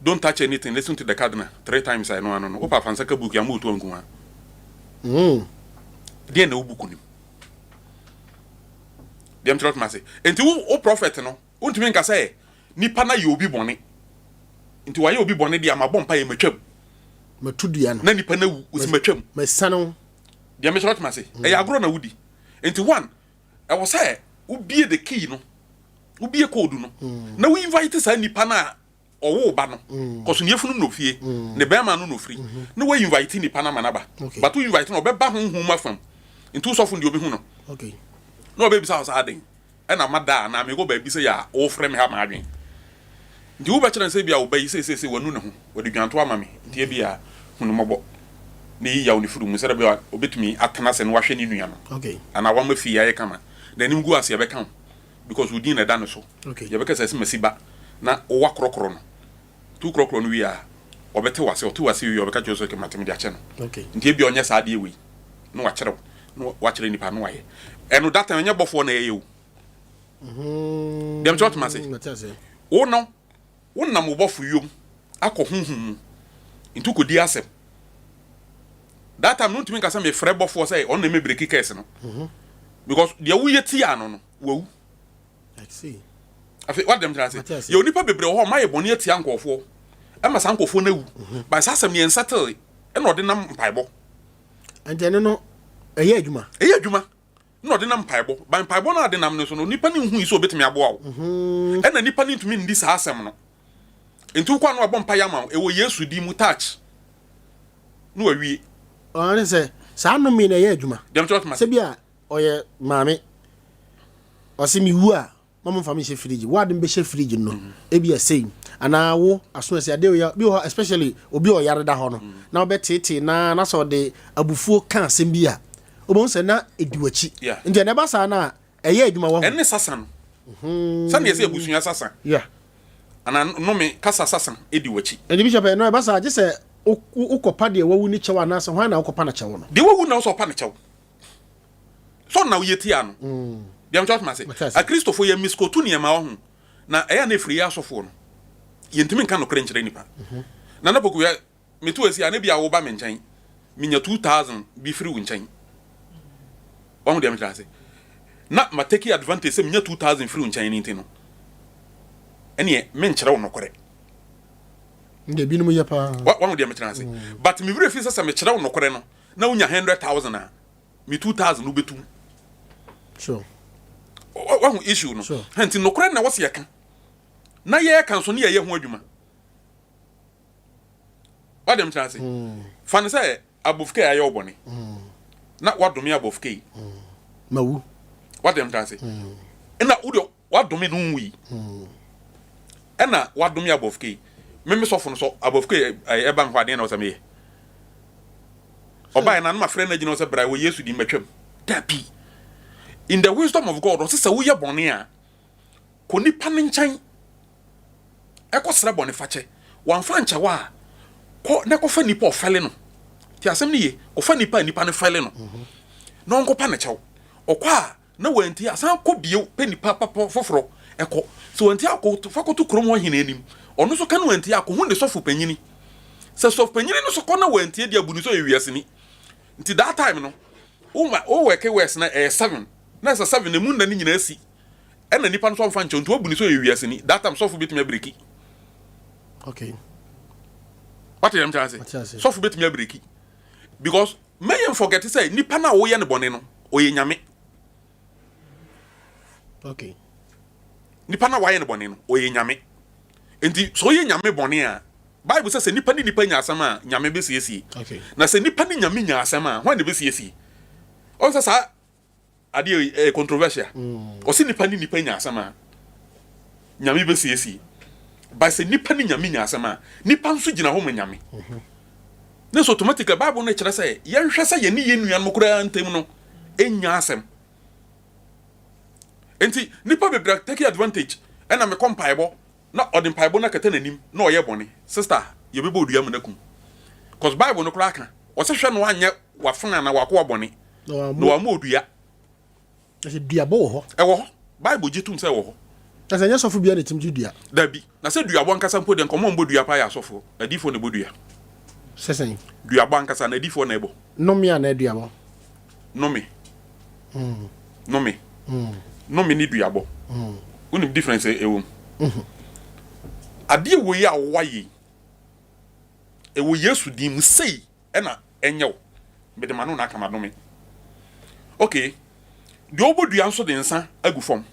don't touch anything listen to the cardinal three times a ɛno ano no wopa afansaka book yɛama otu anko a deɛ na wo book nim. Deɛ mekyerɛ wotumi ase. Nti wo wo prophet no, wontumi nka sɛ nipa no ayɛ obi bɔne. Nti wayɛ obi bɔne deɛ a mabɔ mpaeɛ matwam. Matu dua no. Na nipa no awu, wosi matwam. Masiane wo. Deɛ mekyerɛ wotumi ase. Ɛyɛ agorɔ na wodi. Nti one, ɛwɔ sɛ wobie the key no, wobie code no, na wo invite saa nipa no a ɔwoo ba no kɔso ne yafunu na ofie ne bɛrima no na ofiri na wa invite nipa no ama no aba but wo invite no ɔbɛba honhom mu afam nti wo sɔfo deɛ ɔbɛhu no na ɔbɛbisa wo sɛ aden ɛna ma da anaa mekɔ baabi sɛ yɛ a wofrɛ me ha ma adwen nti wobɛkyerɛ no sɛ bi a wo ba yi seeseesei wanu ne ho wɔde dwanto ama me nti ebi a hu no mmɔbɔ na yi yaw ne firi mu sɛdeɛ bɛyɛ a ɔbɛtumi atena ase na wahwɛ ne nua no anaa wama fie ayɛ kama na anim gu ase ɛbɛka wo because wo din na ɛda ne so. Okay. Yɛbɛka sɛ asimasi ba na wowa korɔkorɔ no. Nti wo korɔkorɔ no wie a, ɔbɛte w'ase. Ɔte w'ase wie a, ɔbɛka kyerɛ wo sɛ okay, mate mede akyɛ no. Okay. Nti ebia ɔnyɛ saa adeɛ wei na wakyerɛ wo na wakyerɛ nipa na wayɛ. Ɛno that time ɛnyɛ bɔfoɔ na ɛyɛ o. Mm-hmm. Deɛ mekyerɛ ɔtema ase. Mate ase. Wo no, wonam wo bɔfo yom akɔ honhom mu. Nti wokɔdi asɛm. That time no ntumi nka sɛ mefrɛ bɔfoɔ sɛ ɔno na ɛmɛ breki curse no. Mm-hmm. Because deɛ woyɛ tia no no, wawu. Afei wate dɛm kyerɛ ase. Yɛ onipa bebree wɔ hɔ ɔma yɛ bɔne atia nkurɔfoɔ ɛma saa nkurɔfoɔ no awu. Mhm. But saa asɛm no yɛn settle ɛna ɔde nam mpaebɔ. Nti ɛno no ɛyɛ adwuma. Ɛyɛ adwuma na ɔde nam mpaebɔ. But mpaebɔ no a ɔde nam no so no nipa no nhu yi sɛ obetumi aboa wo. Mhm. Ɛna nipa no ntumi ndi saa asɛm no. Nti wokɔ ano abɔ mpaeɛ ama wo ɛwɔ Yesu din mu touch na wawie. Ɔne sɛ saa nnome no ɛyɛ adwuma. Dɛm kyerɛ ɔtoma. Sɛ bi a ɔyɛ maame ɔse mewu a ma momfa me nhyɛ fridge wo ade mbɛhyɛ fridge no ebi ɛsei anaa wo aso ɛsɛ adeɛ oyɛ bi wɔ hɔ especially obi a ɔyare da hɔ no na wobɛteetee na na sɛ ɔde abufuo ka asɛm bi a wobɛhu sɛ na ɛdi w'akyi nti ɛna ɛba saa no a ɛyɛ adwuma wɔ ho ɛne sasa no sɛdeɛ sɛ abusua sasa yeah. anaa nome kasa sasa ɛdi w'akyi ɛnti bishop ɛno ɛba saa gye sɛ wokɔpa deɛ wawu ne kyɛw anaasɛ hwan na wokɔpa no kyɛw no deɛ wawu na wo sɛ ɔpa no kyɛw sɛ ɔna woyɛ tia no deɛ mekyɛ ɔtoma ase akristofo yɛ miskotu nneɛma wɔ ho na ɛyɛ na ɛfiri yɛ asɔfoɔ no yɛntumi nka nokorɛ nkyerɛ nipa mhm. na na poku yɛ meto asi a na bi a woba me nkyɛn menya 2000 bi firi wo nkyɛn wɔn deɛ mekyerɛ ase na ma take advantage sɛ menya 2000 firi wo nkyɛn no nti no ɛneɛ menkyerɛ wo nokorɛ deɛ binom yɛ paa wɔn deɛ mekyerɛ ase mm. but me werɛ fi sɛ sɛ mekyerɛ wo nokorɛ no na wonya 100000 a me 2000 wobɛtum sure wahu issue no sure. nti nokorɛ na wɔsi yɛka na yɛka nso ne yɛyɛ ho adwuma wade m kyerɛ ase mm. fa no sɛ abofke ayɛ wo bɔne mm. na wadome abofke yi mm. mawu wade m kyerɛ ase ɛna wode Wadome no nwui. Ɛna wadome abɔfke. Me me sɔfo no sɔ abɔfke ɛba me hɔ adeɛ na ɔsɛ meyɛ. Ɔbaeɛ na no mafrɛ no agyina hɔ sɛ bra wɔ Yesu din matwam. Dabi. In the wisdom of God ɔse sɛ woyɛ bɔne a kɔ nipa no nkyɛn ɛkɔ srɛ bɔne fakyɛ. Wamfa ankyɛ wo a kɔ na kɔfa nipa ɔfɛle no. Ti asɛm no ye. Kɔfa nipa a nipa no fɛle no na ɔnkɔpa ne kyɛw. Ɔkɔ a na wantie a, san kɔ bio pɛ nipa papa foforɔ kɔ. Sɛ wantie a, kɔ fa kɔto kurom hɔ hene anim. Ɔno nso ka na wantie a, kɔhu ne sɔfo panyini. Sɛ sɔfo panyini no nso kɔ na wantie deɛ, bu no sɛ ɔyɛ wiaseni. Nti that time no, woma wo work worse na ɛyɛ seven. Na ɛsɛ seven emu nna no nyinaa si. Ɛna nipa no nso amfa nkyɛw nti wabu no sɛ ɔyɛ wiaseni. That time sɔfo betumi abireki. Okay. Wate deɛ mekyerɛ ase? Sɔfo betumi abireki. Because Mma yɛn forget sɛ nipa no a woyɛ no bɔne no, ɔyɛ nyame. Okay. Nipa no a wayɛ no bɔne no, ɔyɛ nyame. Nti sɛ ɔyɛ nyame bɔne a, Bible sɛ sɛ nipa ne nipa nya asɛm a, nyame bɛsiesie. Okay. Na sɛ nipa ne nyame nya asɛm a, hwan na ɛbɛsiesie? Ɔn sɛ saa Adeɛ yi ɛyɛ controversial. Ɔse nipa ne nipa nya asɛm a, Nyame bɛsiesie. But sɛ nipa ne Nyame nya asɛm a, nipa nso gyina hɔ ma Nyame. Ne so automatically Bible no kyerɛ sɛ yɛnhwɛ sɛ yɛne yɛn nuanom koraa ntam no ɛnya asɛm. Nti nipa bebree take advantage ɛna mekɔ mpaebɔ na ɔde mpaebɔ no akata n'anim na ɔyɛ bɔne. Sister, yɛbɛbɔ odua mu no akum. Cause Bible no koraa ka, ɔse hwɛ na wanyɛ w'afena anaa w'akoa bɔne na wamma odua. Na sɛ duabɔ wɔ hɔ. Ɛwɔ hɔ. Bible gye tom sɛ ɛwɔ hɔ. Na sɛ ɛnyɛ sɔfo biara na ɛtumi gye dua. Dabi. Na sɛ duabɔ ankasa mpo deɛ, nkɔmɔ mbɔ dua paa yɛ asɔfoɔ. Adiyifoɔ na ɛbɔ dua. Sɛ sɛn? Duabɔ ankasa no, adiyifoɔ na ɛbɔ. Nnome anaa duabɔ? Nnome. Nnome. Nnome ne duabɔ. Wonim difference a ɛwɔ mu? Adeɛ wei a woayɛ yi, ɛwɔ Yesu din mu, sei ɛna ɛnyɛ wo. Mede m'ano na aka madome. Okay, deɛ ɔbɔ dua nso de nsa agu fam.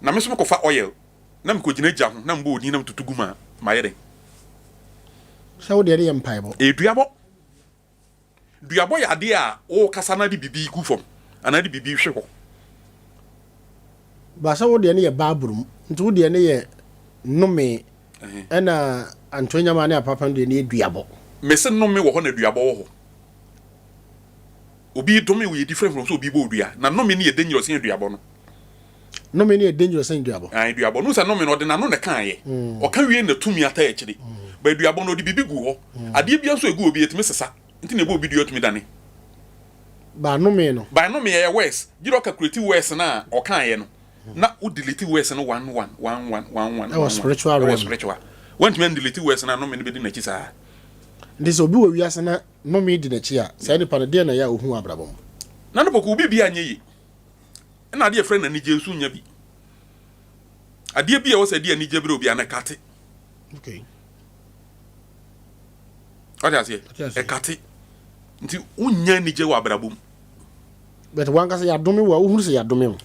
Na me nso mekɔfa oil na mekɔgyina gya ho na mebɔ odin na metutu gu mu a, mayɛ dɛn? Sɛ wo deɛ no yɛ mpaebɔ. Ɛyɛ duabɔ. Duabɔ yɛ adeɛ a wokasa na de biribi gu fam anaa de biribi hwe hɔ. Ba sɛ wo deɛ no yɛ Bible mu, nti wo deɛ no yɛ nnome, ɛna Antoanyama ne Apapa no deɛ no yɛ duabɔ. Mese nnome wɔ hɔ na duabɔ wɔ hɔ. Obi dome wo yɛ different from sɛ obi bɔ wo dua. Na nnome no yɛ dangerous sen duabɔ no. Nnome no yɛ dangerous sen duabɔ. Ae, duabɔ no, wohu sɛ nnome no, ɔde n'ano na ɛkaeɛ. Ɔka wie na tumi ataa akyire. But duabɔ no, ɔde biribi gu hɔ. Adeɛ biara nso a ɛgu hɔ biara, ɛtumi sesa. Nti na ɛbɔ obi dua tumi dane. But nnome no. But nnome ɛyɛ worse. Gye dɛ ɔcalculate worse no a ɔkaeɛ no, na wo delete worse no one one, one one, one one, Ɛwɔ one one. spiritual Ɛwɔ realm. spiritual. Woantumi andelete worse no a, nnome no bɛdi n'akyi saa. Nti sɛ obi wɔ wiase na nnome di n'akyi a, saa nipa no, deɛn na ɛyɛ a ɔhu wɔ abrabɔ mu? Nana Poku, wo biribiara nyɛ yie. Ɛna adeɛ a yɛfrɛ no anigyeɛ nso nnya bi. Adeɛ bi a ɛwɔ sɛ ɛde anigyeɛ brɛ obi a na ɛkate. Okay. Wate aseɛ? Ɛkate. Nti wonnya anigyeɛ wɔ abrabɔ mu. But wankasa yɛadome wo a, wohunu sɛ yɛadome wo.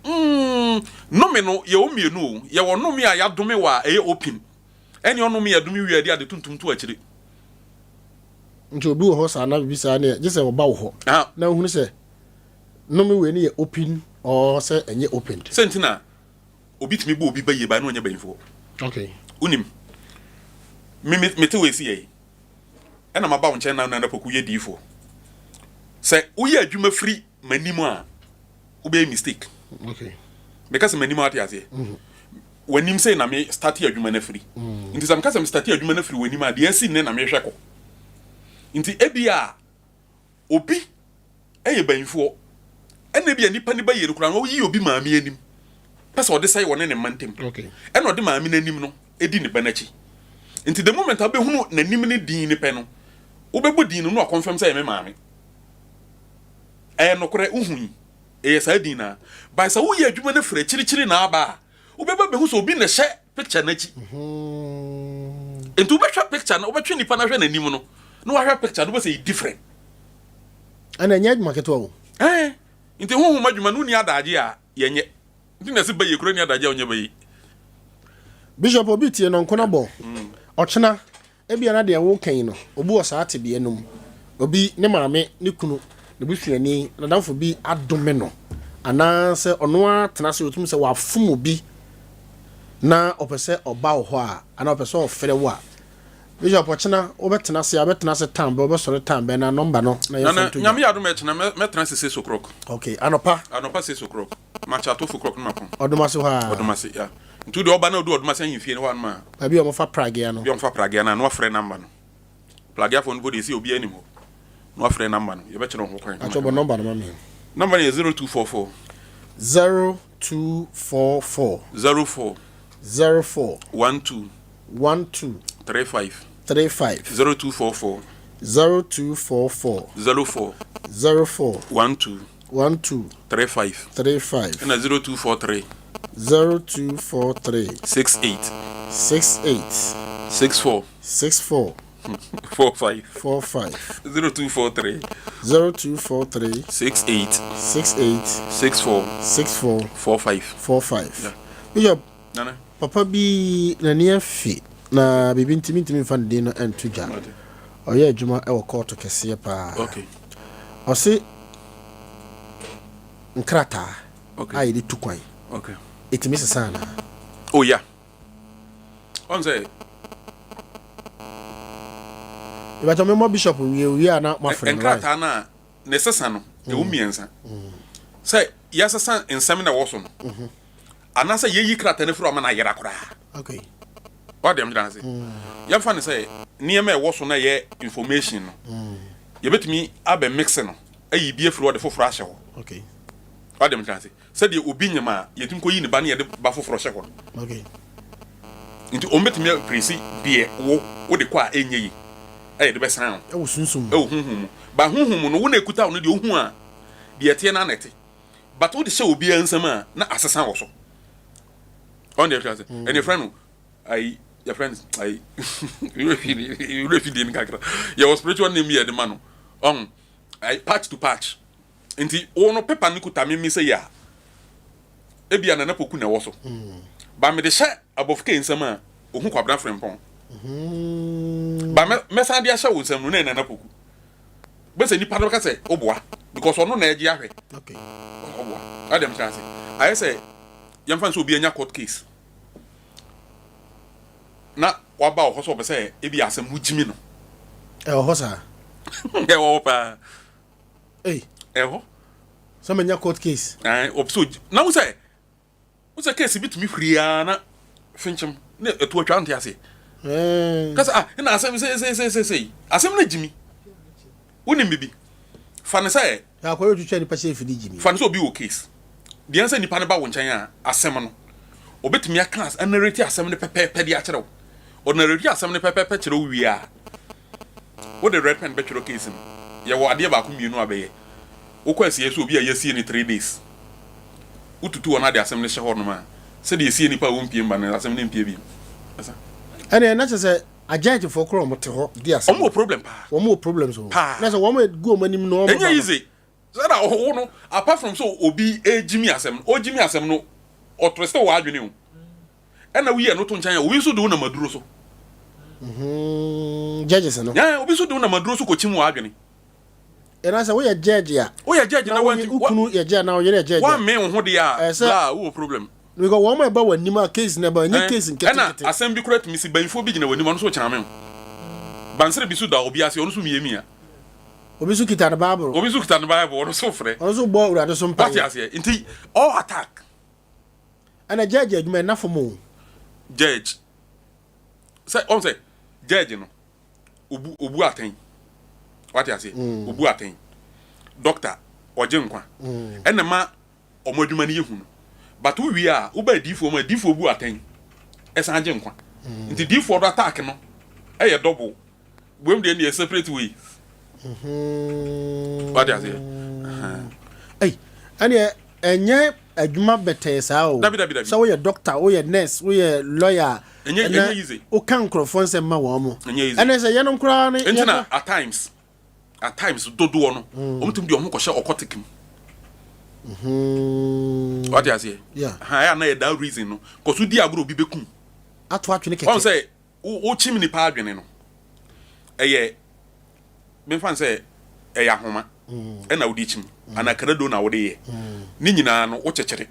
Mm, nome no yɛwɔ mmienu o. Yɛwɔ nome a yɛadome wɔ a ɛyɛ open. Ɛne ɔnome yɛadome wie a ɛde ade tuntum to akyire. Nti obi wɔ hɔ saa na biribi saa ne gye sɛ ɔba wo hɔ na wohunu sɛ Nome wei no yɛ open or sɛ ɛnyɛ opened. Sɛ nti na obi tumi bɔ obi ba yie ba na ɔnyɛ banyinfoɔ. Okay. Wonim, me me mete wei si yɛ yi, ɛna maba wo nkyɛn na Nana Poku yɛ diifoɔ. Sɛ woyɛ adwuma firi m'anim a, wobɛyɛ mistake. Okay. Meka sɛ m'anim a wate aseɛ. Mm -hmm. W'anim sɛ na me start adwuma no afiri. Mm. Nti sɛ meka sɛ me start adwuma no afiri w'anim a, deɛ asi nnɛ na mehwɛ kɔ. Nti ebi a Obi yɛ banyimfoɔ, ɛna ebia nipa no ba yie no koraa no, ɔyi obi maame anim pɛ sɛ ɔde sɛe ɔne ne mma ntam, ɛna ɔde maame no anim no di ne ba no akyi. Nti the moment a wobɛhunu n'anim ne din no pɛ no, wobɛbɔ din no na wakɔnfɛm sɛ ɛyɛ me maame. Ɛyɛ nokorɛ, wohui, ɛyɛ saa din no ara. But sɛ woyɛ adwuma no firi akyirikyiri na aba a, wobɛba bɛhu sɛ obi na ɛhyɛ picture no akyi. Nti wobɛhwɛ picture no, wobɛtwe nipa no ahwɛ n'anim no, na wahwɛ picture no, wobɛsɛ yɛ different. Ɛna ɛnyɛ adwuma ketewa o. Ɛɛ, nti honhom adwuma no wonni adagye a yɛnyɛ. Nti na ɛsɛ bɛyɛ kura ni adagye a ɔnyɛ bɛyɛ. Bishop obi tie no nko na bɔ. Ɔkyena Ebia na deɛ woreka yi no, obi wɔ saa tebea no mu. Obi, ne maame, ne kunu, ne busuani, n'adamfo bi adome no, anaasɛ ɔno ara tena ase ɔtumi sɛ wafom obi na ɔpɛ sɛ ɔba wo hɔ a, anaa ɔpɛ sɛ ɔfrɛ wo a. Bishop, ɔkyena wobɛtena ase a, wobɛtena ase time bɛn, wobɛsɔre time bɛn, na nɔmba no na yɛmfa Nana, nto dwa. Nyame yɛ adom a ɛkyena mɛtena ase six o'clock. Okay, anɔpa? Anɔpa 6 o'clock. Makyɛ ato 4 o'clock no mapɔn. Ɔdomase hɔ ara? Ɔdomase, yeah. Nti wode ɔba na odu Ɔdomase ahemfie no hɔ a no ma. Baabi a wɔfa pragea no. Baabi a wɔfa pragea no a, na wafrɛ number no. Prageafoɔ no mpo deɛ ɛsɛ obiara nim hɔ. Na wafrɛ number no, yɛbɛkyerɛ wɔn kwan. Pakyɛ bɔ number no ma me. Number no yɛ 0244. 0244. 04. 04. 12. 12. 35. 35. 0244. 0244. 04. 04. 12. 12. 35. 35. Ɛna 0243. 0243. 68. 68. 64. 64. 45. 45. 0243. 0243. 68. 68. 64. 64. 45. 45. Yeah. Bishop, Nana. papa bi n'ani afi na biribi nti mentumi mfa ne din no nto dwa. Ɔyɛ adwuma wɔ kɔɔto kɛseɛ paa. Okay. Ɔse nkrataa Okay. a yɛde tu kwan Okay. ɛtumi sesa anaa? Oh yeah. Ɔn sɛ Ìbàtɔ memmɔ bishop wie wie a na moafrɛ no right? nkrataa no a ne sesa no ɛwɔ mmiɛnsa. Sɛ yɛsesa nsɛm na ɛwɔ so no anaasɛ yɛyi krataa no firi hɔ ama no ayera koraa. Okay. Wate deɛ megyina ase? Yɛmfa no sɛ nneɛma a ɛwɔ so no ɛyɛ information no yɛbɛtumi abɛ mix no ayi bi afiri hɔ de foforɔ ahyɛ hɔ. Okay. Wate deɛ megyina ase? Sɛdeɛ obi nyem a yɛtumi kɔyi ne ba ne yɛde ba foforɔ hyɛ hɔ no. Okay. Nti wɔn bɛtumi apresi deɛ wo wode kɔ a ɛnyɛ yi a yɛde bɛsan wo. Ɛwɔ sunsum mu. Ɛwɔ honhom mu. Ba honhom mu no wo na ɛkuta wo no deɛ wohu a deɛ ɛteɛ no ara na ɛte. But wode hyɛ obiara nsam a, na asesa wɔ so. Ɔn deɛ ɛhwɛ ase. Ɛne yɛfrɛ no ayi yɛfrɛ no ayi wura fi din kakra. Yɛwɔ spiritual name yɛ de ma no. Ɔn ayi patch to patch. Nti wo no paper no kuta mimi sɛ yɛ a ebia Nana Poku na ɛwɔ so. Ba mede hyɛ abɔfo nsam a ohu Kwabena Frempɔn. Ba mɛsan de ahyɛ wo nsam no na Nana Poku. Bɛsɛ nipa no bɛka sɛ woboa because ɔno na ɛgye ahwɛ. Ɔboa. Ade m ase. Ayɛ sɛ yɛmfa no sɛ obi anya court case na waba wɔ hɔ sɛ ɔpɛ sɛ ebi asɛm no gyimi no. Ɛwɔ hɔ saa. Ɛwɔ hɔ paa. Ei. Ɛwɔ hɔ. Sɛ manya court case. Ɛɛ ɔpɛ sɛ na wo sɛ Wo sɛ case bi tumi huri ara na finkyim na ɛto atwa nte aseɛ. Kasa ah na asɛm sei sei sei sei sei asɛm no gyimi. Wonim bibi. Fa no sɛ. Akɔyɛ otwitwa nipa hyɛ mfidi gyimi. Fa no sɛ obi wɔ case. Deɛ sɛ nipa no ba wo nkyɛn a asɛm no obetumi aka anarrate asɛm no pɛpɛɛpɛ de akyerɛ wo. Ɔnarrate asɛm no pɛpɛɛpɛ kyerɛ wo wie a wode red pen bɛtwerɛ case no. Yɛwɔ adeɛ baako mmienu a bɛyɛ. Wokɔ asieɛ so obi a yɛasie no 3 days. Wotutu hɔ na de asɛm no hyɛ hɔnom a, sɛdeɛ ɛsie nnipa a wɔmpie mba no, asɛm no mpie bio. Ɛsa. Ɛnna na kyerɛ sɛ agyɛgyefoɔ korɔ wɔn te hɔ di asɛm. Wɔn wɔ problem paa. Wɔn wɔ problems o. Paa. Na sɛ wɔn gu wɔn anim no wɔn ba no. Ɛnyɛ easy. Sɛ na wo no apart from sɛ obi egyimi asɛm no, ogyimi asɛm no, ɔtwist wɔ adwene o. Ɛna woyi ɛno to nkyɛn a, obi nso de wo nam aduro so. Judges no. Yeah, obi nso de wo nam aduro so kɔkyim wɔ adwene. Ɛna sɛ woyɛ judge a. Woyɛ judge na wanti. Wo kunu yɛ judge na wo yere yɛ judge. Wɔn wo ho deɛ a, bla wowɔ problem. Because wɔn a ɛba wɔn anim a case na ɛba ɛnyɛ case nketenkete. Ɛna asɛm bi kura tumi si banyinfoɔ bi gyina wɔn anim ɔno nso kyɛn me. Bansere bi so da obi ase ɔno nso miamia. Obi nso kita ne Bible. Obi nso kita ne Bible ɔno nso frɛ. Ɔno nso bɔ Awurade so mpaeɛ. Wate aseɛ nti all attack. Ɛna judge adwuma ɛna fam o. Judge sɛ ɔn sɛ judge no obu obu atɛn wate aseɛ obu atɛn doctor ɔgye nkwa ɛna ma ɔmo adwuma no yɛ hu no but wowie a woba adiifoɔ mu adiifoɔ bu atɛn ɛsan gye nkwa nti diifoɔ do attack no ɛyɛ double wem deɛ deɛ separate way wate aseɛ. Ɛy ɛneɛ ɛnyɛ adwuma bɛtɛɛ saa o. Dabi dabi dabi. Sɛ woyɛ doctor woyɛ nurse woyɛ lawyer. Ɛnyɛ ɛnyɛ easy. Woka nkurɔfoɔ nsɛm ma wɔn mo. Ɛnyɛ easy. Ɛnɛ sɛ yɛnom koraa ne. Nti na at times dodoɔ no wɔn tumi de wɔn ho kɔhyɛ occultic mu. Wate aseɛ. Yeah. Ha ɛyɛ ana yɛ that reason no kɔso di agorɔ obi bɛkum. Ato atwene kɛkɛ. Wɔn sɛ wokyim nipa adwene no ɛyɛ mefa sɛ ɛyɛ ahoma ɛna wode kyim anaa krado na wode yɛ ne nyinaa no wokyekyere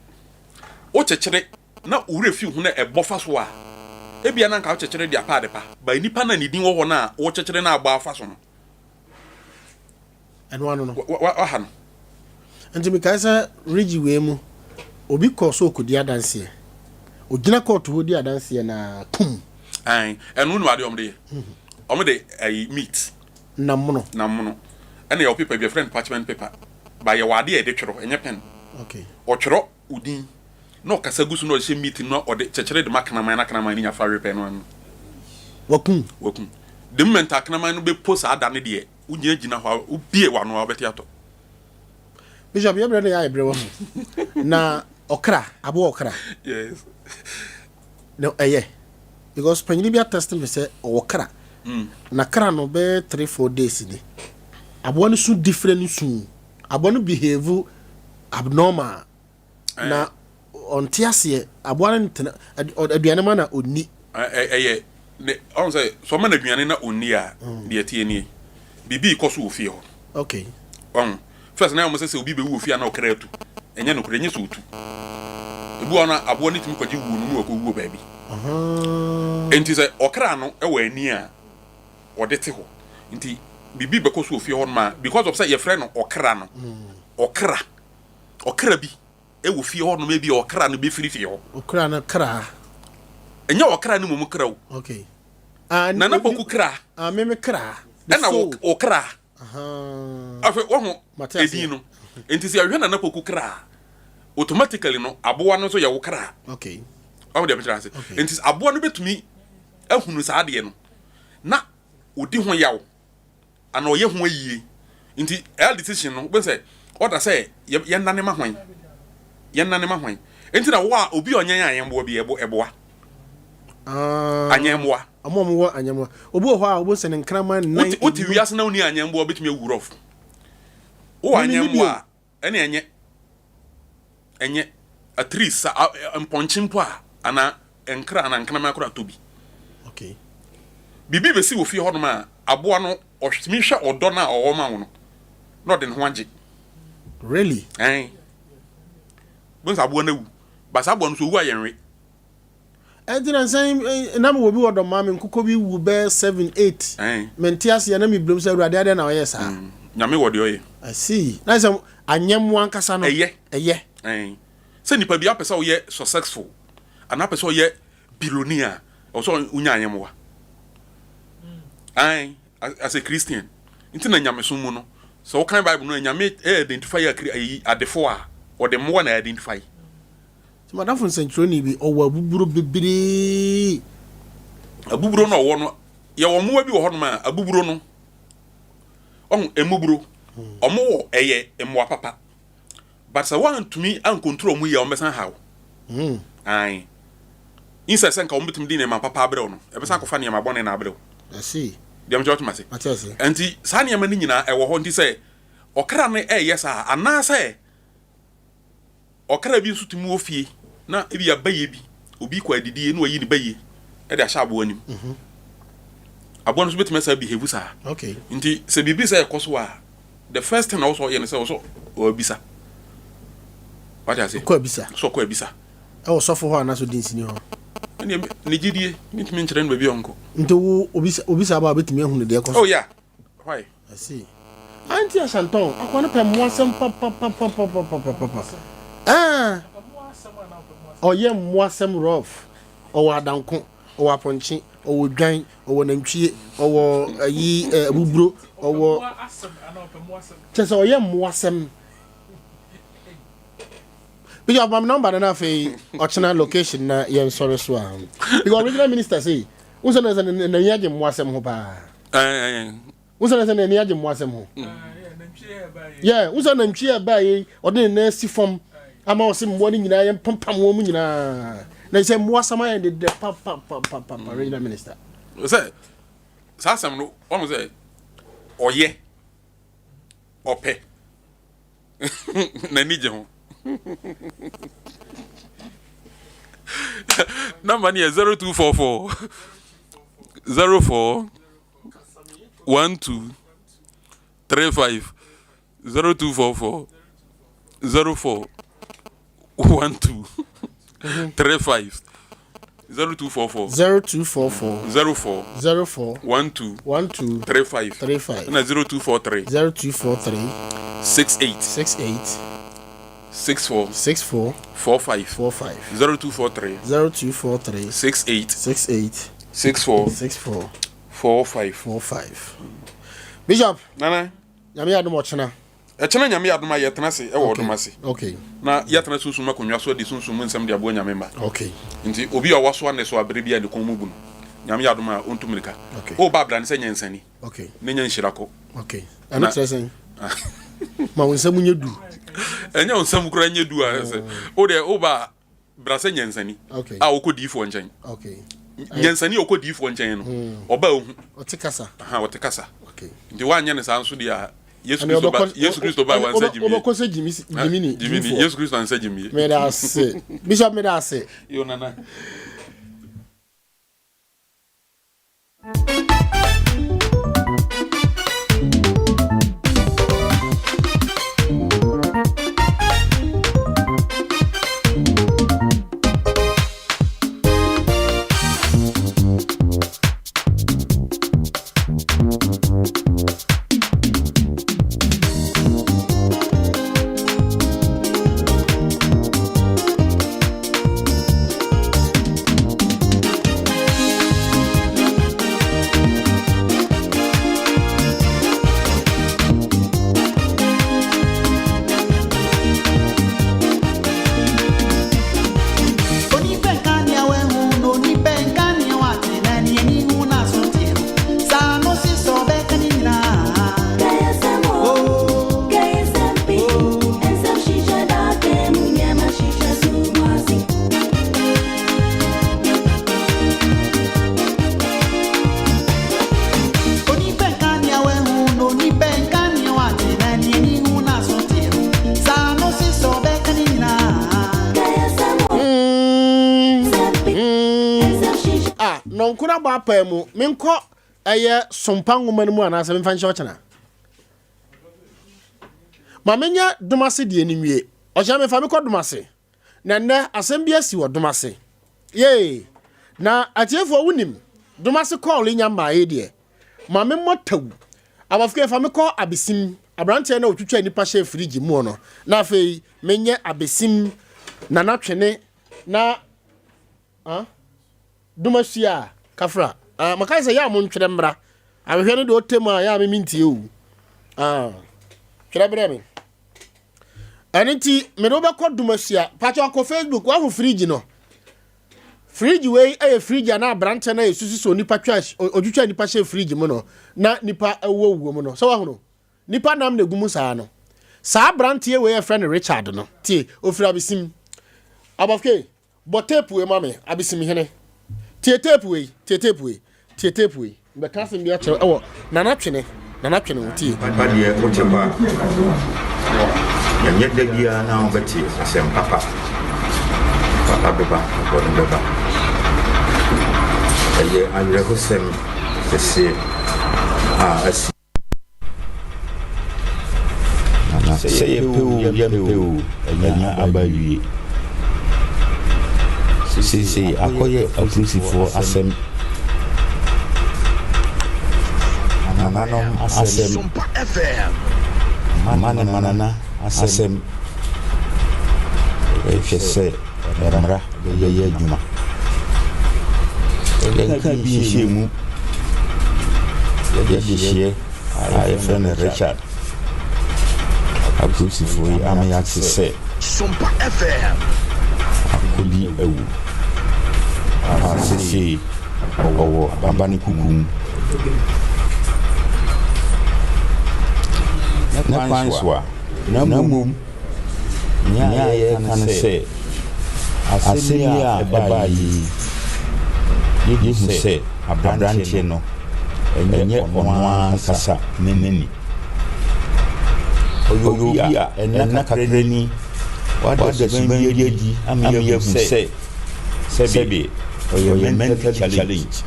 wokyekyere na owurɛ fi ho na ɛbɔ fa so a ebia na nka wokyekyere de apa ade pa ba nipa na ne din wɔ hɔ no a wokyekyere na abɔ afa so no Ɛno ano no. Waha no. Nti mekae sɛ regye wei mu obi kɔ so okodi adanseɛ. Ogyina kɔɔto hɔ di adanseɛ na kum. Ɛn ɛno no adeɛ ɔmo de yɛ. Ɔmo de ɛyi meat. Nam mono. Nam mono. Ɛna yɛwɔ paper bi yɛfrɛ no parchment paper. Ba yɛwɔ adeɛ a yɛde twerɛ ɛnyɛ pen. Okay. Ɔtwerɛ odin na ɔkasa gu so na ɔhyɛ meat no na ɔde kyekyere de ma kraman na kraman no nya fa we pɛ no ano. Wakum. Wakum. The moment a kraman no bɛpo saa da no deɛ wogyina gyina hɔ a wobie w'ano a wobɛte atɔ. Bishop yɛ brɛ no yɛ ayɛ brɛ wɔ ho. Na ɔkra aboa ɔkra. Yes. Na ɛyɛ because panyin bi atest me sɛ ɔwɔ kra. Na kra no bɛyɛ 3, 4 days ni. Aboa no su different su. Aboa no behave abnormal. Na ɔnte aseɛ aboa no ntena aduane ma na ɔnni. Ɛyɛ ne ɔn sɛ sɛ ɔma no aduane na ɔnni a deɛ ɛteɛ nie biribi kɔ so wɔ fie hɔ. Ɔn first na wɔn sɛ obi bɛwu wɔ fie a na ɔkra atu ɛnyɛ nokorɛ ɛnyɛ sɛ otu ebi wɔ hɔ na aboa no tumi kɔgye wuo no na wakɔ wuo baabi nti sɛ ɔkra no ɛwɔ ani a ɔde te hɔ nti biribi bɛkɔ so wɔ fie hɔ no ma because of sɛ yɛfrɛ no ɔkra no ɔkra ɔkra bi ɛwɔ fie hɔ nom ebi ɔkra no bɛfiri fie hɔ. Ɔkra no kra. Ɛnyɛ ɔkra no mmom kra o. Okay. Ah, Nana Poku kra. Ah, me me kra. Ɛna wo kra. Afei wɔho edin no. Nti sɛ yɛhwɛ Nana Poku kra automatically no aboa no nso yɛ wo kra. Okay. Ɔho deɛ mekyerɛ ase. Nti aboa no bɛtumi ahunu saa adeɛ no na odi ho yaw ana ɔyɛ ho ayie. Nti ɛyɛ decision no wobɛhu sɛ ɔda sɛ yɛnnane ma hwan. Yɛnnane ma hwan? Enti na wo a obi a ɔnyɛn ayɛnboa bi ɛbo ɛboa. Ah, Anyɛnboa. Ɔmo a ɔmo wɔ anyɛnboa. Obi wɔ hɔ a wobɛhu sɛ ne nkraman nnan. Wote wote wiase na wonni anyɛnboa wobɛtumi awu rough. Wowɔ Me menni bi anyɛnboa o. a ɛne ɛnyɛ ɛnyɛ at least sa mpɔnkye mpo a anaa nkra anaa nkraman koraa tɔ bi. Okay. Biribi bɛsi wɔ fie hɔnom a aboa no ɔtumi hwɛ ɔdɔ no a ɔwɔ ma wo no na ɔde ne ho agye. Really? Ɛn. Bohu sɛ aboa no awu. But saa aboa no nso owu a yɛnwe. Ɛnti na nsɛn na mewɔ bi wɔ dɔmaa me nkokɔ bi wu bɛyɛ 7 8 mente aseɛ na mebirom sɛ awurade adɛn na ɔyɛ saa. Nyame wɔ deɛ ɔyɛ. I see. Na sɛ anyɛmmoa ankasa no. Ɛyɛ. Ɛyɛ. Ɛn. Sɛ nipa bi apɛ sɛ ɔyɛ successful anaa apɛ sɛ ɔyɛ billionaire a, ɛwɔ sɛ wonya anyɛmmoa. Ɛn. As a Christian. Nti na nyamesom mu no, sɛ wokan Bible no a, Nyame identify ayi adefo a, ɔde mmoa na identify. Nti madamfo nsɛnkyerɛwni bi, ɔwɔ abuburo bebree. Abuburo no a ɔwɔ no, yɛwɔ mmoa bi wɔ hɔnom a, abuburo no, ɔho, mmuburo, ɔmo wɔ, ɛyɛ mmoa papa. But sɛ woantumi ancontrol ɔmo yie a, ɔmo bɛsan haw. Ae. Instead sɛ nka ɔmo betumi de nneɛma papa abrɛ wo no, ɛbɛsan akɔfa nneɛma bɔne na abrɛ wo. I see. Deɛ mekyerɛ wote ase? Mate ase. Nti saa nneɛma no nyinaa ɛwɔ hɔ nti sɛ ɔkra no ɛyɛ saa anaasɛ Ɔkra bi nso tumi wɔ fie na ebia bayie bi, obi kɔ adidie na wayi ne bayie de ahyɛ aboa no mu. Mhm. Aboa no nso bɛtumi asa behave saa. Okay. Nti sɛ biribi sɛ ɛkɔ so a, the first thing na wɔsɔ yɛ no sɛ wɔsɔ ɔbisa. Wate ase? Ɔkɔ abisa. Sɛ ɔkɔ abisa. Ɛwɔ sɔfo hɔ anaasɛ odinsini hɔ? Ɛnneɛ ne gyidie, mentumi nkyerɛ no baabi a ɔnkɔ. Nti wo obisa obisa aba a obetumi ahunu deɛ ɛkɔ so? Oh yeah. Why? I see. Auntie Asantɔn, akwa no pɛ mmoa asɛm papapapapapapapa. Ah, ɔyɛ mmoa asɛm rough. Ɔwɔ adanko, ɔwɔ apɔnkye, ɔwɔ dwan, ɔwɔ nantwie, ɔwɔ ayi eh, abuburo, ɔwɔ kyɛ sɛ ɔyɛ mmoa asɛm. Bishop, ma me number no na afei ɔkyena location na yɛnsɔre so a. Because regional minister say, wo sɛ na sɛ n'ani agye mmoa asɛm ho paa. Wo sɛ sɛ n'ani agye mmoasɛm ho. Yɛ wo sɛ nantwie a ɛbaa yi ɔde ne nan asi fam ama ɔse mmoa no nyinaa yɛ mpampam wɔn mu nyinaa na sɛ mmoasɛm ayɛ de dɛ papapapapa regional minister. Sɛ saa asɛm no wɔn sɛ ɔyɛ ɔpɛ. N'ani gye ho. Number no yɛ 0244 04 12 35 0244 04 12 35 0244 0244 04 04 12 12 35 35 ɛna 0243 0243 68 68 64 64 45 45 0243 0243 68 68 64 64 45 45 Bishop Nana Nyame adom ɔkyena Ɛkyena Nyame adom a yɛtena ase wɔ ɔdom ase. Okay. Na yɛatena sunsum akonnwa so adi sunsum mu nsɛm de aboa Nyame mma. Okay. Nti obi a wasoa nnesoa bere bi a ne kɔn mu bu no, Nyame yɛ adom a ɔntu mmirika. Okay. Woba abra ne sɛ nyansani. Okay. Na nya nhyira kɔ. Okay. Ɛno kyerɛ sɛn? Ma wo nsɛm nyɛ du. Ɛnyɛ wo nsɛm koraa nyɛ du a sɛ. Wo deɛ woba a bra sɛ nyansani a ɔkɔ diifoɔ nkyɛn. Nyansani a ɔkɔ diifoɔ nkyɛn no, hmm. ɔba ohu. Ɔte kasa. Aha, ɔte kasa. Nti woanyɛ no saa nso deɛ a Yesu Kristo ba Yesu Kristo ba wansa gyimie. Ɔbɛkɔ sɛ gyimi gyimini. Gyimini Yesu Kristo ansa gyimie. Meda ase. Bishop meda ase. Yo nana. nɔnko no abɔ apaa mu. Menkɔ ɛyɛ Sompa nwoma no mu anaasɛ memfa nhyɛ ɔkyena? Ma menyɛ Domase deɛ no nwie. Ɔkyena mefa mekɔ Domase. Na nnɛ asɛm bi asi wɔ Domase. Yee! Na atiefoɔ wonim, Domase kɔɔl nya mmaeɛ deɛ, ma memmɔ tawu. Abɔfra fa me kɔ Abesim, aberanteɛ no a ɔtwitwaa nnipa hyɛɛ firigye muo no, na afei menyɛ Abesim Nana Twene na ah, Domasua Kafra. Ah, maka sɛ yɛ a montwerɛ mmra. Ahwehwɛ no deɛ ɔtɛ mu a yɛ a me mentie o. Ah, twerɛ brɛ me. Ɛno nti mede wobɛkɔ Domasua. Pakyɛ ɔkɔ Facebook, wahu firigye no. Fridge wei yɛ fridge a na aberanteɛ no a yɛsusu sɛ onipa twa ɔtwitwa nipa hyɛ fridge mu no na nipa wɔ wuo mu no sɛ wahunu nipa nam na egu mu saa no saa aberanteɛ wei yɛfrɛ no Richard no tie ofiri abesim abɔfke bɔ tape wei ma me abesim hene tie tape wei tie tape wei Tie tape wei. Mebɛka asɛm bi akyerɛ wo ɛwɔ Nana Twene, Nana Twene ho, tie. Papa deɛ wote hɔ a, ɛnyɛ da biara na wobɛte asɛm papa. Papa bɛba, bɔne bɛba. Ɛyɛ awerɛhosɛm kɛseɛ a asi. Na sɛ yɛpɛ oo yɛmpɛ oo, anya aba awie. Seesei akɔyɛ apolisifoɔ asɛm, nananom asɛm, mma ne mmanana asɛm. Ɛhwɛ sɛ mmara bɛyɛ adwuma. Yɛnka bi nhyɛɛ mu. Yɛde hyeɛ a yɛfrɛ no Richard. Apolisifoɔ yi ama yɛate sɛ akɔdi awu a seesei ɔwɔ aba ne kuku mu. Ne kwan so a, na mmom Nea yɛreka ne sɛ, asɛm yi a ɛbae yi, yehu sɛ aberanteɛ no, ɛnyɛ ɔno ankasa n'ani. Ɔyɛ obi a nna kakra ni, wada suban bi adi ama yɛahu sɛ Sɛbe ɔyɛ mentally challenged,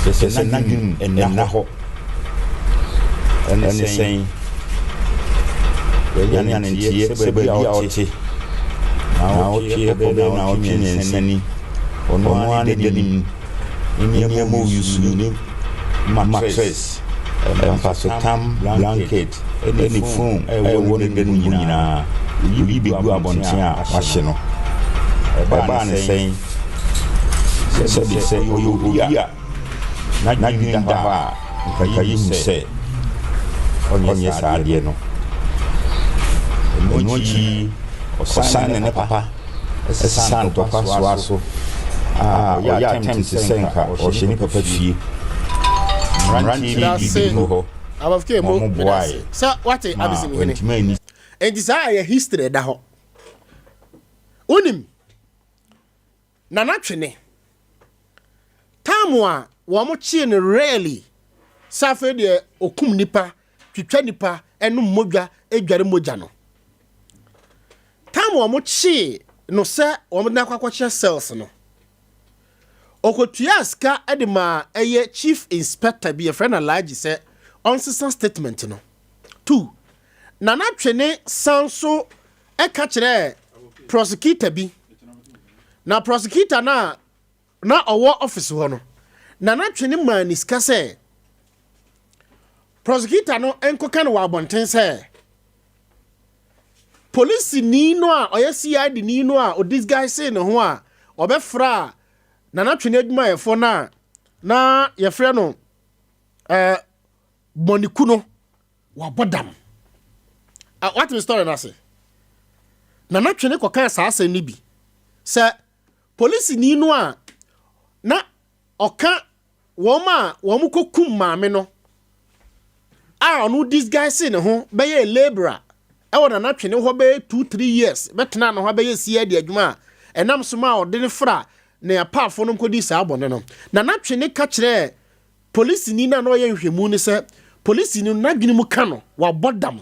kyerɛ sɛ n'adwene mu nna hɔ. Ɛne sɛn? Yɛanya no nteɛ sɛ baabi a ɔte, naawɔtwe kɔ bɛyɛ naawɔtwe mmiɛnsa ni, ɔno ara ne dan mu, ne nneɛma a ɔuse ne mattress, mpasotam, blanket, ne fon a ɛwɔ ne dan mu nyinaa, oyi bi begu abɔnten a wahye no. Ɛbaa no sɛn? Sɛbe sɛ ɔyɛ obi a n'adwene da hɔ a, nka yehu sɛ ɔnyɛ saa adeɛ no. Ɛno akyi yi, ɔsan ne ne papa sesaa ntɔkwa soaa so a ɔyɛ attempt sɛ nka ɔhyɛ ne papa fie. Mmeranteɛ bi bi wɔ hɔ. Abafke ma mo wɔboaeɛ medase sɛ wate ma abesim hene. wantumi anni. Enti saa ɛyɛ history ɛda hɔ. Wonim Nana Twene time a wɔn kyee no rarely sɛ afei deɛ okum nipa, twitwa nipa, ɛnom mogya, edware mogya no. Time a wɔn kyee no sɛ wɔn de no akɔ akɔkyerɛ cells no. Ɔkɔtuaa sika de maa ɛyɛ chief inspector bi yɛfrɛ no Alhaji sɛ ɔnsesa statement no. Tu. Nana Twene san so ka kyerɛɛ prosecutor bi. Na prosecutor no a na ɔwɔ office hɔ no, Nana Twene maa ne sika sɛ prosecutor no nkɔka no wɔ abɔnten sɛ Polisini no a ɔyɛ CID ni no a ɔdisguisee ne ho a ɔbɛfraa Nana Twene adwumayɛfoɔ no a na yɛfrɛ no eh, Bɔneku no, wabɔ dam. Ah, wate me story no ase? Nana Twene kɔkaa saa asɛm no bi sɛ polisini no a na ɔka wɔn a wɔkɔkum maame no a ɔno disguise ne ho bɛyɛɛ labourer ɛwɔ Nana Twene hɔ bɛyɛ 2-3 years bɛtenaa ne ho abɛyɛ CID adwuma a ɛnam so ma ɔde ne fra ne apaafoɔ no nkɔdi saa bɔne no. Nana Twene ka kyerɛɛ polisini no a na ɔyɛ nhwɛmu no sɛ polisini no n'adwene mu ka no wabɔ dam.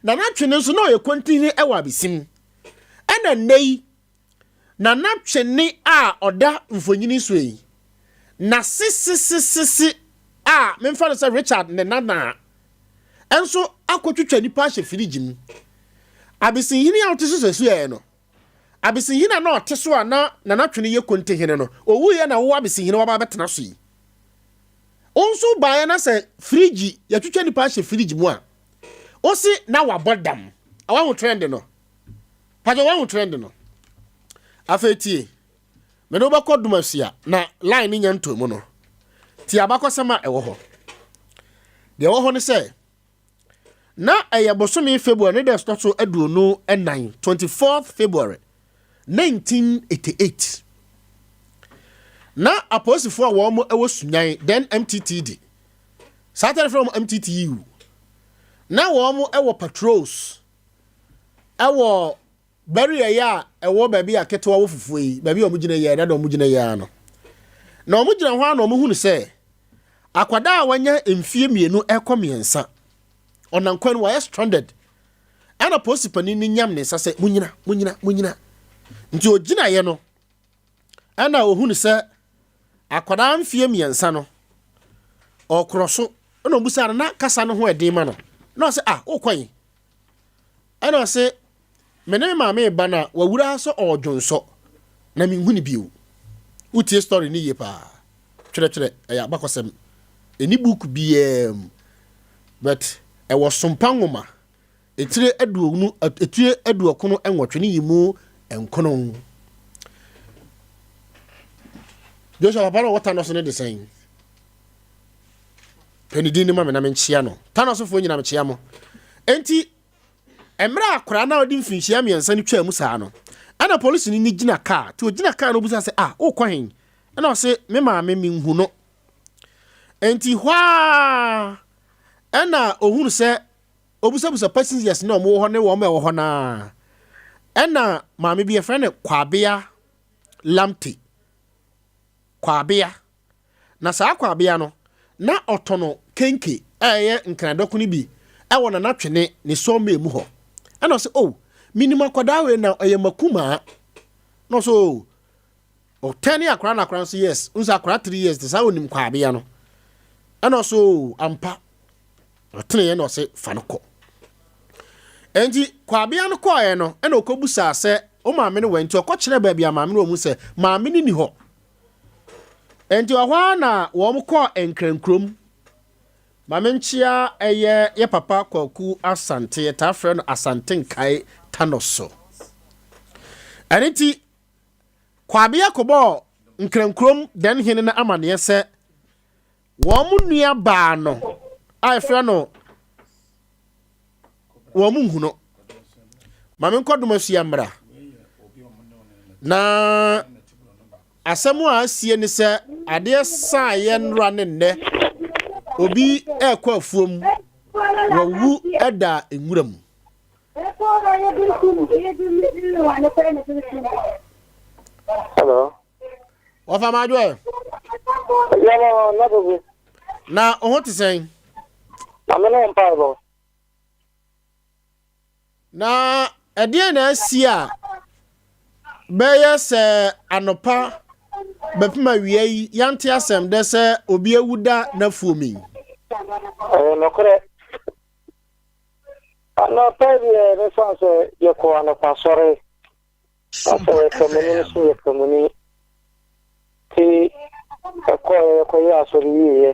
Nana Twene nso na ɔyɛ kwantini wɔ Abesim. Ɛna nnɛ yi Nana Twene a ɔda mfonini so yi, Na sesesesese a memfa no sɛ Richard ne nana nso akɔtwitwa nipa ahyɛ firigye mu. Abesinhene a ɔte so sɛsuɛɛ no, Abesinhene a na ɔte so a na Nana Twene yɛ kontihene no, owuiɛ na wo Abesinhene waba abɛtena so yi. Wo nso baeɛ na sɛ firigye, yɛtwitwa nipa ahyɛ firigye mu a, wo se na wabɔ dam. Wahu trend no? Pakyɛ wahu trend no? Afei tie. Me ne wo bɛkɔ Dumasia na line no nya ntɔ mu no. Tie abakɔsɛm a ɛwɔ hɔ. Deɛ ɛwɔ hɔ ne sɛ, na ɛyɛ bosome February ne da ɛtɔ so 24, 24th February 1988. Na apolisifoɔ a wɔn wɔ Sunyan, then MTTD, saa tɛrɛ frɛ wɔn MTTU, na wɔn wɔ patrols ɛwɔ Barrier yi a ɛwɔ baabi a ketewa wɔ fufuo yi, baabi a wɔgyina yi a, ɛda wɔgyina yi ara no. Na wɔgyina hɔ ara na wɔhunu sɛ akwadaa a wanya mfie mmienu ɛkɔ mmiɛnsa, ɔnam kwan no wayɛ stranded. Ɛna polisi panin no nyam ne nsa sɛ munyina, munyina, munyina. Nti ogyinaeɛ no, ɛna ohunu sɛ akwadaa mfie mmiɛnsa no, ɔkorɔ so. Ɛna ɔbusaa no na kasa no ho ɛden ma no. Na ɔsɛ ah, wokɔ yi? Ɛna ɔse, me ne me maame reba no a, wawura ha sɛ ɔredwonsɔ, na menhu no bio. Wotie story no yie paa. Twerɛtwerɛ, ɛyɛ abakɔsɛm. Ɛni book biara mu. But ɛwɔ Sompa nwoma, etire aduonu, etire aduɔkono nwɔtwe ne yi mu nkono. Joshua papa no ɔwɔ Thanos no de sɛn? Pɛ ne din no ma me na menkyea no. Thanosfoɔ nyina mekyea mo. Enti, mmerɛ a akwadaa no a ɔde mfirinhyia mmiɛnsa no twaa mu saa no, ɛna polisini no gyina kaa. Nti ɔgyina kaa no ɔbisa sɛ, ah, wokɔ hen? Ɛna ɔse, me maame menhu no. Enti hɔ ara ɛna ɔhunu sɛ ɔbusabusa passengers na wɔwɔ hɔ ne wɔn a ɛwɔ hɔ no ara. Ɛna maame bi yɛfrɛ no Kwabea Lamte. Kwabea. Na saa Kwabea no, na ɔtɔn kenke a ɛyɛ nkran dɔkono bi wɔ Nana Twene ne sawmill mu hɔ. Ɛna ɔse, oh, menim akwadaa wei na ɔyɛ m'akumaa. Na ɔse, oh, ɔtɛne akwadaa na akwadaa no se, yes, nso akwadaa 3 years te saa onim Kwabea no. Ɛna ɔse, oh, ampa. Ɔteneeɛ na ɔse, fa no kɔ. Enti Kwabea no kɔɔeɛ no, ɛna ɔkɔbusaa sɛ, wo maame no wɔ? Nti ɔkɔkyerɛ baabi a maame no wɔ mu sɛ, maame no ni hɔ. Enti ɛhɔ ara na wɔkɔɔ Nkrankurom. Ma menkyea ɛyɛ yɛ papa Kwaku Asante, yɛtaa frɛ no Asante Nkae Tanoso. Ɛno nti, Kwabea kɔbɔɔ Nkrankurom dɛn hene no amaneɛ sɛ wɔn nua baa no a yɛfrɛ no wɔn nhu no. Ma menkɔ dom asua mmra. Na asɛm a asie ne sɛ adeɛ saeɛ nnora ne nnɛ obi ɛrekɔ afuom wawu da nwura mu. Hello. Wɔfa ma adwoɛ. Na wo ho te sɛn? Maame ne mpaebɔ. Na ɛdeɛn na asi a bɛyɛ sɛ anɔpa bɛpem awia yi yɛante asɛm dɛ sɛ obi awu da n'afuom yi? Ɛyɛ nokorɛ. Anɔpa deɛ mefa sɛ yɛkɔ anɔpa sɔre. Na sɛ yɛ Kramoni nso yɛ Kramoni. Nti ɛkɔɛ yɛkɔyɛ asɔre wieɛ.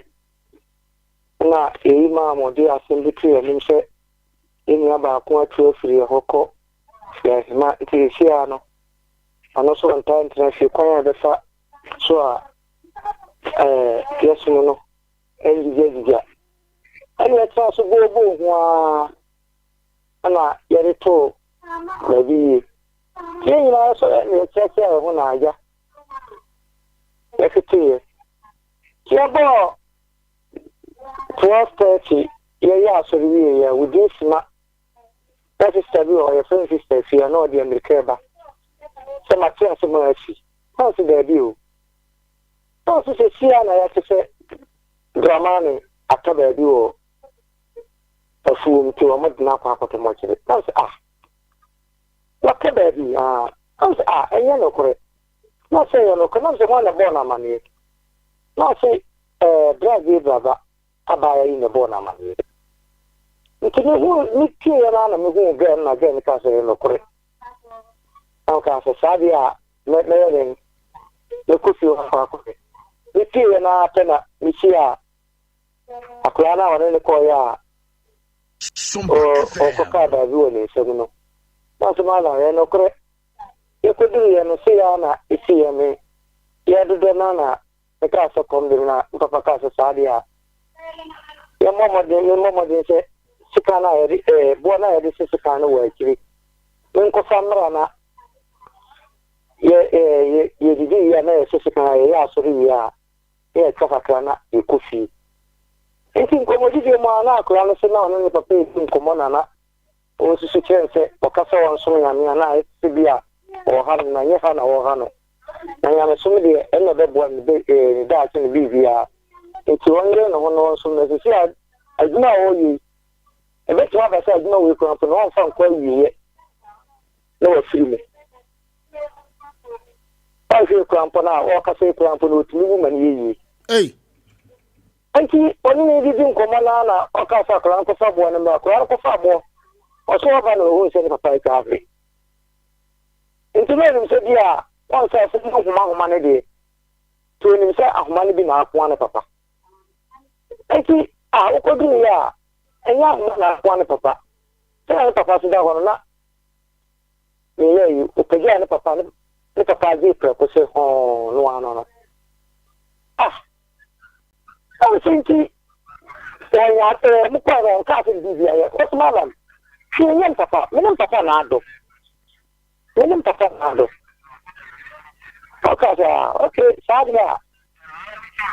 Ɛna yɛyi maa mo de asɛm bi too yɛn anim sɛ yɛn nua baako atu afiri yɛn hɔ kɔ Yɛn nti seesei ara no, ɔno nso ɔntaa ntena fie. Kwan a yɛbɛfa so a ɛɛ yɛsom no ngyigyagyigya. Ɛna yɛtena so booboo ho ara ɛna yɛde too baabi yie. Nti yɛn nyinaa nso na yɛkyeakyea yɛn ho na agya yɛteteeɛ. Nti yɛbɔɔ 12:30 yɛyɛ asɔre wieeɛ a, within sima na sista bi wɔ hɔ yɛfrɛ no sista Afia na ɔde mmirika reba sɛ mate asɛm a asi. Na ɔse daabi o. Na ɔse seesei a na yɛate sɛ Dramani atɔ baabi wɔ afuom nti wɔn de no akɔ akɔto mɔkyere. Na ɔse ah watɔ baabi ah. Na ɔse ah ɛnyɛ nokorɛ. Na ɔse ɛyɛ nokorɛ. Na ɔse hwan na ɛbɔɔ no amaneɛ? Na ɔse ɛɛ bra Gabriel ba abaayewa yi na ɛbɔɔ no amaneɛ. Nti mehuu, metieeɛ no ara na mehuu girl no na girl no kaa sɛ ɛyɛ nokore. Na mekaa sɛ saa deɛ a mɛ mɛyɛ dɛn? Mɛkɔ fie hɔ akɔ akɔhwɛ. Metieeɛ no ara pɛ na mehyiaa akwadaa no a ɔne no kɔeɛ a ɔkɔkaa baabi wɔ ne nsam no. Na ɔse madam ɛyɛ nokorɛ. Yɛkɔduruiɛ no sei ara na ɛsiiɛ me yɛdodɔ no ara na mekaa sɛ kɔm de me na me papa kaa sɛ saa deɛ a yɛmmɔ mmɔden memmɔ mmɔden sɛ sekan no a yɛde ɛɛ boɔ no a yɛde se sekan no wɔ akyiri menkɔfa mmra na yɛ ɛɛ yɛ yɛdidi wie a na yɛse sekan a yɛyɛ asɔre wie a na yɛtwa kakra na yɛkɔ fie. Nti nkɔmmɔdidie mu a na akwadaa no se na ɔne ne papa redi nkɔmmɔ na na ɔresusu kyerɛ no sɛ ɔka sɛ ɔnsom Nyame a na ayɛ te sɛ bi a ɔreha no na ɛnyɛ ha na ɔreha no. Na nyamesom deɛ ɛno na ɛbɛboa no ne ne daakye ne biribiara. Nti ɔnyere ne ho na ɔnsom na seesei a adwuma a ɔreyɛ yi ɛbɛtumi aba sɛ adwuma wei koraa mpo no ɔmfa nkɔ awieɛ na wafiri mu. Ɔnhwɛ koraa mpo no a ɔrekasa yi koraa mpo no ɔtumi wu ma no yɛ yie. Ei! Enti ɔne no redidi nkɔmmɔ no ara na ɔkaa sɛ akwadaa no nkɔfa aboɔ no mmra. Akwadaa no kɔfaa aboɔ. Ɔso aba na ɔhuu sɛ ne papa atwa ahwe. Nti na ɔnim sɛ bi a wɔn sɛ afei no nhoma ahoma no deɛ. Nti ɔnim sɛ ahoma no bi na akoa ne papa. Enti a wokɔduruiɛ a ɛnyɛ ahoma na akoa ne papa. Sɛnea ne papa so da hɔ no na meyɛ yi, ɔpagyaa ne papa, ne papa gyee prɛko sɛ hɔɔ no ano no. Ah! Ɛnso nti, wɔnya ɛɛ mo kɔɛ no ɔnkaa sɛ biribi ayɛ. Wɔsi madam, hwee nyɛ mpapa, me ne mpapa na adɔ. Me ne mpapa na adɔ. Ɔka sɛ, ah, okay, saa deɛ a,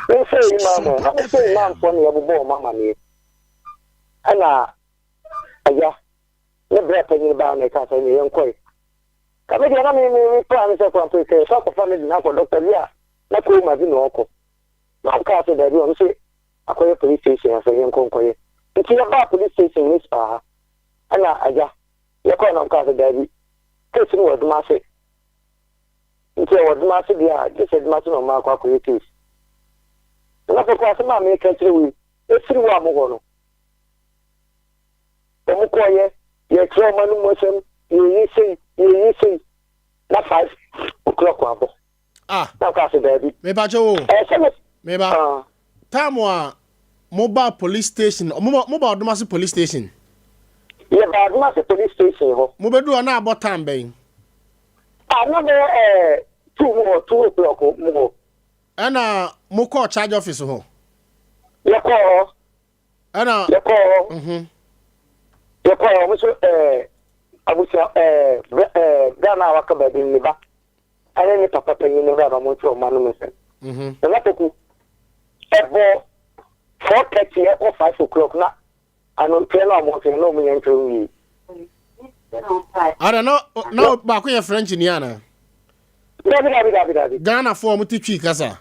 memfrɛ imam o. Na mefrɛ imamfoɔ na yɛbobɔ wɔn amaneɛ. Ɛna agya, ne berɛ panyin baa na ɛka sɛ ne yɛnkɔe. Ka me deɛ na me me me plan ne sɛ kwan pɛ sɛ yɛkɔ akɔfa no de no akɔ dɔkta bi a na kɔma bi na ɔkɔ. Na ɔkaa sɛ daabi ɔno se akɔyɛ police station ha sɛ yɛnkɔ nkɔyɛ. Nti yɛbaa police station municipal ha ɛna agya yɛkɔɛ na ɔkaa sɛ daabi case no wɔ Adumase nti ɛwɔ Adumase deɛ a gye sɛ Adumase na ɔma akɔ akɔyɛ case. Nana Poku asɛm a meka kyerɛ wo yi ɛfiri wo a mo hɔ no wɔn kɔɔyɛ yɛkyerɛ ɔma no mu asɛm yɛyi sei yɛyi sei na 5 o'clock abɔ. Ah. Na ɔkaa sɛ daabi. Mepakyɛ wo. Ɛsɛ me. Meba. Ah. Time a moba police station, moba moba Ɔdomase police station. Yɛba Ɔdomase police station hɔ. Mobɛdu hɔ na abɔ time bɛn? Ah, na bɛyɛ 2 mu hɔ, 2 o'clock mu hɔ. Ɛna mokɔɔ charge office hɔ? Yɛkɔɔ hɔ. Ɛna. Yɛkɔɔ hɔ. Yɛkɔɔ hɔ, mo nso abusua bra no a waka baabi no ne ba. Ɛne ne papa panyin no bra na wɔn nkyerɛ wɔn anom nsɛm. Nana Poku, ɛbɔ 4:30 ɛkɔ 5 o'clock na anotwerɛ na wɔn twɛn na wɔn nyɛ ntwerɛ nwie. Ada na baako yɛ French ni ana? Dabi dabi dabi dabi. Ghana fo wɔn te Twi kasa.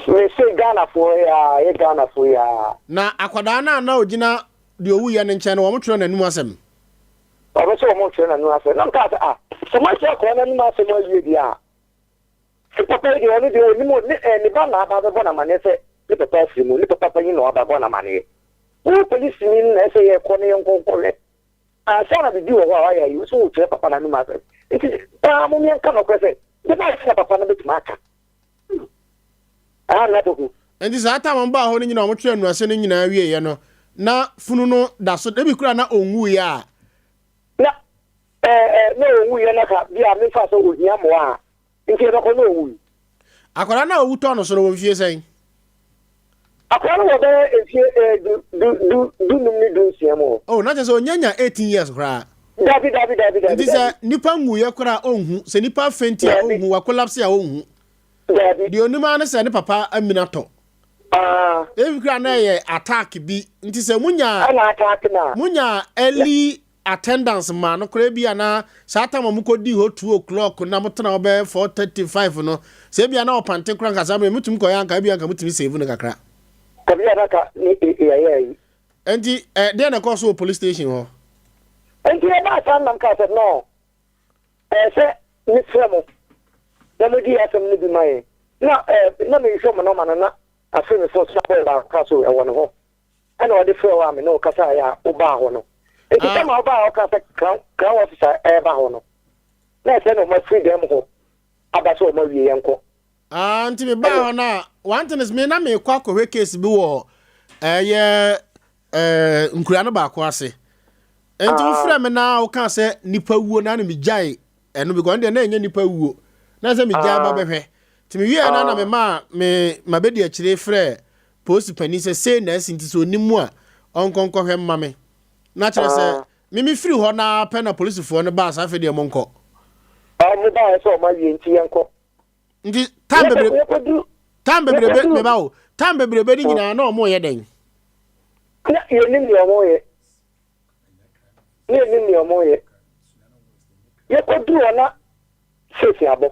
Mese Ghana fo ya yɛ Ghana fo ya. Na akwadaa no a na ogyina deɛ owu yɛ ne nkyɛn no wɔn twerɛ n'anum asɛm. Ɔbɛ sɛ wɔn twerɛ n'anum asɛm na nka sɛ ah sɛ mo akyerɛ akwadaa n'anum asɛm awie deɛ a ne papa yi deɛ ɔno deɛ onim ne ne ba na aba abɛbɔ n'amaneɛ sɛ ne papa afiri mu, ne papa panyin na waba abɔ n'amaneɛ. Wo polisini no na ɛsɛ yɛkɔ na yɛnkɔ nkɔhwɛ ansa na biribi wɔ hɔ a wayɛ ayi wo so wokyerɛ papa n'anum asɛm. Nti paa mom yɛnka nɔkorɛ sɛ de ba na papa no bɛtumi aka. Ah, na poku. Nti saa time wɔn baa hɔ no nyinaa wɔn twerɛ nnuase no nyinaa wieɛ no na funu no da so ebi kura na ɔnwuiɛ a. Na ɛɛ ɛɛ na ɔnwuiɛ na ka bi a mefa sɛ ohia mmoa a nti yɛbɛkɔ na ɔwui. Akwadaa no a owu tɔɔ no so no wɔ mfie sɛn? Akwadaa no wɔ bɛyɛ mfie ɛɛ du du du 15 ne 16 mu hɔ. Oh, na kyerɛ sɛ onya nya 18 years koraa. Dabi dabi dabi dabi. Nti sɛ nipa nwuiɛ koraa ɔnhu, sɛ nipa fainti a ɔnhu, wa collapse a ɔnhu. Dabi. Deɛ onim ara ne sɛ ne papa amina tɔ. Ah. Ebi koraa na ɛyɛ attack bi. Nti sɛ munya. Ɛna attack na. Munya early attendance maa no koraa bi a na saa time a mokɔdii hɔ 2 o'clock na motena hɔ bɛyɛ 4:35 no, sɛ ebia na ɔpante koraa nka saa mmerɛ motumi kɔyɛ anka ebia anka motumi save no kakra. Kabi a na ka ne yɛyɛ yi. Nti ɛ deɛ na ɛkɔɔ so wɔ police station hɔ? Nti yɛbaa saa nam kaa sɛ no ɛyɛ sɛ mefrɛ mo na modi asɛm no bi ma yɛn na ɛɛ na mehwehwɛ mo nɔma no na. Afei me fon so na bɔɔ baako kaa sɛ ɛwɔ ne hɔ. Ɛna ɔde frɛɛ wo a me ne wo kasaeɛ a wobaa hɔ no. Enti Ah. tam a wobaa hɔ kaa sɛ Crown, Crown officer ɛreba hɔ no, na ɛsɛ na wɔafiri dan mu hɔ aba sɛ wɔawie yɛnkɔ. Ah, nti me baa Ɛna hɔ no a, one thing is me na mekɔ akɔhwɛ case bi wɔ ɛyɛ ɛɛ nkura no baako ase. Nti ah, wofrɛ me na wokaa sɛ nipa wuo na na megyae ɛno because ɛno deɛ na ɛnyɛ nipa wuo. Na sɛ megyae ba ah, bɛhwɛ. Nti mewieɛ no na ah, memaa me mabɛdi akyire frɛ polisi panin sɛ sei na asi nti sɛ ɔnim mu a ɔnkɔ nkɔhwɛ mma me. Na kyerɛ sɛ ah. me mefiri hɔ no ara pɛ na polisifoɔ no baa saa afei deɛ monkɔ. Wɔn baeɛ sɛ wɔn awie nti yɛnkɔ. Nti time bebrebe Yɛkɔduru, time bebrebe yɛkɔduru. meba o time bebrebe no nyinaa na wɔn reyɛ dɛn? Na yɛnnim deɛ wɔreyɛ. Na yɛnnim deɛ wɔreyɛ. Yɛkɔduru hɔ na seesi abɔ.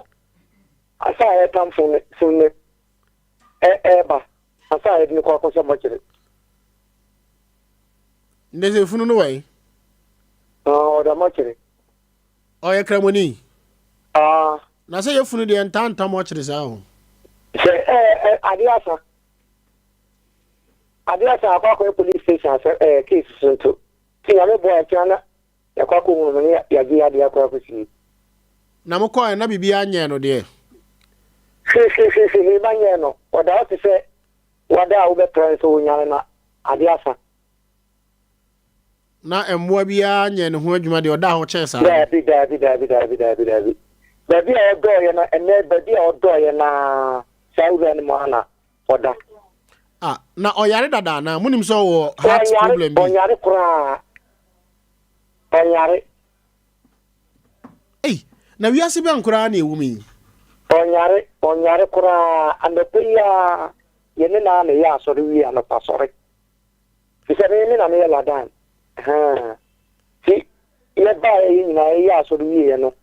Asa a yɛtam fon no fon no ɛreba ansa a yɛde no kɔ akɔhyɛ mɔkyere. Ndɛ sɛ funu no wɔ he? Ɔda mɔkyere. Ɔyɛ kramoni? Ah. Na sɛ yɛ funu deɛ ntaa nta mɔkyere saa o. Sɛ ɛɛ adeɛ asa. Adeɛ asa akɔ akɔyɛ police station asɛ ɛɛ case so nto. Ti nyame boa ɛkyena na Yɛkɔ akɔhunu no ne yɛagye yɛn adeɛ akɔ akɔsie. Na mokɔeɛ na biribiara nyɛɛ no deɛ? Hwee-hwee-hwee-hwee mma nyɛɛ no. Ɔda hɔ te sɛ wada a wobɛpra nso wonyane na adeɛ asa. Na mmoa biara nyɛɛ ne ho adwuma deɛ ɔdaa hɔ kyɛɛ saa no? Daabi, daabi, daabi, daabi, daabi, daabi. Baabi a ɔdɔeɛ no, ɛnnɛ baabi a ɔdɔeɛ no ara, saa wura no mu ara na ɔda. Ah, na ɔyare dada anaa? Monim sɛ ɔwɔ heart Ɔnyare, problem bi? ɔnyare koraa. Ɔnyare. Ei, na wiase bɛn koraa na ɛwom yi? Ɔnyare, ɔnyare koraa. Anɔpa yi ara, yɛne no ara na ɛyɛ asɔre wie anɔpa sɔre. Te sɛ me, me na meyɛ ladan. Ahaa. Nti, yɛbaeɛ yɛn nyinaa yɛyɛ asɔre wieɛ no,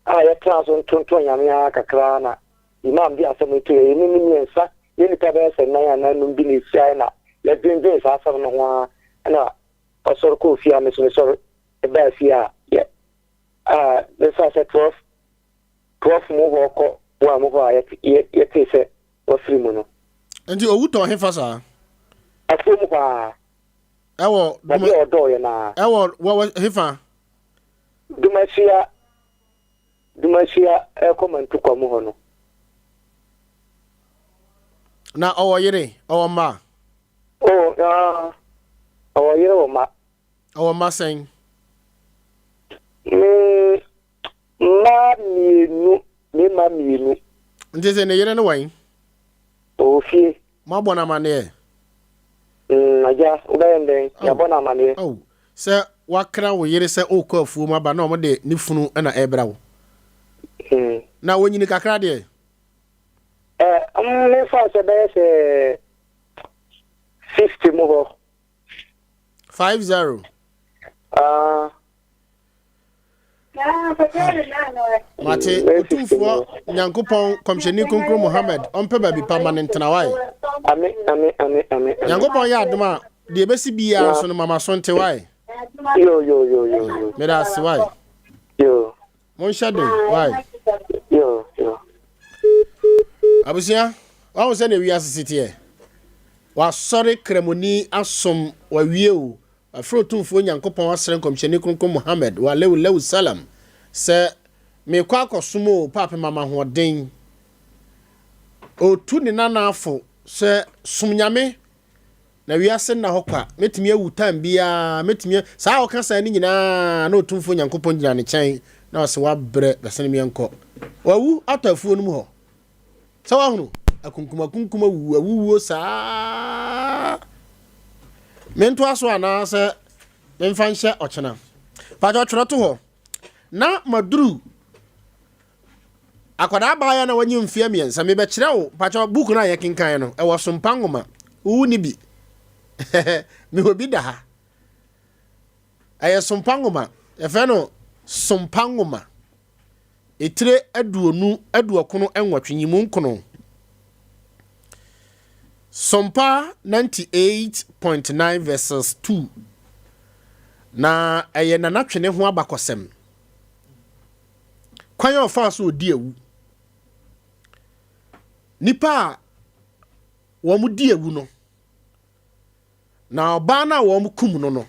a yɛtenaa so ntonton Nyame ara kakra na Imam de asɛm no toeɛ. Yɛne no mmiɛnsa, yɛn nnipa bɛyɛ sɛ nnan anaa nnum bi na ɛhyiaeɛ na yɛdwendwen saa asɛm no ho ara na ɔsɔre kɔɔ fie a me nso mesɔre baa fie a yɛ a mefa sɛ 12 12 mu hɔ kɔ 1 mu hɔ a yɛtee sɛ wafiri mu no. Nti owu tɔɔ hefa saa? Afuo mu hɔ ara. Ɛwɔ Baabi a ɔdɔɔyɛ no ara. Ɛwɔ wɔ hefa? Dumasua Dumasua ɛkɔ Mantukwa mu hɔ no. Na ɔwɔ yere? Ɔwɔ mma? Oh, ah, ɔwɔ yere wɔ mma. Ɔwɔ mma sɛn? Mm, mmaa mmienu, mmarima mmienu. Nti sɛ ne yere no wɛn? Ɔwɔ fie. Moabɔ no amaneɛ? Mm, agya, wobɛyɛ no dɛn? Yɛabɔ no amaneɛ. Oh, sɛ wakra wo yere sɛ ɔrekɔ afuom aba na wɔde ne funu na ɛrebra wo. Mm. Na wɔnyini kakra deɛ? Eh, mm, memfa sɛ bɛyɛ sɛ 50 mu hɔ. 50. Ah. Mate Otumfoɔ Nyankopɔn Kɔmhyɛni Kronkron Muhammad ɔmpɛ baabi pa ma no ntena wae. Ame ame ame ame. Nyankopɔn yɛ adom a deɛ ɛbɛsi biara nso no mama so nte wae. Yo yo yo yo yo. Meda ase wae. Yo. Monhyɛ den wae. Yo yo. Abusua, wahu sɛ na wiase si teɛ. Wasɔre kramoni asom wawie o. Wafrɛ Otumfoɔ Nyankopɔn asrɛ Nkɔmhyɛni Kronkron Muhammad, wa alaihi lahu salam, sɛ, Merekɔ akɔsom o, Paapa ma me ahoɔden. Ɔretu ne nana fo sɛ, Som Nyame, na wiase nna hɔ kwa, mɛtumi awu time biara, mɛtumi a, saa a ɔka saa no nyinaa na Otumfoɔ Nyankopɔn gyina ne kyɛn na ɔse, Wabrɛ, bɛsene meɛnkɔ. Wawu atɔ afuo no mu hɔ. Sɛ wahunu akunkum akunkum awuwu awuwuo saa. Mentoa so anaasɛ memfa nhyɛ ɔkyena. Pakyɛ ɔtwerɛ to hɔ. Na maduru akwadaa baayɛ na wanyi mfeɛ mmiɛnsa mebɛkyerɛ wo pakyɛ book no a yɛkenkan no ɛwɔ sompa nwoma wowu ne bi mewɔ bi da ha ɛyɛ sompa nwoma yɛfrɛ no sompa nwoma Etire aduonu aduɔkono nwɔtwe nyimu nkono. Sompa 98.9 verses 2. Na ɛyɛ Nana Twene ho abakɔsɛm. Kwan a ɔfaa so ɔdi awu. Nipa a. wɔn di awu no, na ɔbaa no a wɔn kum no no,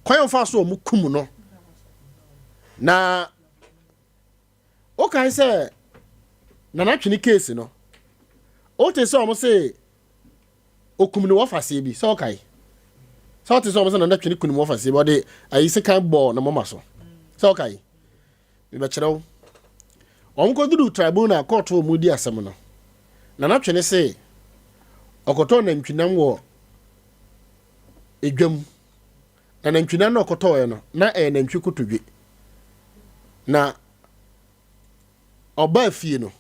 kwan a wɔfa so wɔn kum no, na wokae sɛ Nana Twene case no, wote sɛ wɔn se okum ne wɔfaseɛ bi, sɛ wokae? Sɛ wote sɛ wɔn sɛ Nana Twene kum ne wɔfaseɛ bi, ɔde ayi sekan bɔɔ ne moma so, sɛ wokae? Mebɛkyerɛ wo. Wɔn kɔduruu tribunal kɔɔto a wɔredi asɛm no, Nana Twene se ɔkɔtɔɔ nantwinam wɔ edwam. Na nantwinam no ɔkɔtɔɔɛ no, na ɛyɛ nantwi kotodwe. Na ɔbaa fie no,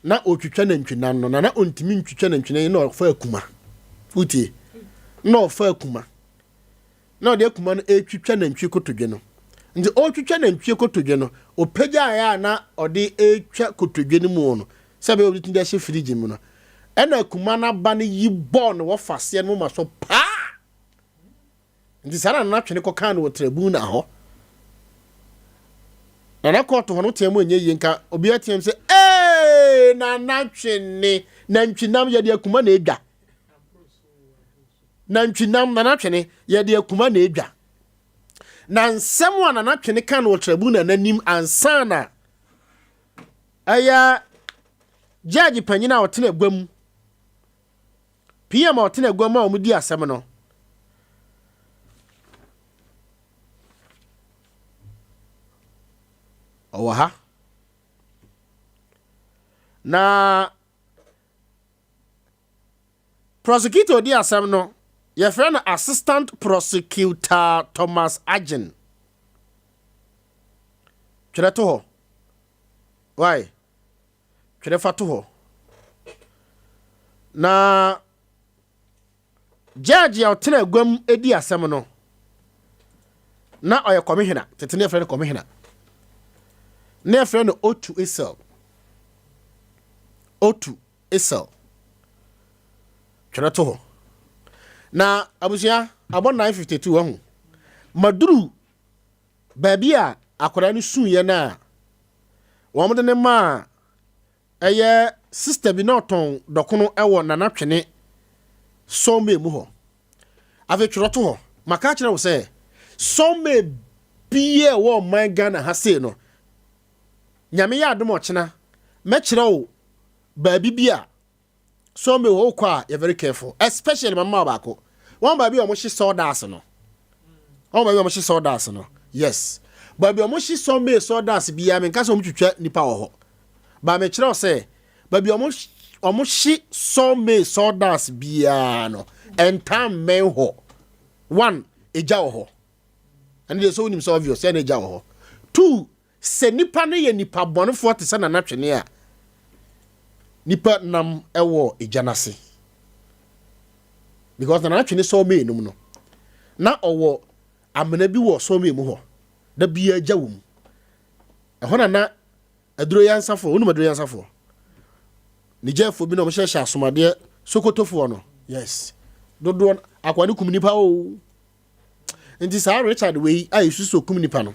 na ɔretwitwa nantwinam no, na na ɔntumi ntwitwa nantwinam yi na ɔfa akuma. Wotie? Na ɔfa akuma. na ɔde akuma no retwitwa nantwie kotodwe no. Nti ɔretwitwa nantwie kotodwe no, ɔpagyaeɛ a na ɔde retwa kotodwe no mu no, sɛ ɛbɛyɛ ɔbɛtumi de ahyɛ firigye mu no, ɛna akuma no aba no yi bɔɔ no wɔ faseɛ no moma so paa. Nti saa na Nana Twene kɔkaa no wɔ tribunal hɔ. Nana kɔɔto hɔ no teɛ mu ɛnyɛ yie nka obiara teɛ mu sɛ ee Nana Twene nantwinam yɛde akuma na edwa. Nantwinam, Nana Twene, yɛde akuma na edwa. Na nsɛm a Nana Twene ka no wɔ tribunal n'anim ansa na ɛyɛ judge panyin a ɔtena agua mu, PM a ɔtena agua mu a wɔdi asɛm no, ɔwɔ ha. Na Prosecutor a ɔdi asɛm no, yɛfrɛ no Assistant Prosecutor Thomas Agyen. Twerɛ to hɔ. Why? Twerɛ fa to hɔ. Na judge a ɔtena aguam di asɛm no, na ɔyɛ kɔmehena. Tete ne yɛfrɛ no kɔmehena. Ne yɛfrɛ no Otu Esel. Otu Esau. Twerɛ to hɔ. Na abusua, abɔ 9:52 wahu. Maduru baabi a akwadaa no suiɛ no a wɔde ne maa ɛyɛ sista bi na ɔtɔn dɔkono wɔ Nana Twene sawmill mu hɔ. Afei twerɛ to hɔ. Maka akyerɛ wo sɛ sawmill biara ɛwɔ ɔman Ghana ha sei no, Nyame yɛ adom ɔkyena mɛkyerɛ wo baabi bi a sawmill hɔ wokɔ a yɛ very careful, especially mama wo baako wɔn baabi a wɔhye sawdust no, wɔn baabi a wɔhye sawdust no, yes, baabi a wɔhye sawmill sawdust biara, menka sɛ wɔtwitwa nipa wɔ hɔ ba, mekyerɛ wo sɛ baabi a wɔhye sawmill sawdust biara no, ɛntaa mmɛn hɔ. One, egya wɔ hɔ, ɛno deɛ sɛ wonim sɛ obvious ɛna egya wɔ hɔ. Two, Sɛ nipa no yɛ nipa bɔnefoɔ te sɛ Nana Twene a, nipa nam wɔ egya no ase. Because Nana Twene sɔɔ nom no, na ɔwɔ amena bi wɔ sɔɔ mu hɔ. Da biara gya wɔ mu. Ɛhɔ na na aduro yansafoɔ, wonim aduro yansafoɔ? Nigerfoɔ bi na wɔhyehyɛ asomadeɛ Sokotofoɔ no. Yes. Dodoɔ akoa no kum nipa o. Nti saa Richard wei a yɛsusu sɛ ɔkum nipa no,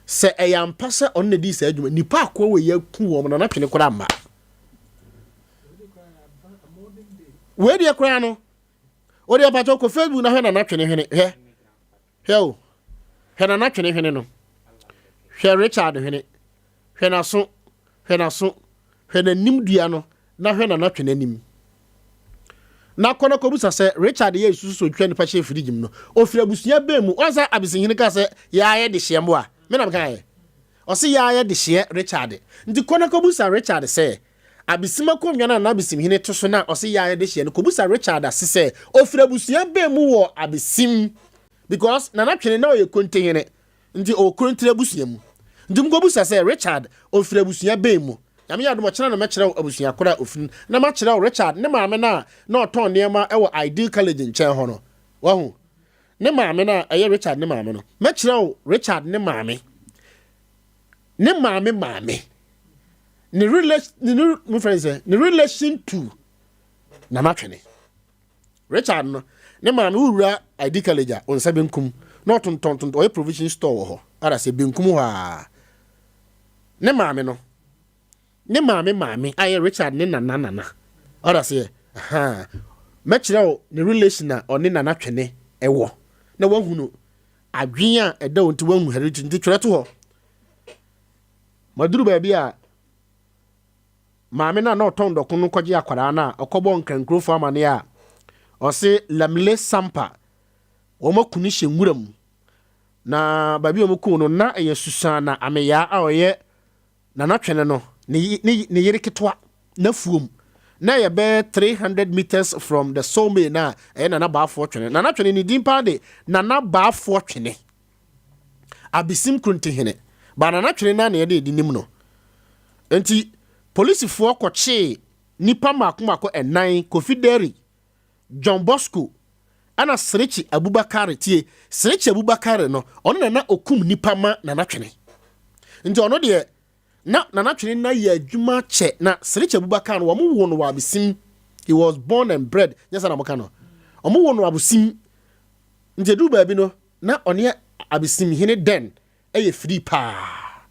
sɛ ɛyɛ ampa sɛ ɔno na dii saa adwuma, nipa akoa wei aku wɔn na n'atwene koraa mma. Wei deɛ koraa no, wode ɔpakyɛ kɔ Facebook na hwɛ na n'atwene hwene, hwɛ, hwɛ o, hwɛ na n'atwene hwene no, hwɛ Richard hwene, hwɛ n'aso, hwɛ n'aso, hwɛ n'anim dua no, na hwɛ Nana Twene anim. Na kɔ na kɔbisa sɛ, Richard yɛ nsusu sɛ ɔtwa nipa hyɛ firigye mu no, ɔfiri abusua bɛn mu? Wɔn sɛ Abesenhene kaa sɛ, Yɛa yɛ dehyeɛ mmoa. Me na mekaeɛ. Ɔse yɛa yɛ dehyeɛ Richard. Nti kɔ na kɔbisa Richard sɛ, Abesim akonnwa no a na Abesimhene to so no a ɔse yɛa yɛ dehyeɛ no, kɔbisa Richard ase sɛ, ɔfiri abusua bɛn mu wɔ Abesim? Because Nana Twene na ɔyɛ Kontehene. Nti ɔwɔ Kontire abusua mu. Nti mokɔbisa sɛ, Richard, ɔfiri abusua bɛn mu? Nyame yɛ adom ɔkyena na mɛkyerɛ wo abusua korɔ a ɔfiri na makyerɛ wo Richard ne maame no a na ɔtɔn nneɛma wɔ Ideal College nkyɛn hɔ no. Wahu? Ne maame no a ɛyɛ Richard ne maame no. Mɛkyerɛ wo Richard ne maame. Ne maame maame. Ne relation, ne, ne, mo frɛ sɛ, ne relation to Nana Twene. Richard no, ne maame wowura ID College a, wo nsa benkum na ɔtontɔn tontɔn, ɔyɛ provision store wɔ hɔ. Ara sɛ benkum hɔ a. Ne maame no, ne maame maame a ɛyɛ Richard ne nana nana. Ɔda seɛ, ahaa. Mɛkyerɛ wo ne relation a ɔne Nana Twene ɛwɔ na wahunu adwene a ɛda wo nti wahu hereditary nti twerɛ to hɔ. Maduru baabi a maame no a na ɔtɔn dɔko no kɔgye akwadaa no a ɔkɔbɔ nkrankurofo amaneɛ a ɔse Lamle Sampa wɔn aku no hyɛ nwura mu na baabi a wɔn ku no na ɛyɛ Susana Ameyaa a ɔyɛ Nana Twene no ne ne ne yere ketewa n'afuom na ɛyɛ bɛyɛ 300 meters from the sawmill no a ɛyɛ Nana Baafoɔ Twene. Nana Twene ne din paa de Nana Baafoɔ Twene. Abesim Krontihene. Ba Nana Twene no a na yɛde nim no. Enti polisifoɔ kɔkyee nnipa mmaako mmaako ɛnan, Kofi Derry, John Bosco, ɛna Serekye Abubakare. Tie, Serekye Abubakare no, ɔno na na ɔkum nnipa ma Nana Twene. Nti ɔno deɛ, na Nana Twene na yɛ adwuma kyɛ. Na Serekye Abubakar no, wɔn wo no wɔ Abesim. He was born and bred, nyɛ sɛ na wɔka no. Wɔn wo no wɔ Abesim. Nti ɛduru baabi no, na ɔne Abesim hene dɛn yɛ firi paa.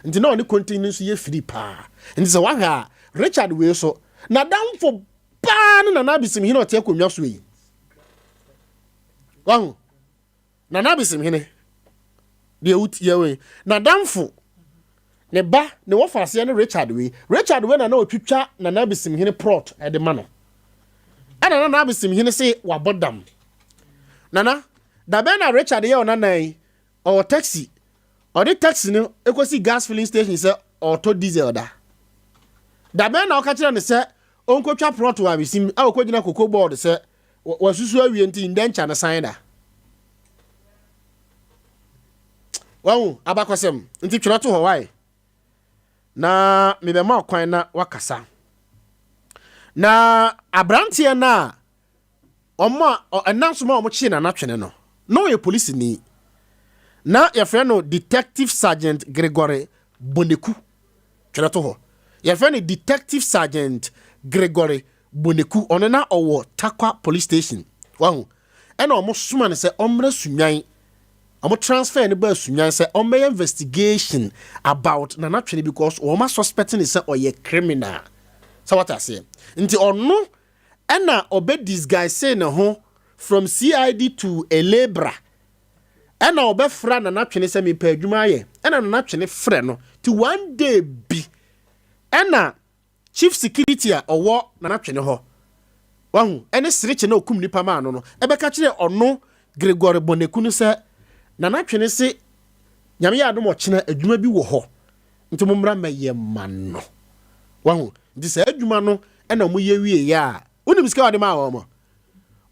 Nti na ɔne Kontin no nso yɛ firi paa. Nti sɛ wahwɛ a, Richard wei so, n'adamfo paa ne Nana Abesim hene ɔte akonnwa so yi. Wahu? Nana Abesim hene, deɛ wotie wei, n'adamfo, ne ba, ne wɔfa aseɛ ne Richard wei. Richard wei na na ɔtwitwa Nana Abesim hene prɔt de ma no. Ɛna Nana Abesim hene se wabɔ dam. Nana, dabɛn na Richard yɛ ɔnana yi, ɔwɔ taxi. Ɔde taxi no kɔsi gas filling station sɛ ɔretɔ diesel da. Dabɛn na ɔka kyerɛ no sɛ ɔnkɔtwa prɔt wɔ Abesim a ɔkɔgyina cocoa board sɛ wasusu awie nti ndɛnkya no san da. Wahu abakɔsɛm nti twerɛ to hɔ wae na mebɛma ɔkwan na wakasa. Na aberanteɛ no a wɔn a ɛnam so ma wɔkyee Nana Twene no, na ɔyɛ polisini. Na yɛfrɛ no Detective Sergeant Gregory Boneku. Twerɛ to hɔ. Yɛfrɛ no Detective Sergeant Gregory Boneku. Ɔno na ɔwɔ Tarkwa Police Station. Wahu? Ɛna wɔn soma no sɛ ɔmmrɛ Sunyani. Wɔn transfer no baa Sunyani sɛ ɔmmɛyɛ investigation about Nana Twene because wɔn asuspect no sɛ ɔyɛ criminal. Sɛ wate aseɛ? Nti ɔno ɛna ɔbɛ disguise ne ho from CID to a labourer ɛna ɔbɛ fra Nana Twene sɛ mepɛ adwuma ayɛ ɛna Nana Twene frɛ no ti one day bi ɛna chief security a ɔwɔ Nana Twene hɔ wahu ɛne serekye na ɔkum nipa maa no no ɛbɛka kyerɛ ɔno Gregory Boneku no sɛ Nana Twene se Nyame yɛ adom ɔkyena adwuma bi wɔ hɔ nti mo mmra mɛyɛ ma no wahu nti saa adwuma no ɛna ɔmo yɛ wie yɛ a wonim sika ɔde maa wɔn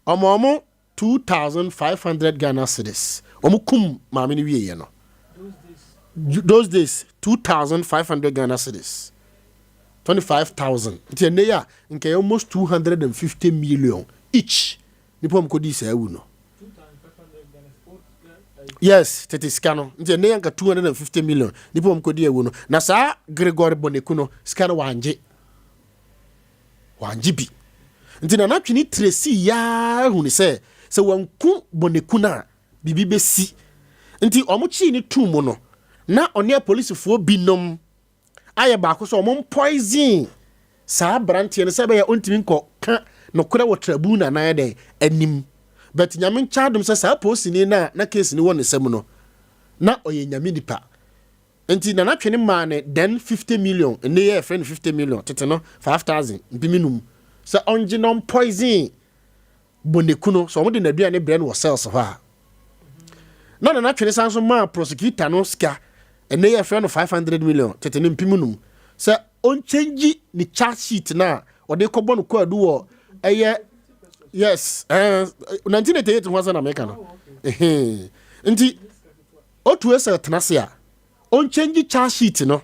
ɔmo ɔmo 2500 Ghana cedis ɔmo kum maame no wie yɛ no those days 2500 Ghana cedis 25000 nti ɛnɛ yɛ a nka yɛ almost 250 million each nipa ɔmo kɔdi saa awu no. Yes, tete sika no. Nti ɛnɛ yɛnka 250 million nipa wɔn kɔdi awu no. Na saa Gregory Boneku no, sika no wangye. Wangye bi. Nti Nana Twene tire si yaa hu ne sɛ, sɛ wanku Boneku no a, biribi bɛsi. Nti wɔn kyii ne tuu mu no, na ɔne apolisifoɔ binom ayɛ baako sɛ wɔn poison saa aberanteɛ no sɛ ɛbɛyɛ ɔntumi nkɔ ka nokorɛ wɔ tribunal anaa dɛn anim. But Nyame nkyɛ adom sɛ saa polisini no a na case no wɔ ne nsam no na ɔyɛ Nyame nipa nti Nana Twene maa no then 50 million, nnɛ yi a yɛfrɛ no 50 million, tete no 5000, mpem num, sɛ ɔngye na ɔmpoison Boneku no, sɛ wɔde n'aduane brɛ no wɔ cells hɔ a. Na Nana Twene san so maa prosecutor no sika, ɛnɛ yɛ frɛ no 500 million, tete no mpem num, sɛ ɔnkyɛngyi ne charge sheet no a ɔde kɔbɔ no kwaadu wɔ ɛyɛ yes eh, 1988 ho asɛm na meka no. Nti otu sɛ tena se a ɔnkyɛngyi charge sheet no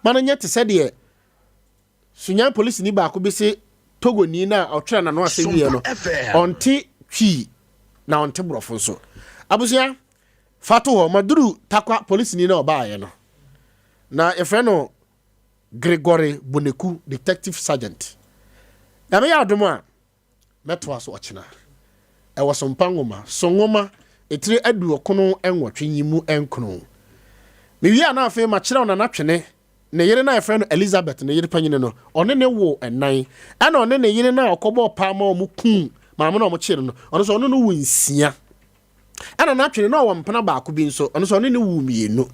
ma no nyɛ te sɛ deɛ Sunyani polisini baako bi se Togoni no a ɔtwerɛ n'ano asɛm wieɛ no, ɔnte Twi na ɔnte Borɔfo nso. Abusua, fa to hɔ, maduru Tarkwa polisini no a ɔbaeɛ no, na yɛfrɛ no Gregory Boneku, Detective Sergeant. Nyame yɛ adom a, Mɛtoa so ɔkyena. Ɛwɔ Sompa Nwoma, So Nwoma, etire aduɔkono nwɔtwe nyimu nkron. Mewie a na afei makyerɛw Nana Twene. Ne yere no a yɛfrɛ no Elizabeth, ne yere panyin no, ɔne ne woo nnan. Ɛna ɔne ne yere no a ɔkɔbɔɔ paa ma wɔn kum maame no a wɔkyee no no, ɔno nso ɔne no woo nsia. Ɛna n'atwene na ɔwɔ mpena baako bi nso, ɔno nso ɔne no woo mmienu.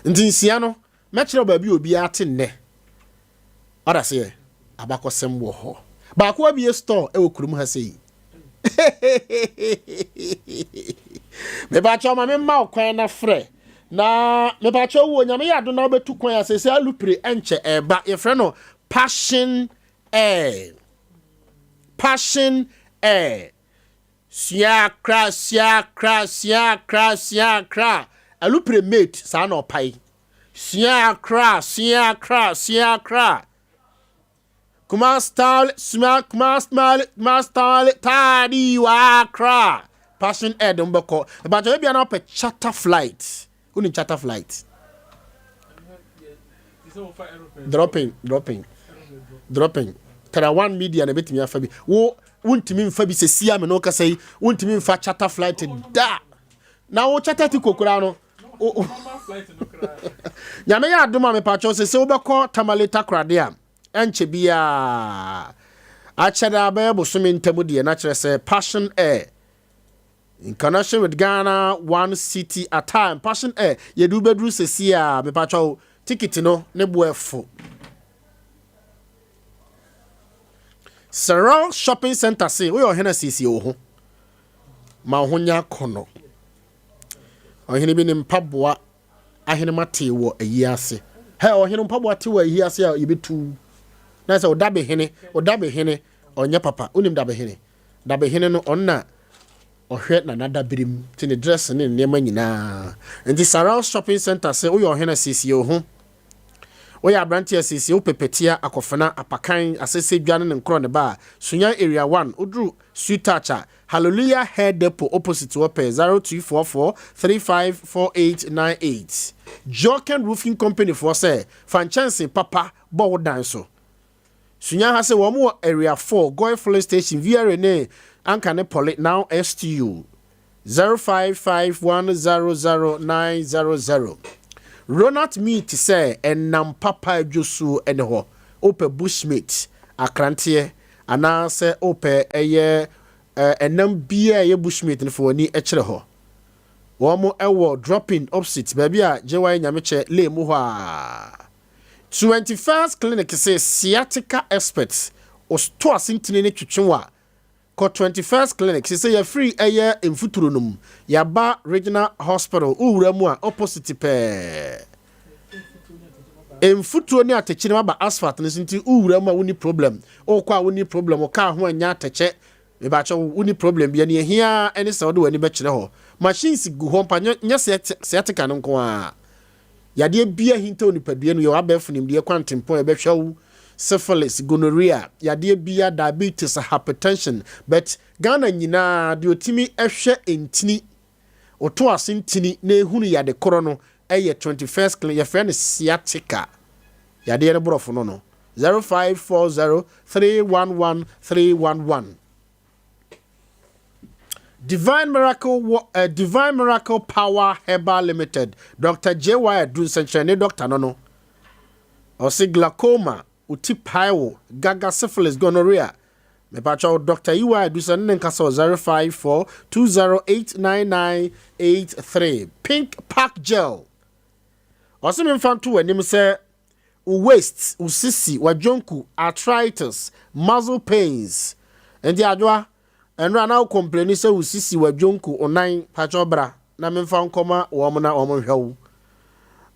Nti nsia no, mɛkyerɛ wo baabi a obiara te nnɛ. Wate aseɛ? Abakɔsɛm wɔ hɔ. Baako abue store wɔ kurom ha sei. Mepakyɛw ma memma wo kwan na frɛ. Na mepakyɛw wo Nyame yɛ adom na wobɛtu kwan a seesei alupre ɛnkyɛ ɛreba. Yɛfrɛ no Passion Air. Passion Air. Sua kra, sua kra, sua kra, sua kra. Alupre mate saa na ɔpae. Sua kra, sua kra, sua kra. Kumasi style, sua Kumasi style, Kumasi style, taadi wa kra. Passion air de mbɛkɔ. Ɛbàtɛ ebi ana ɔpɛ charter flight. Woni charter flight? Dropping, dropping, dropping. Tara one media na ebetumi afa bi. Wo wontumi nfa bi sɛ sia me no kasa yi. Wontumi nfa charter flight da. Na wo charter ti kokora no. Nyame yɛ adom a mepakyɛw sɛ sɛ wobɛkɔ Tamale Takoradi a ɛnkyɛ biaa akyɛ daa bɛyɛ bosome ntam deɛ na kyerɛ sɛ Passion Air in connection with Ghana one city a time Passion Air yɛde wobɛduru sɛsi a mepakyɛw tikiti no ne bo ɛfo Serel Shopping Center se woyɛ ɔhene asiesie wo ho ma wo ho nyɛ akɔnnɔ Ɔhene bi ne mpaboa ahenema tee wɔ ayi ase. Hɛ, ɔhene mpaboa te wɔ ayi ase a yɛbɛtu. Na sɛ ɔdabehene, ɔdabehene, ɔnyɛ papa. Wonim dabehene? Dabehene no, ɔno na ɔhwɛ Nana Dabirim, te ne dress ne nneɛma nyinaa. Nti Sarah Shopping Center sɛ woyɛ ɔhene a siesie wo ho. Woyɛ aberante a siesie wo pɛpɛtia, akɔfena, apakan, asɛsɛdwa ne ne nkorɔ ne ba a, Sunyani Area 1, woduru Sweet Touch a, Hallelujah Hair Depot opposite hɔ pɛɛ 0244 35 4898. Jorken Roofing Company foɔ sɛ fa nkyɛnsee papa bɔ wo dan so. Sunya ha sɛ wɔn wɔ Area 4, Goil Filling Station, VRA ne Anka ne Pɔle, now STU. 0551000900. Ronald Meat sɛ ɛnam papa adwosuo ne hɔ. Wopɛ bushmeat, akranteɛ, Anaasɛ wopɛ ɛyɛ ɛnam biaa ɛyɛ bushmeat no fa w'ani kyerɛ hɔ. Wɔn wɔ dropping opposite baabi a JY Nyamekyɛ lane mu hɔ aa. 21st clinic se sciatica expert to ase ntini no twetwe wo a kɔ 21st clinic sese yɛfiri ɛyɛ mfuturo no mu yɛaba regional hospital wowura mu a opposite pɛɛ. Mfuturo ne atɛkyɛ no aba asphalt no so nti wowura mu a wonni problem. Wokɔ a wonni problem, wo car ho anyɛ atɛkyɛ. Mebakyɛ wo wonni problem bia. Nea ehia ara ne sɛ wode w'ani bɛkyerɛ hɔ. Machines gu hɔ mpa nyɛ sciatica no nko ara. Yadeɛ bia hinta onipadua no yɛwɔ abɛɛfo nimdeɛ kwantempɔn a ɛbɛhwɛ wo syphilis, gonorrhea, yadeɛ bia, diabetes, hypertension. But Ghana nyinaa deɛ otumi hwɛ ntini Woto ase ntini na ehunu yade korɔ no yɛ 21st clinic yɛfrɛ no sciatica yadeɛ no borɔfo no no 0540311311 Divine Miracle wɔ uh, Divine Miracle Power Herbal Limited Dr. JY Adu nsɛnkyerɛnne doctor no no ɔse glaucoma Wo ti pae wo, gaga, syphilis, gonorrhea. Mepakyɛw Doctor Yiwa Adusa ne ne nkasa wɔ 0542089983. Pink Pack Gel. Ɔse memfa nto w'anim sɛ wo waist, wo sisi, w'adwonku, arthritis, muscle pains. Nti Adwoa, ɛnora na wo complaini sɛ wo sisi, w'adwonku, wo nan, pakyɛw bra na memfa nkɔma wɔn na wɔn nhwɛ wo.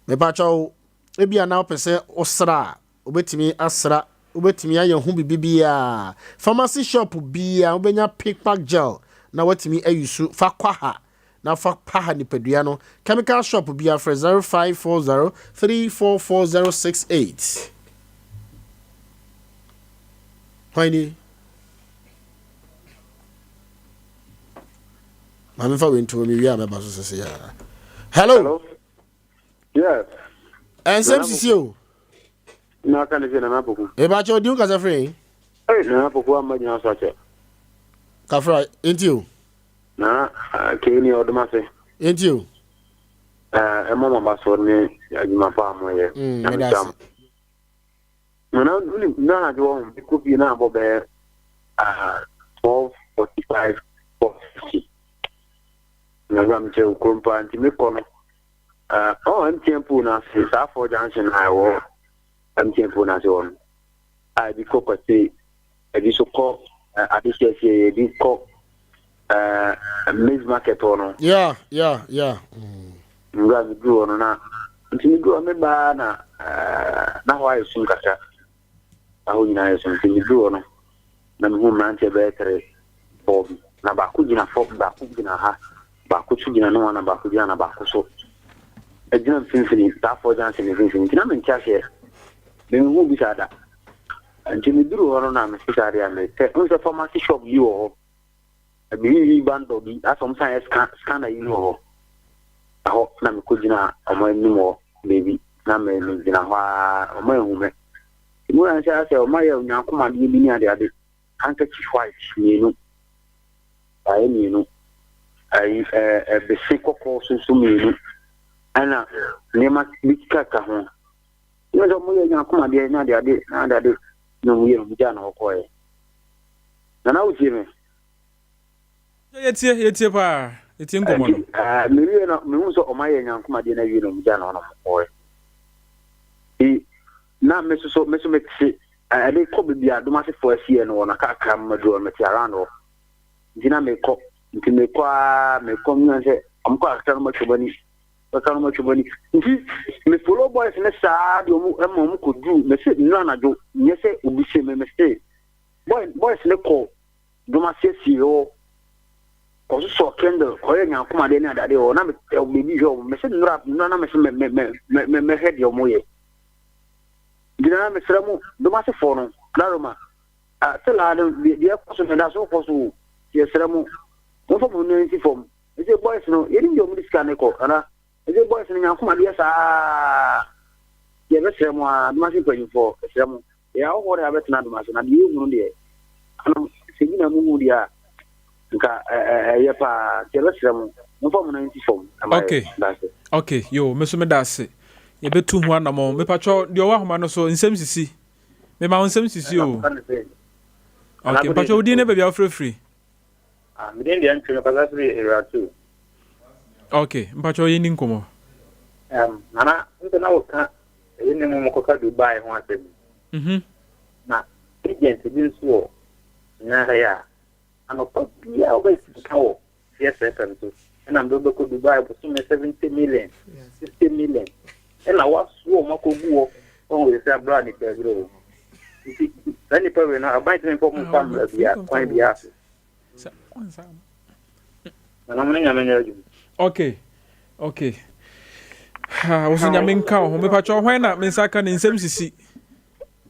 Mepakyɛw Ebia na wopɛ sɛ wosra a, wobɛtumi asra, wobɛtumi ayɛ ho biribi biara. Pharmacy shop biara wobɛnya Pickpack gel na woatumi ayusu. Fa kɔ ha na fa paha nipadua no. Chemical shop biara frɛ 0540 344068. Hwan ni? Maame fa wei nto mewie a mɛba so sɛsɛ. Hello. Hello. Yes. Ɛnsɛm sisi o. Na aka ne sɛ Nana Poku. Eba kyɛ odi nkasa firi yi. Hey, Nana Poku amma gyina so akyɛ. Kafra, enti o. Na kei ni ɔdom ase. Enti o. Eh, ɛmɔ mo ba so ne adwuma pa a mo yɛ. Mm, meda ase. Nana wonim na anadwo wɔ ho mekɔ fie na abɔ bɛyɛ 12:45 4:50 na bra mekyerɛ wo kurom paa nti mekɔ no ɔ MTN pool no ase saa four junction a ɛwɔ MTN pool no ase hɔ no a ebi kɔ Kwasire ebi nso kɔ Adehyeasie ebi kɔ maize market hɔ no. Yeah. Nwura mi duru hɔ no na nti mi duru hɔ mi baa na na hɔ ayɛ sum kakra na hɔ nyinaa ayɛ sum nti mi duru hɔ no na mi hu mmeranteɛ bɛyɛ tere fɔɔ bi na baako gyina fam baako gyina ha baako so gyina noa na baako gyina na baako so gyina mfimfini saa fɔɔ junction mfimfini nti na mi nte aseɛ mi hu bi saa da nti mi duru hɔ no na mi sisa adeɛ a mi sɛ n sɛ pharmacy shop bi wɔ hɔ. Biribi bundle bi asɛ wɔn san yɛ scan scanner yi wɔ hɔ. Ɛhɔ na mekɔ gyina wɔn anim hɔ baabi na me me gyina hɔ ara wɔn ahu me. Emu yɛn sɛ asɛ wɔn ayɛ onyankomadeɛ bi ne adeade handkerchief white mmienu ayɛ mmienu ayi ɛɛ ɛbese kɔkɔɔ soso mmienu ɛna nneɛma bi kaka ho. Wɔn sɛ wɔn yɛ onyankomadeɛ ne adeade ne adeade na wɔn yɛ wɔn gya na wɔkɔɛ. Nana wotie me? Yɛtie, yɛtie paa. Yɛtie nkɔmmɔ no. Nti, mewie no, mehu sɛ ɔma yɛ nyankomadeɛ no awie no, ɔmo gyaa no hɔ na ɔmo kɔɔɛ. Nti, na me soso, me so mete, ɛde kɔ baabi a Adomasefoɔ asieɛ no wɔ no, kakra mo maduru hɔ no, mete around hɔ. Nti na mekɔ, nti mekɔ aa, mekɔ, mehu sɛ ɔmo kɔ kakra no ɔmo atwa ɔmo ani, kakra no ɔmo atwa ɔmo ani. Nti, me follow boys no saa de ɔmo, ɛma ɔmo kɔduru, mese nnora anadwo, nyɛ sɛ obi se me, mese, Boy boys no kɔ dwom ase asie hɔ kɔsosɔ candle kɔyɛ nyankomadeɛ ne adeade hɔ na baabi hwɛ wɔn mese nnora nnora na mese mɛ mɛ mɛ mɛ mɛhwɛ deɛ wɔn yɛ nti na mesrɛ mo dwom asefoɔ no daroma sɛ no deɛ ɛkɔ so no ɛda so kɔ so o yɛsrɛ mo momfa mo nan nsi fam ɛsɛ boys no yɛnim deɛ wɔn de sika no kɔ ana Ɛsɛ boys no nyankom adeɛ saa yɛbɛsrɛ mo aa Adomase mpanyinfoɔ ɛsrɛ mo yɛyɛ ahɔhoɔ na yɛabɛtena Adomase na deɛ yɛhunu deɛ ano sɛ bi na mo hu deɛ a nka ɛyɛ paa nti yɛbɛsrɛ mo momfa mo nan nsi fam ɛma yɛ Okay. dase. Okay, yo, me so meda ase. Yɛbɛtu ho anamɔn. Mepatwɔ deɛ ɔwɔ ahoma no so nsɛm sisi. Mema wo nsɛm sisi o. Okay, mpatwɔ wo din ne baabi a wofrɛfiri. Ah, me din deɛ ntwe me kasa firi area 2. Ok, mpakyɛw yɛnni nkɔmmɔ. Um, nana, nso na woka ɛyɛ ne mu mokɔka Dubai ho asɛm yi. Mhm. Na agent bi nso wɔ Sunyani ha yi a, anɔpa biara wobɛsi ka wɔ CS FM so, ɛna mede wobɛkɔ Dubai bosome 70 million, 60 million, ɛna woasoɔ wɔn akɔgu hɔ, wɔn wɔ sɛ abira nipa abira o. Nti saa nipa wei no, aban tumi mfa wɔn mfa mmara biara, kwan biara so. Nana mo ne nyame nyɛ adwuma. Okay. Okay. Ha, wo so nyame nka wo ho. Mepa kyɛw hwan na me nsa ka ne nsɛm sisi.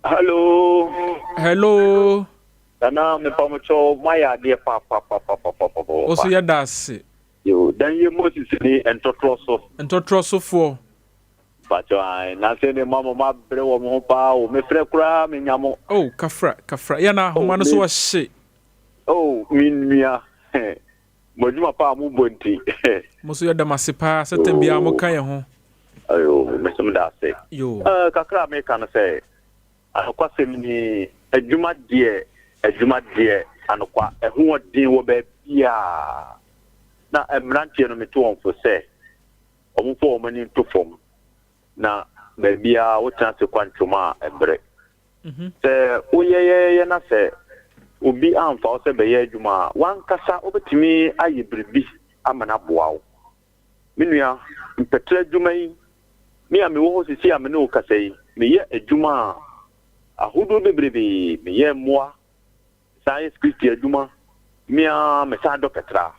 Hello. Hello. Nana mepa mo kyɛw mo ayɛ adeɛ pa pa pa pa pa pa pa. Wo so yɛ da ase. Yo, dan yɛ Moses ni ntɔtorɔ so. Ntɔtorɔ sofoɔ. Mpakyɛw ae na sɛ ne ma mo ma brɛ wɔ mo ho paa o me frɛ koraa me nya mo. Oh kafra kafra yɛ na ahoma no so wɔ hye. Oh me nua mo adwuma paa mo bɔ nti. Mo so yɛ da mo ase paa sɛ tɛm biara mo ka yɛn ho. Ayo me so me da ase. Yo. Eh kakra a me ka no sɛ anokwasɛm ni adwuma deɛ adwuma deɛ anokwa ɛho ɔden wɔ baabiara na mmeranteɛ no me to wɔn fo sɛ Wɔmfa wɔn ani nto fam, na baabiara wotena ase kwa ntwom a, ɛbrɛ. Sɛ woyɛyɛyɛ na sɛ obi amfa wo sɛ bɛyɛ adwuma a, w'ankasa wobɛtumi ayɛ biribi ama no aboa wo. Me nua, mpɛtrɛ adwuma yi, me a mewɔ hɔ seesei a me ne wo kasa yi, meyɛ adwuma a ahodoɔ bebrebe, meyɛ mmoa, mesan yɛ security adwuma, me ara mesan dɔ pɛtra.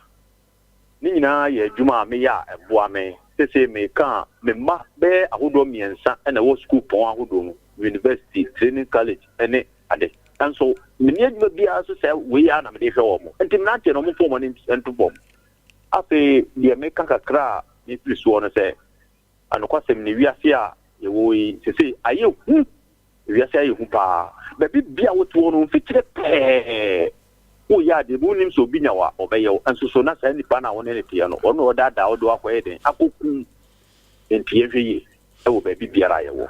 Ne nyinaa yɛ adwuma a meyɛ a ɛboa me. Seesei meka a, me mma bɛyɛ ahodoɔ mmiɛnsa na ɛwɔ sukuupɔn ahodoɔ mu, university, training college ne ade. Nanso menni adwuma biara so sɛ wei ara na mede rehwɛ wɔn. Enti mmeranteɛ no, wɔmfa wɔn ani nto fam. Afei deɛ meka kakra a mefiri soɔ no sɛ, Nokwasɛm ni, wiase a yɛwɔ yi, seesei ayɛ hu. Wiase ayɛ hu paa. Baabi biara a wote hɔ no, mfikyire pɛɛ, woreyɛ adeɛ bi, wonnim sɛ obi nya wo a, ɔbɛyɛ wo. Nso so na saa nipa no a wo ne no teɛ no, ɔno na ɔdaadaa wo de wo akɔyɛ dɛn? Akɔku wo. Enti yɛnhwɛ yie wɔ baabi biara a yɛwɔ.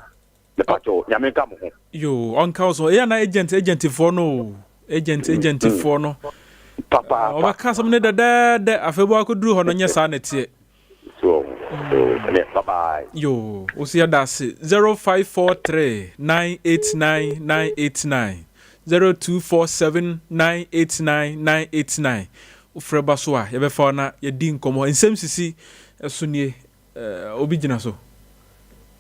Mepakyɛw, Nyame nka mo ho. Yoo, ɔnka wo so. Ɛyɛ na agent agent foɔ no o. Agent mm, agent mm. foɔ no. Papaapa. Ɔbɛka asɛm no dɛdɛɛdɛ afei bɔ akɔduru hɔ no nyɛ saa na ɛteɛ. So, mm. Bye bye. Yoo, wo so yɛda ase. 0543 989 989 0247 989 989 wofrɛ ba so a yɛbɛfa wo na yɛdi nkɔmmɔ. Nsɛm sisi so nie. Eh, obi gyina so.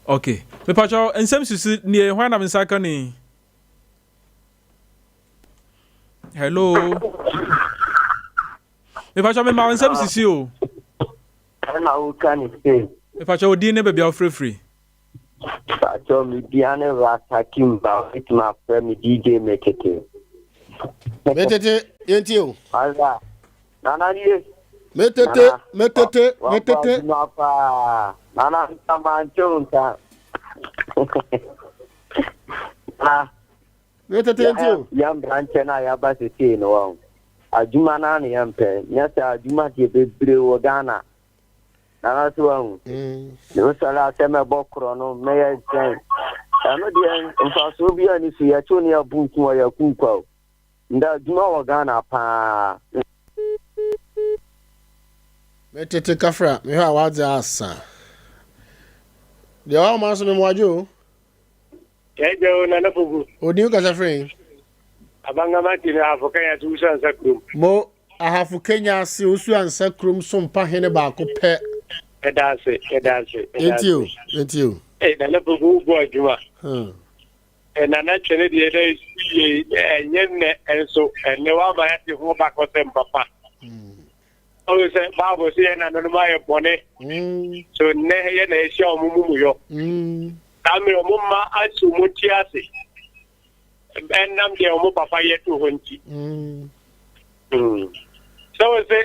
Ok. Mepakyɛw, nsɛm sisi nie, hwan na me nsa aka ni? Hello. Mepakyɛw, mema wo nsɛm sisi o. Ɛna woka ne sei. Mepakyɛw, odin ne baabi a wofrɛfiri. Pakyɛw, me bia ne Rasta Kimba, wobɛtumi afrɛ me DJ Metete. Metete, yɛntie o. Asa. Nana nie. Metete, metete, metete. Wabɔ adwuma paa. Nana nka mante wo nka. Nana. Metete nti o. Yɛn mmeranteɛ no a yɛaba sesei no wɔn. Adwuma no ara na yɛmpɛ. Nyɛ sɛ adwuma deɛ bebree wɔ Ghana. Nana so wahu. Ne wosɔre a sɛ mɛbɔ korɔ no mɛyɛ sɛn. Ɛno deɛ mfasoɔ biara ni so yɛkyew ne yɛbu nku wɔ yɛku kwa o. Ndɛ adwuma wɔ Ghana paa. Me tete kafra me hwɛ a wadze asa. Deɛ ɔwɔ ma so me mmoadwo o. Ɛgya o Nana Poku. Odin kasa firi he? Abangama ti ne Ahafo Kenya ase Wusu Ansa kurom. Mo Ahafo Kenya ase Wusu Ansa kurom sompa hene baako pɛ. Yɛda ase, yɛda ase, yɛda ase. Yɛntie o, yɛntie o. Ee Nana Poku wo bɔ adwuma. Hmm. Nana Twene deɛ na ɛsi yie ɛnyɛ nnɛ nso ɛnnɛ wama yɛate ho bakɔsɛm papa. Ɔhu sɛ Bible sɛ yɛn nananom ayɛ bɔne so nnɛ yɛ na ɛhyia wɔn mumuyɔ. Saa mmerɛ wɔn mma asi wɔn ti ase ɛnam deɛ wɔn papa yɛ to hɔ nti. Sɛ wo se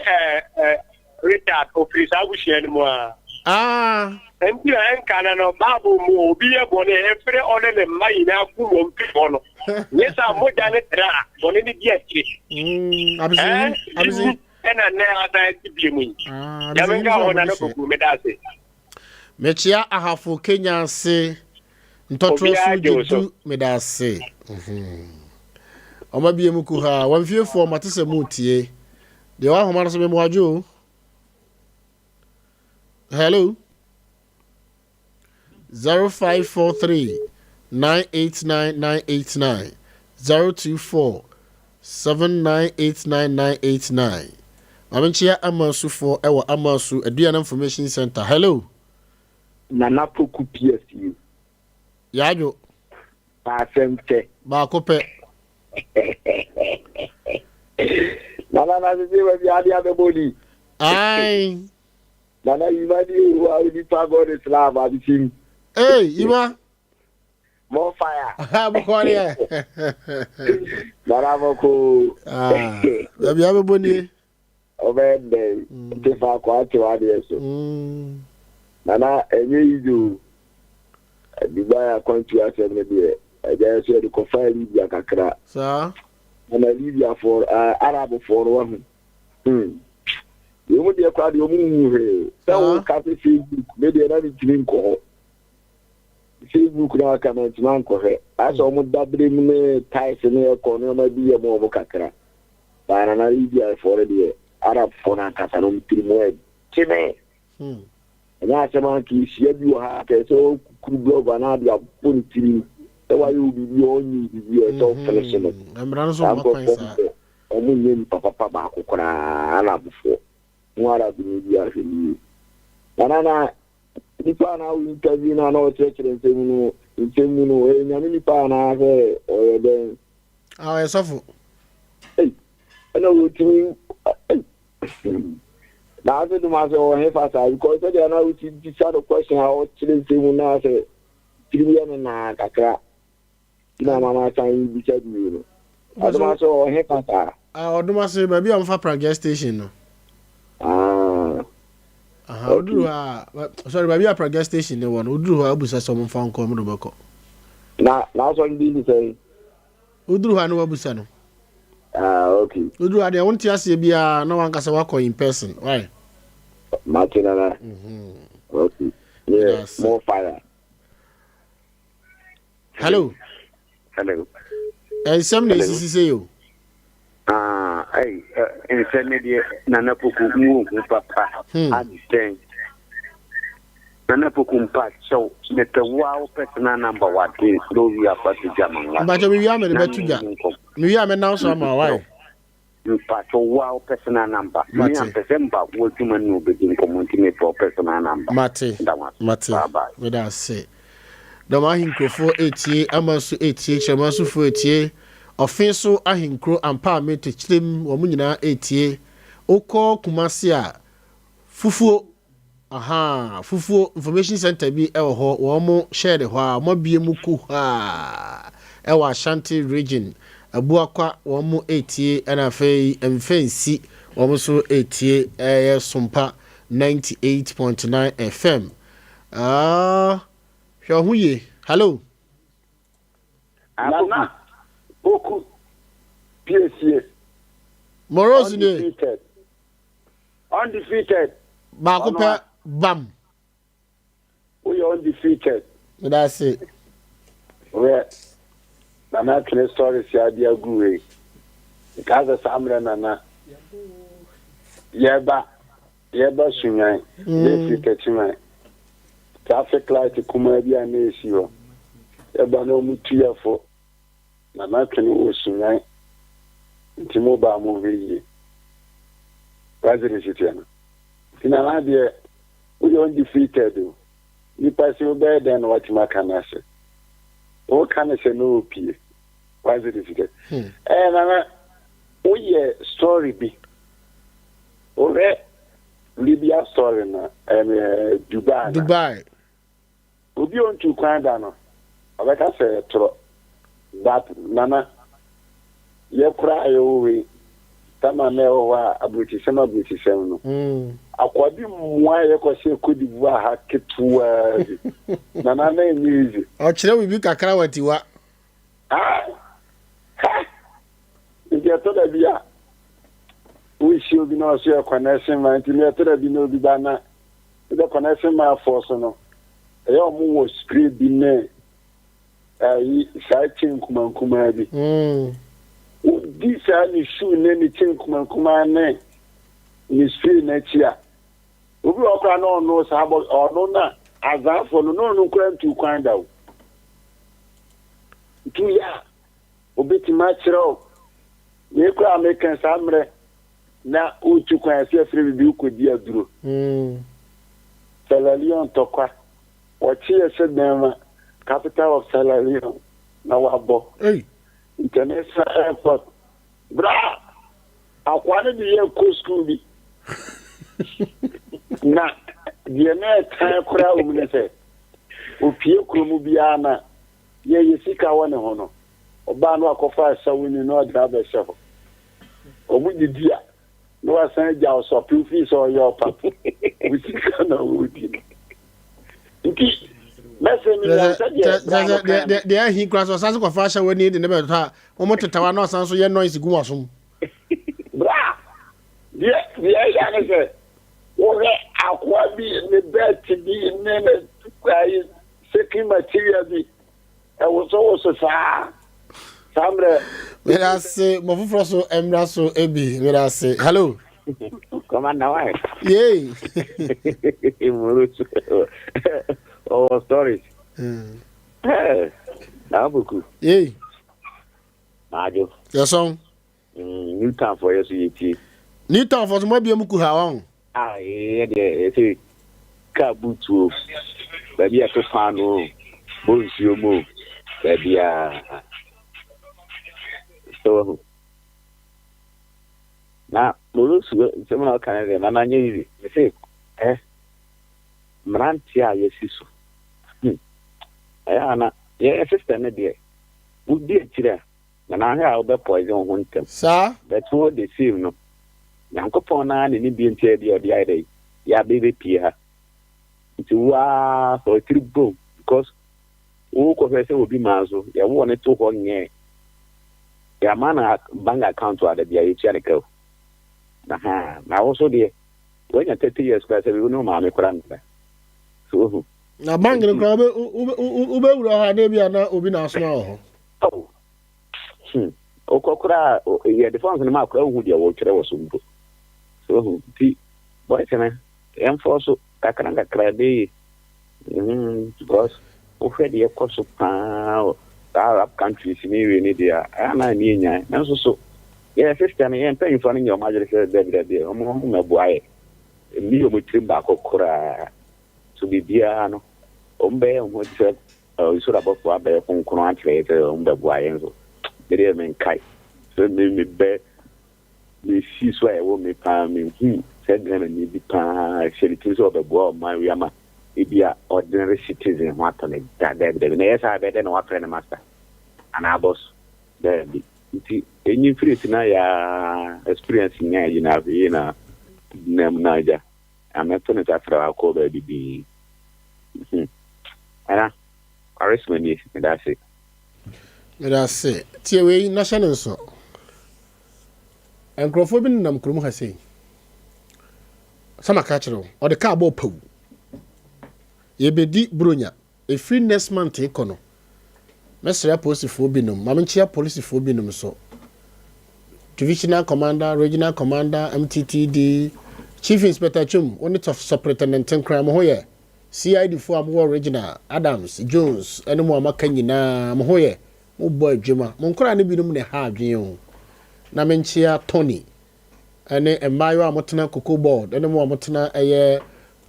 Richard ofiri saa abusua no mu a. Ah. Nti na ɛnka na no Bible mu obi yɛ bɔne ɛfrɛ ɔne ne mma nyinaa kum wɔn firi hɔ no. Nyɛ sɛ mogya ne tra a bɔne no di akyire. Abisi. Ɛna nnɛ asan asi bie mu yi. Nyame nka ho na no kogu meda ase. Mekyea Ahafo Kenya ase ntɔtorɔ so gye du meda ase. Ɔma bie mu kuhaa wɔn fiefoɔ mate sɛ mu tie. Deɛ wɔ ahoma no so memoadwo o. Hello. 0543 989 989 024 7989 989. Maame nkyea Amasufoɔ ɛwɔ Amasu Aduana Information Center. Hello. Nana Poku PSU. Yadwo. Asɛm kyɛ. Baako pɛ. Nana na sese baabi ade abɛbɔ ni. Ae. Nana Yima ni o wa onipa God is love abisim. Hey Yima. More fire. Bɔkɔ deɛ. Nana bɔkɔ. Ah, baabi abɛbɔ nie. Ɔbɛyɛ dɛn te faako ate w'adeɛ so. Nana ɛnyɛ easy o. Dubai akwantuo asɛm no deɛ agya yɛ so yɛde kɔfaa Libya kakra. Saa. Nana Libyafoɔ uh, Arabfoɔ no wahu. Hmm. Wɔn mu deɛ koraa deɛ wɔn nhu hwee. Sɛ woka sɛ Facebook me deɛ na mentumi nkɔ hɔ. Facebook na aka na ntumi ankɔhwɛ. Asɛ wɔn dabere mu ne tiles ne ɛkɔ nneɛma bi yɛ mu wɔn kakra. Baa na na Libyafoɔ no deɛ Arabfoɔ no ankasa no wɔn tiri mu ɛgyene. Hmm. Ɛnyɛ asɛm anka ehyia bi wɔ ha anka ɛsɛ ɔkukuru glove anaa de abɔ ne tirim sɛ wayɛ wo biribi a ɔnyɛ wo biribi a ɛsɛ ɔfinish no. Mmara no so Saa mma kwan nkurɔfoɔ saa. no deɛ wɔn nyɛ nipa papa baako koraa Arabfoɔ. Ho Arabni bi ahwɛ no yie. Nana na nipa a na wo interview no a na ɔkyerɛkyerɛ nsɛm no nsɛm mu no ɔyɛ nyame nipa anaa sɛ ɔyɛ dɛn? Ah, ɔyɛ sɔfo. Ei, ɛna wɔtumi ei. Na ase dum ase wɔ he fa saa because sɛdeɛ na wosi bisa no question a ɔkyerɛ nsɛm mu na sɛ tirim yɛ no naa kakra na mama san bisa bio no. Ɔdom ase wɔ he fa saa? Ah, ɔdom ase baabi a wɔfa Pragya station no. Ah. Aha, oduru hɔ a, sorry, baabi a Pragya station no wɔ no, oduru hɔ a, obusa sɛ wɔmfa nkɔ, wɔn de bɛkɔ. Na n'asɔre din de sɛn? Woduru hɔ a na wabusa no. Ah, okay. Woduru hɔ a deɛ wonte aseɛ biara na wankasa wakɔ in person. Why? Mate nana. Mm -hmm. Okay. Yeah, more fire. Hello. Hello. Nsɛm na esisi sɛ yo. Ah, ɛy, nsɛm ne deɛ Nana Poku mu ohu papa. Hmm. Adɛn. Nana Poku mpa kyɛw, mepɛ wo a wo personal number wade na owie afa to dwa ma nwa. Mpakyɛ mewie a mede bɛto dwa. Mewie a mɛnam so ama wae. Mpakyɛw wo a wo personal number. Me Mate. a mpɛ sɛ mba wo adwuma ne wo bɛdi nkɔmmɔ nti mepɛ wo personal number. Mate. Meda wo ase. Mate. Bye bye. Meda ase. Dɔm ahenkurofoɔ retie, Ama nso retie, Kyerɛma nso foɔ retie, Ɔfe so ahenkuro Ampaame Tekyerem wɔn nyinaa retie. Wokɔ Kumasi a, Fufuo Ahaa fufuo information center bi wɔ hɔ wɔn shared hɔ a wɔn abue mu kuhaa ɛwɔ Ashanti region Abuakwa wɔn retie ɛna afei Mfɛnsi wɔn nso retie ɛyɛ Sompa 98.9 FM ah hwɛ ho yie hello. Nana Poku Piesie. Moros nie. Undefeated. Undefeated. Baako pɛ bam. Woyɛ undefeated. Meda ase. Hwɛ Nana twene story si ade agu wei. Nkaa sɛ saa mmerɛ Nana yɛba yɛba Sunyan na efiri Takyiman. Traffic light kumaa bi a na esi hɔ. Yɛba na wɔn tu yɛ fo. Nana twene wɔ Sunyan nti mo ba a monhwɛ yie. W'ase ne siteɛ no. Nti Nana deɛ woyɛ undefeated o. Nipa se wobɛyɛ dɛn na watumi aka no ase. Woka no sɛ na ɔpie. W'ase ne siteɛ. Ɛɛ Nana woyɛ story bi. Wohwɛ Libya story no ɛɛ Dubai no. Dubai. Obi a ɔntuu kwan da no, ɔbɛka sɛ ɛyɛ torɔ. But Nana, yɛ koraa a yɛwɔ hɔ yi, Tama na ɛwɔ hɔ a aburokyisɛm aburokyisɛm no, akoa bi mmoa yɛ kɔ sɛ Cote d'Ivoire ha ketewaa bi. Nana na ɛnyɛ easy. Ɔkyerɛ wo biribi kakra wɔ atiwa. Ah! Ha! Nti ɛtɔ da bi a, wohyia obi na ɔso yɛ connection man, nti ɛtɔ da bi na obi ba na Wode connection man foɔ so no, ɛyɛ ɔmo wɔ spray bi ne ayi saa chain nkumankumaa bi. Wodi saa ne shoe ne ne chain nkumankumaa ne ne spray n'akyi a, obi wɔ koraa na ɔno saa bɔ ɔno na azaafoɔ no na ɔno koraa ntu kwan da o. Ntu yɛ a, obetumi akyerɛ o. Wei koraa meka saa mmerɛ na wotu kwan a ɛsɛ yɛfrɛ biribi wokɔdi aduro. Sierra Leone tɔkwa, wɔkye yɛ sɛ dɛn ma capital of Sierra Leone na wabɔ. International airport. Bra! Akoa no de yɛ kɔ sukuu bi. Na deɛ na ɛtan koraa wɔ mu ne sɛ, opie kurom biara na yɛyɛ sika wɔ ne ho no, ɔbaa no akɔfa asawuni na ɔde abɛhyɛ hɔ. Wɔn didi a, na wasan agya ɔsɔpe fii sɛ ɔyɛ ɔpapa. Wo sika na wɔredi no. Nti, mɛsɛ mi nya sɛdeɛ bra no kan no. Deɛ ahi kura sɛ ɔsan so kɔfa ahyɛ w'ani de ne bɛtɔ a, wɔn tetawa na ɔsan so yɛ noise gu w'asom. Bra, deɛ deɛ ɛyɛ ne sɛ, wohwɛ akoa bi ne bɛɛte bi ne ne shaking material bi Ɛwosowoso saa saa mmerɛ. Meda ase mo foforɔ so mmra so ebi meda ase hello. Commander why? Yay. Moroso. Oh stories. Hey. Na buku. Yay. Majo. Yɛsɔn. Mm, New town for yɛ so yɛtie. New town for so mo abie mu kuha wɔn. Ah, yɛ deɛ yɛsɛ kaa boot o, baabi a ɛto paano o, bɔ nsuo mu o, baabi a sɛ wahu. Na Morosu nsɛm na ɔka no deɛ nana nyɛ easy. Mese ɛ mmeranteɛ a yɛasi so. Hmm. Ɛyɛ a na yɛyɛ sister no deɛ wodi akyire a Na na ahwɛ a wobɛ poison wo ho ntɛm. Saa. But all the same no, Nyankopɔn no ara na ne deɛ nti a ebia ɔde ayɛ dɛn, yɛ abɛ bɛpie ha. Nti wo ara fa wo tiri bom because wo kɔhwɛ sɛ obi maa so, yɛwoo no to hɔ nyɛɛ, yɛama no bank account a da bia yɛtua ne ka o. Ahaa, na wo so deɛ, woanya 30 years koraa sɛ wo ne wo maame koraa nnada. So wohu? Na bank no koraa wobɛwura hɔ a na ebi a na obi na asoma wɔ hɔ. Oh. Hmm. Wokɔ koraa yɛde forms no ma koraa wohu deɛ wɔtwerɛ wɔ so mpo. So wohu nti boys no yɛmfɔ so kakra nkakra ɛbɛyɛ mm, because wohwɛ deɛ ɛkɔ so paa wɔ saa Arab countries ne wei ne deɛ a ɛyɛ na ani enyan nanso so yɛ sister no yɛn mpanyinfoɔ no nyɛ wɔn adwene sɛ dabi dabi wɔn wɔn mmɛboa yɛ nni wɔn tirim baako koraa so biribiara no wɔn bɛyɛ ho sɛ nsoro abɔfoɔ abɛyɛ kronkron akyerɛ yɛ sɛ wɔn bɛboa yɛn nso me deɛ menkae sɛ me me bɛ Mesii so a ɛwɔ me paa menhuu sɛ Ghanani bi paa hyɛ ne tirim sɛ ɔbɛboa ɔman wei ama ebia ordinary citizen ho atɔ no da daabi daabi na ɛyɛ saa ɛbɛyɛ dɛn na wafrɛ no master anaa boss daabi nti ɛnyi mfiri esi na yɛa experience nya yi na afei na nam na agya amɛto ne nsa frɛ wakɔ baabi bii hmm ɛna kwaresma nie meda ase. Meda ase. Tie wei na hyɛ no nso. Nkurɔfoɔ bi nenam kurom ha sei. Sɛ maka akyerɛ wo, ɔde kaa bɔɔ pawu. Yɛbɛdi Buronya. Ɛfiri next month rekɔ no, mɛsrɛ apolisifoɔ binom, ma menkyea apolisifoɔ binom nso. Divisional Commander, Regional Commander, MTTD, Chief Inspector Twum, wo ne Superintendent Tenkoraa, mo ho yɛ? CID foɔ a mowɔ Regional, Adams, Jones, ne mo a moaka nyinaa, mo ho yɛ? Mo bɔ adwuma. Mo nkwadaa no binom na ɛha adwene o. Na me nkyea Tony ɛne mmaayewa a motena cocoa board ɛne mo a motena ɛyɛ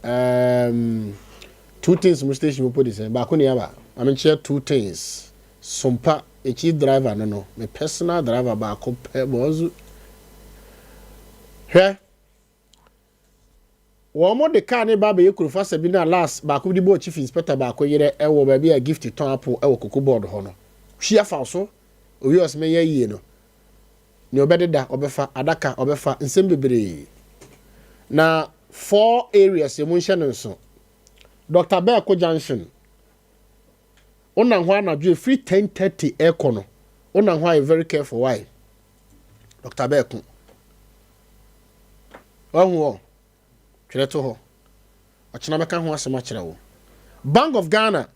um, two things mo station mo podi sɛn baako ni aba. Ma me nkyea two things. Sompa ekyi driver no no me personal driver baako pɛ bɔɔzu. Hwɛ. Wɔde kaa no reba abɛyɛ kurofasa bi no a last baako de bɔɔ chief inspector baako yerɛ wɔ baabi a Gift tɔn apple wɔ cocoa board hɔ no. Hwi afa wo so, owie ɔse mɛyɛ ayie no, nea ɔbɛdeda ɔbɛfa, adaka ɔbɛfa, nsɛm bebree. Na four areas emu nhyɛ no nso. Doctor Berko Junction, wonam hɔ anadwo ɛfiri 10:30 ɛkɔ no, wonam hɔ a yɛ very careful why? Doctor Berko. Wahu hɔ? Twerɛ to hɔ. Ɔkyena mɛka ho asɛm akyerɛ wo. Bank of Ghana,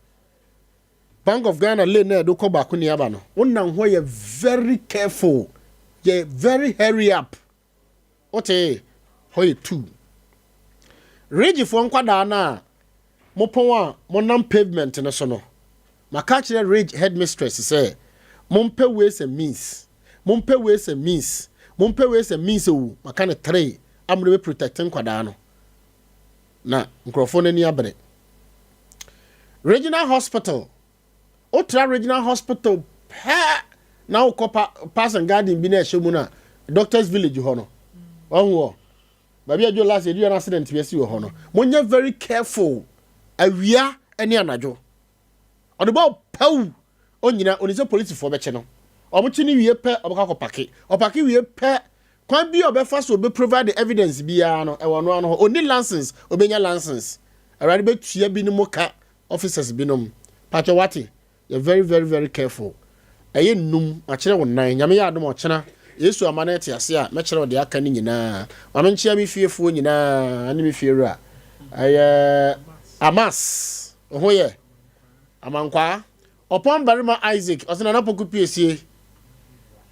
Bank of Ghana lane na yɛde kɔ baako ni aba no, wonam hɔ yɛ very careful, yɛ very hurry up. Wote hɔ yɛ two. Ridgefoɔ nkwadaa no a mopɔn a monam pavement no so no, maka akyerɛ Ridge headmistress sɛ mompɛ ways and means, mompɛ ways and means, mompɛ ways and means o, maka no three a mode bɛ protect nkwadaa no. Na nkurɔfoɔ no ani abere. Regional hospital, wotra regional hospital pɛ na wokɔ pa, Parks and Garden bi na ɛhyɛ mu no a, Doctors Village hɔ no, wahu hɔ. Baabi a Joe last yɛdua no accident bi asi wɔ hɔ no, monyɛ very careful awia ne anadwo. Ɔde bɔ pawu onyina onim sɛ polisifoɔ bɛkye no. Wɔn kye no wie pɛ ɔbɛkɔ akɔ pake. Ɔpake wie pɛ kwan bi a ɔbɛfa so ɔbɛ provide evidence biara no ɛwɔ ɔno ano hɔ. Ɔnni license ɔbɛnya license. Awurade bɛtua binom ka officers binom. Pakyɛ wate? Yɛ very very very careful. Ɛyɛ nnum, makyerɛ wo nnan. Nyame yɛ adom a ɔkyena Yesu ama no ɛte ase a, mɛkyerɛ wo deɛ aka no nyinaa. Ma menkyea me fiefoɔ nyinaa ne me fiewura. Ɛyɛ Amas, wo ho yɛ? Amankwaa. Ɔpɔn barima Isaac, ɔse Nana Poku Piesie,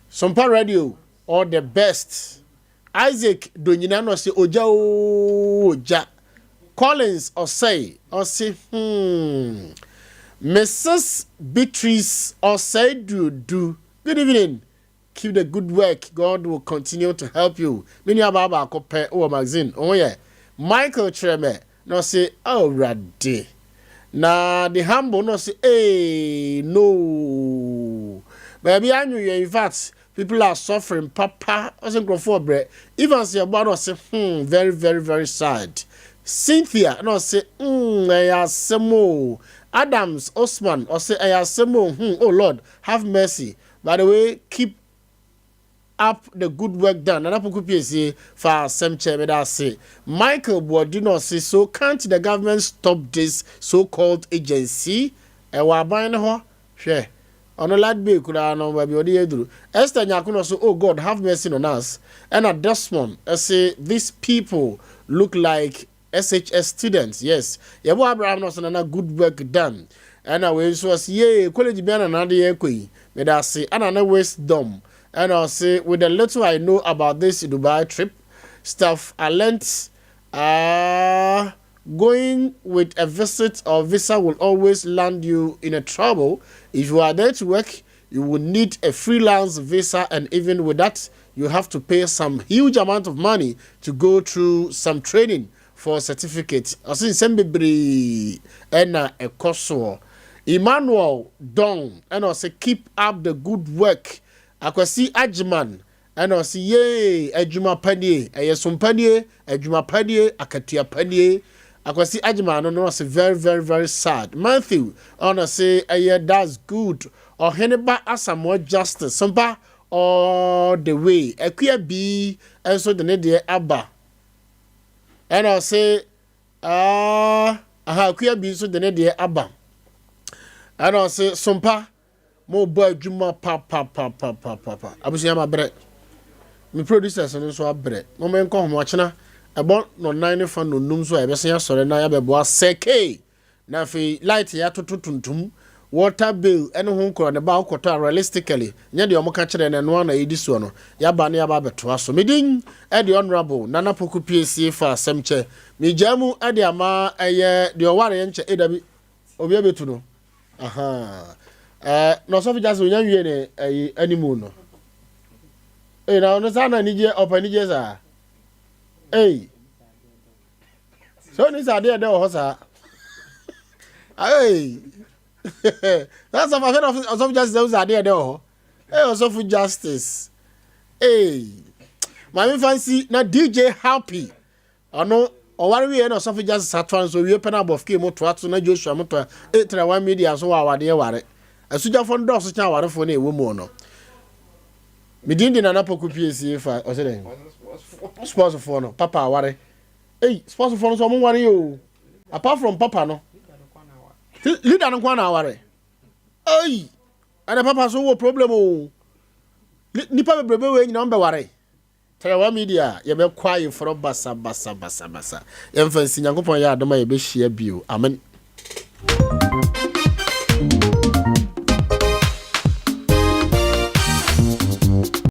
Sompa Radio, all the best. Isaac Donyina na ɔse ogya oo ogya. Collins Osei ɔse hmm. Mrs Beatrice Osei Duodu good evening keep the good work God will continue to help you. Me nua baa baako pɛ wɔ magazine wo ho yɛ. Michael Kyerɛmɛ na ɔse Awurade. Na the humble na ɔse ee no. Baabi anwo yɛ in fact People are suffering papa ɔsɛ nkurɔfoɔ ɔbrɛ Evans yɛ boa na ɔse hmm very very very sad Cynthia na ɔse hmm ɛyɛ asɛm o Adams Osman ɔse ɛyɛ asɛm o hmm oh Lord have mercy by the way keep up the good work done Nana Poku Piesie fa asɛm kyɛ meda ase Michael Boadu na ɔse so can't the government stop this so called agency ɛwɔ aban no hɔ Hwɛ, ɔno light bill koraa no baabi ɔde yɛ aduru. Esther Nyarko na ɔse oh God have mercy on us ɛna Desmond se these people look like. SHS students yes yɛbɔ Abraham na ɔsɛ nana good work done ɛna wei nso ɔsɛ yee college bia na nana de yɛ kɔ yi meda ase ɛna ne wisdom ɛna ɔsɛ with the little I know about this Dubai trip stuff I learnt going with a visit or visa will always land you in a trouble if you are there to work you will need a freelance visa and even with that you have to pay some huge amount of money to go through some training for certificate ɔsi nsɛm bebree ɛna ɛkɔ soɔ Emmanuel Don ɛna ɔsɛ keep up the good work Akwasi Agyeman ɛna ɔsɛ yee adwuma panie ɛyɛ sompanie adwuma panie akatua panie Akwasi Agyeman no no ɔsɛ very very very sad Matthew ɔna ɔsɛ ɛyɛ that's good Ɔheneba Asamoah Justice sompa all the way Akua bii nso de ne deɛ aba ɛna ɔse ah aha Akua bii nso de ne deɛ aba ɛna ɔse sompa mo bɔ adwuma papapapapapa abusua ma brɛ me producers no nso abrɛ mo mɛ nkɔ ho akyena ɛbɔ nɔnan ne fa nonum so a yɛbɛsen asɔre na yɛabɛboa sɛkee Na afei light yɛ atoto tuntum, water bill ɛne ho nkorɔ ne ba wokɔtɔ a realistically nyɛ deɛ ɔmo ka kyerɛ no ɛno ara na yɛdi soɔ no yaba ne yaba abɛtoa so. Me din ɛde Honourable Nana Poku Piesie fa asɛm kyɛ. Megyaa mu ɛde ama ɛyɛ deɛ ɔwareɛ nkyɛ eh dabi obi abɛtu no ahaa ɛɛ na ɔsɔfo Justice onya nwie ne ɛyi animu no eh na ɔno saa na anigyeɛ ɔpɛ anigyeɛ saa ei sɛ ɔni sɛ adeɛ ɛdɛ wɔ hɔ saa ei saa sɔfo ahwɛ na ɔsɔfo justice ɛwɔ sɛ adeɛ ɛdɛ wɔ hɔ ei ɔsɔfo justice ei maame fansi na dj happy ɔno ɔware wie na ɔsɔfo justice atoa nso wie pɛ na abɔfke mu toa so na joshua mu toa e tra one media nso wɔ awadeɛ ware asugyafoɔ no dɔɔso kyɛn awarefoɔ no ɛwɔ mu no medin de nana pɔko piesie fa ɔsɛ dɛn sportsfoɔ no papa aware Ei sports foɔ no nso ɔmo nware yɛ o apart from papa no leader no nko na aware ei ɛna papa so wɔ problem o nipa bebrebe wei nyina ɔmo bɛware tɛrɛwa media yɛbɛkɔ ayeforɔ basa basa basa basa yɛmfa nsi nyankopɔn yɛ adom a yɛbɛhyia bio amen.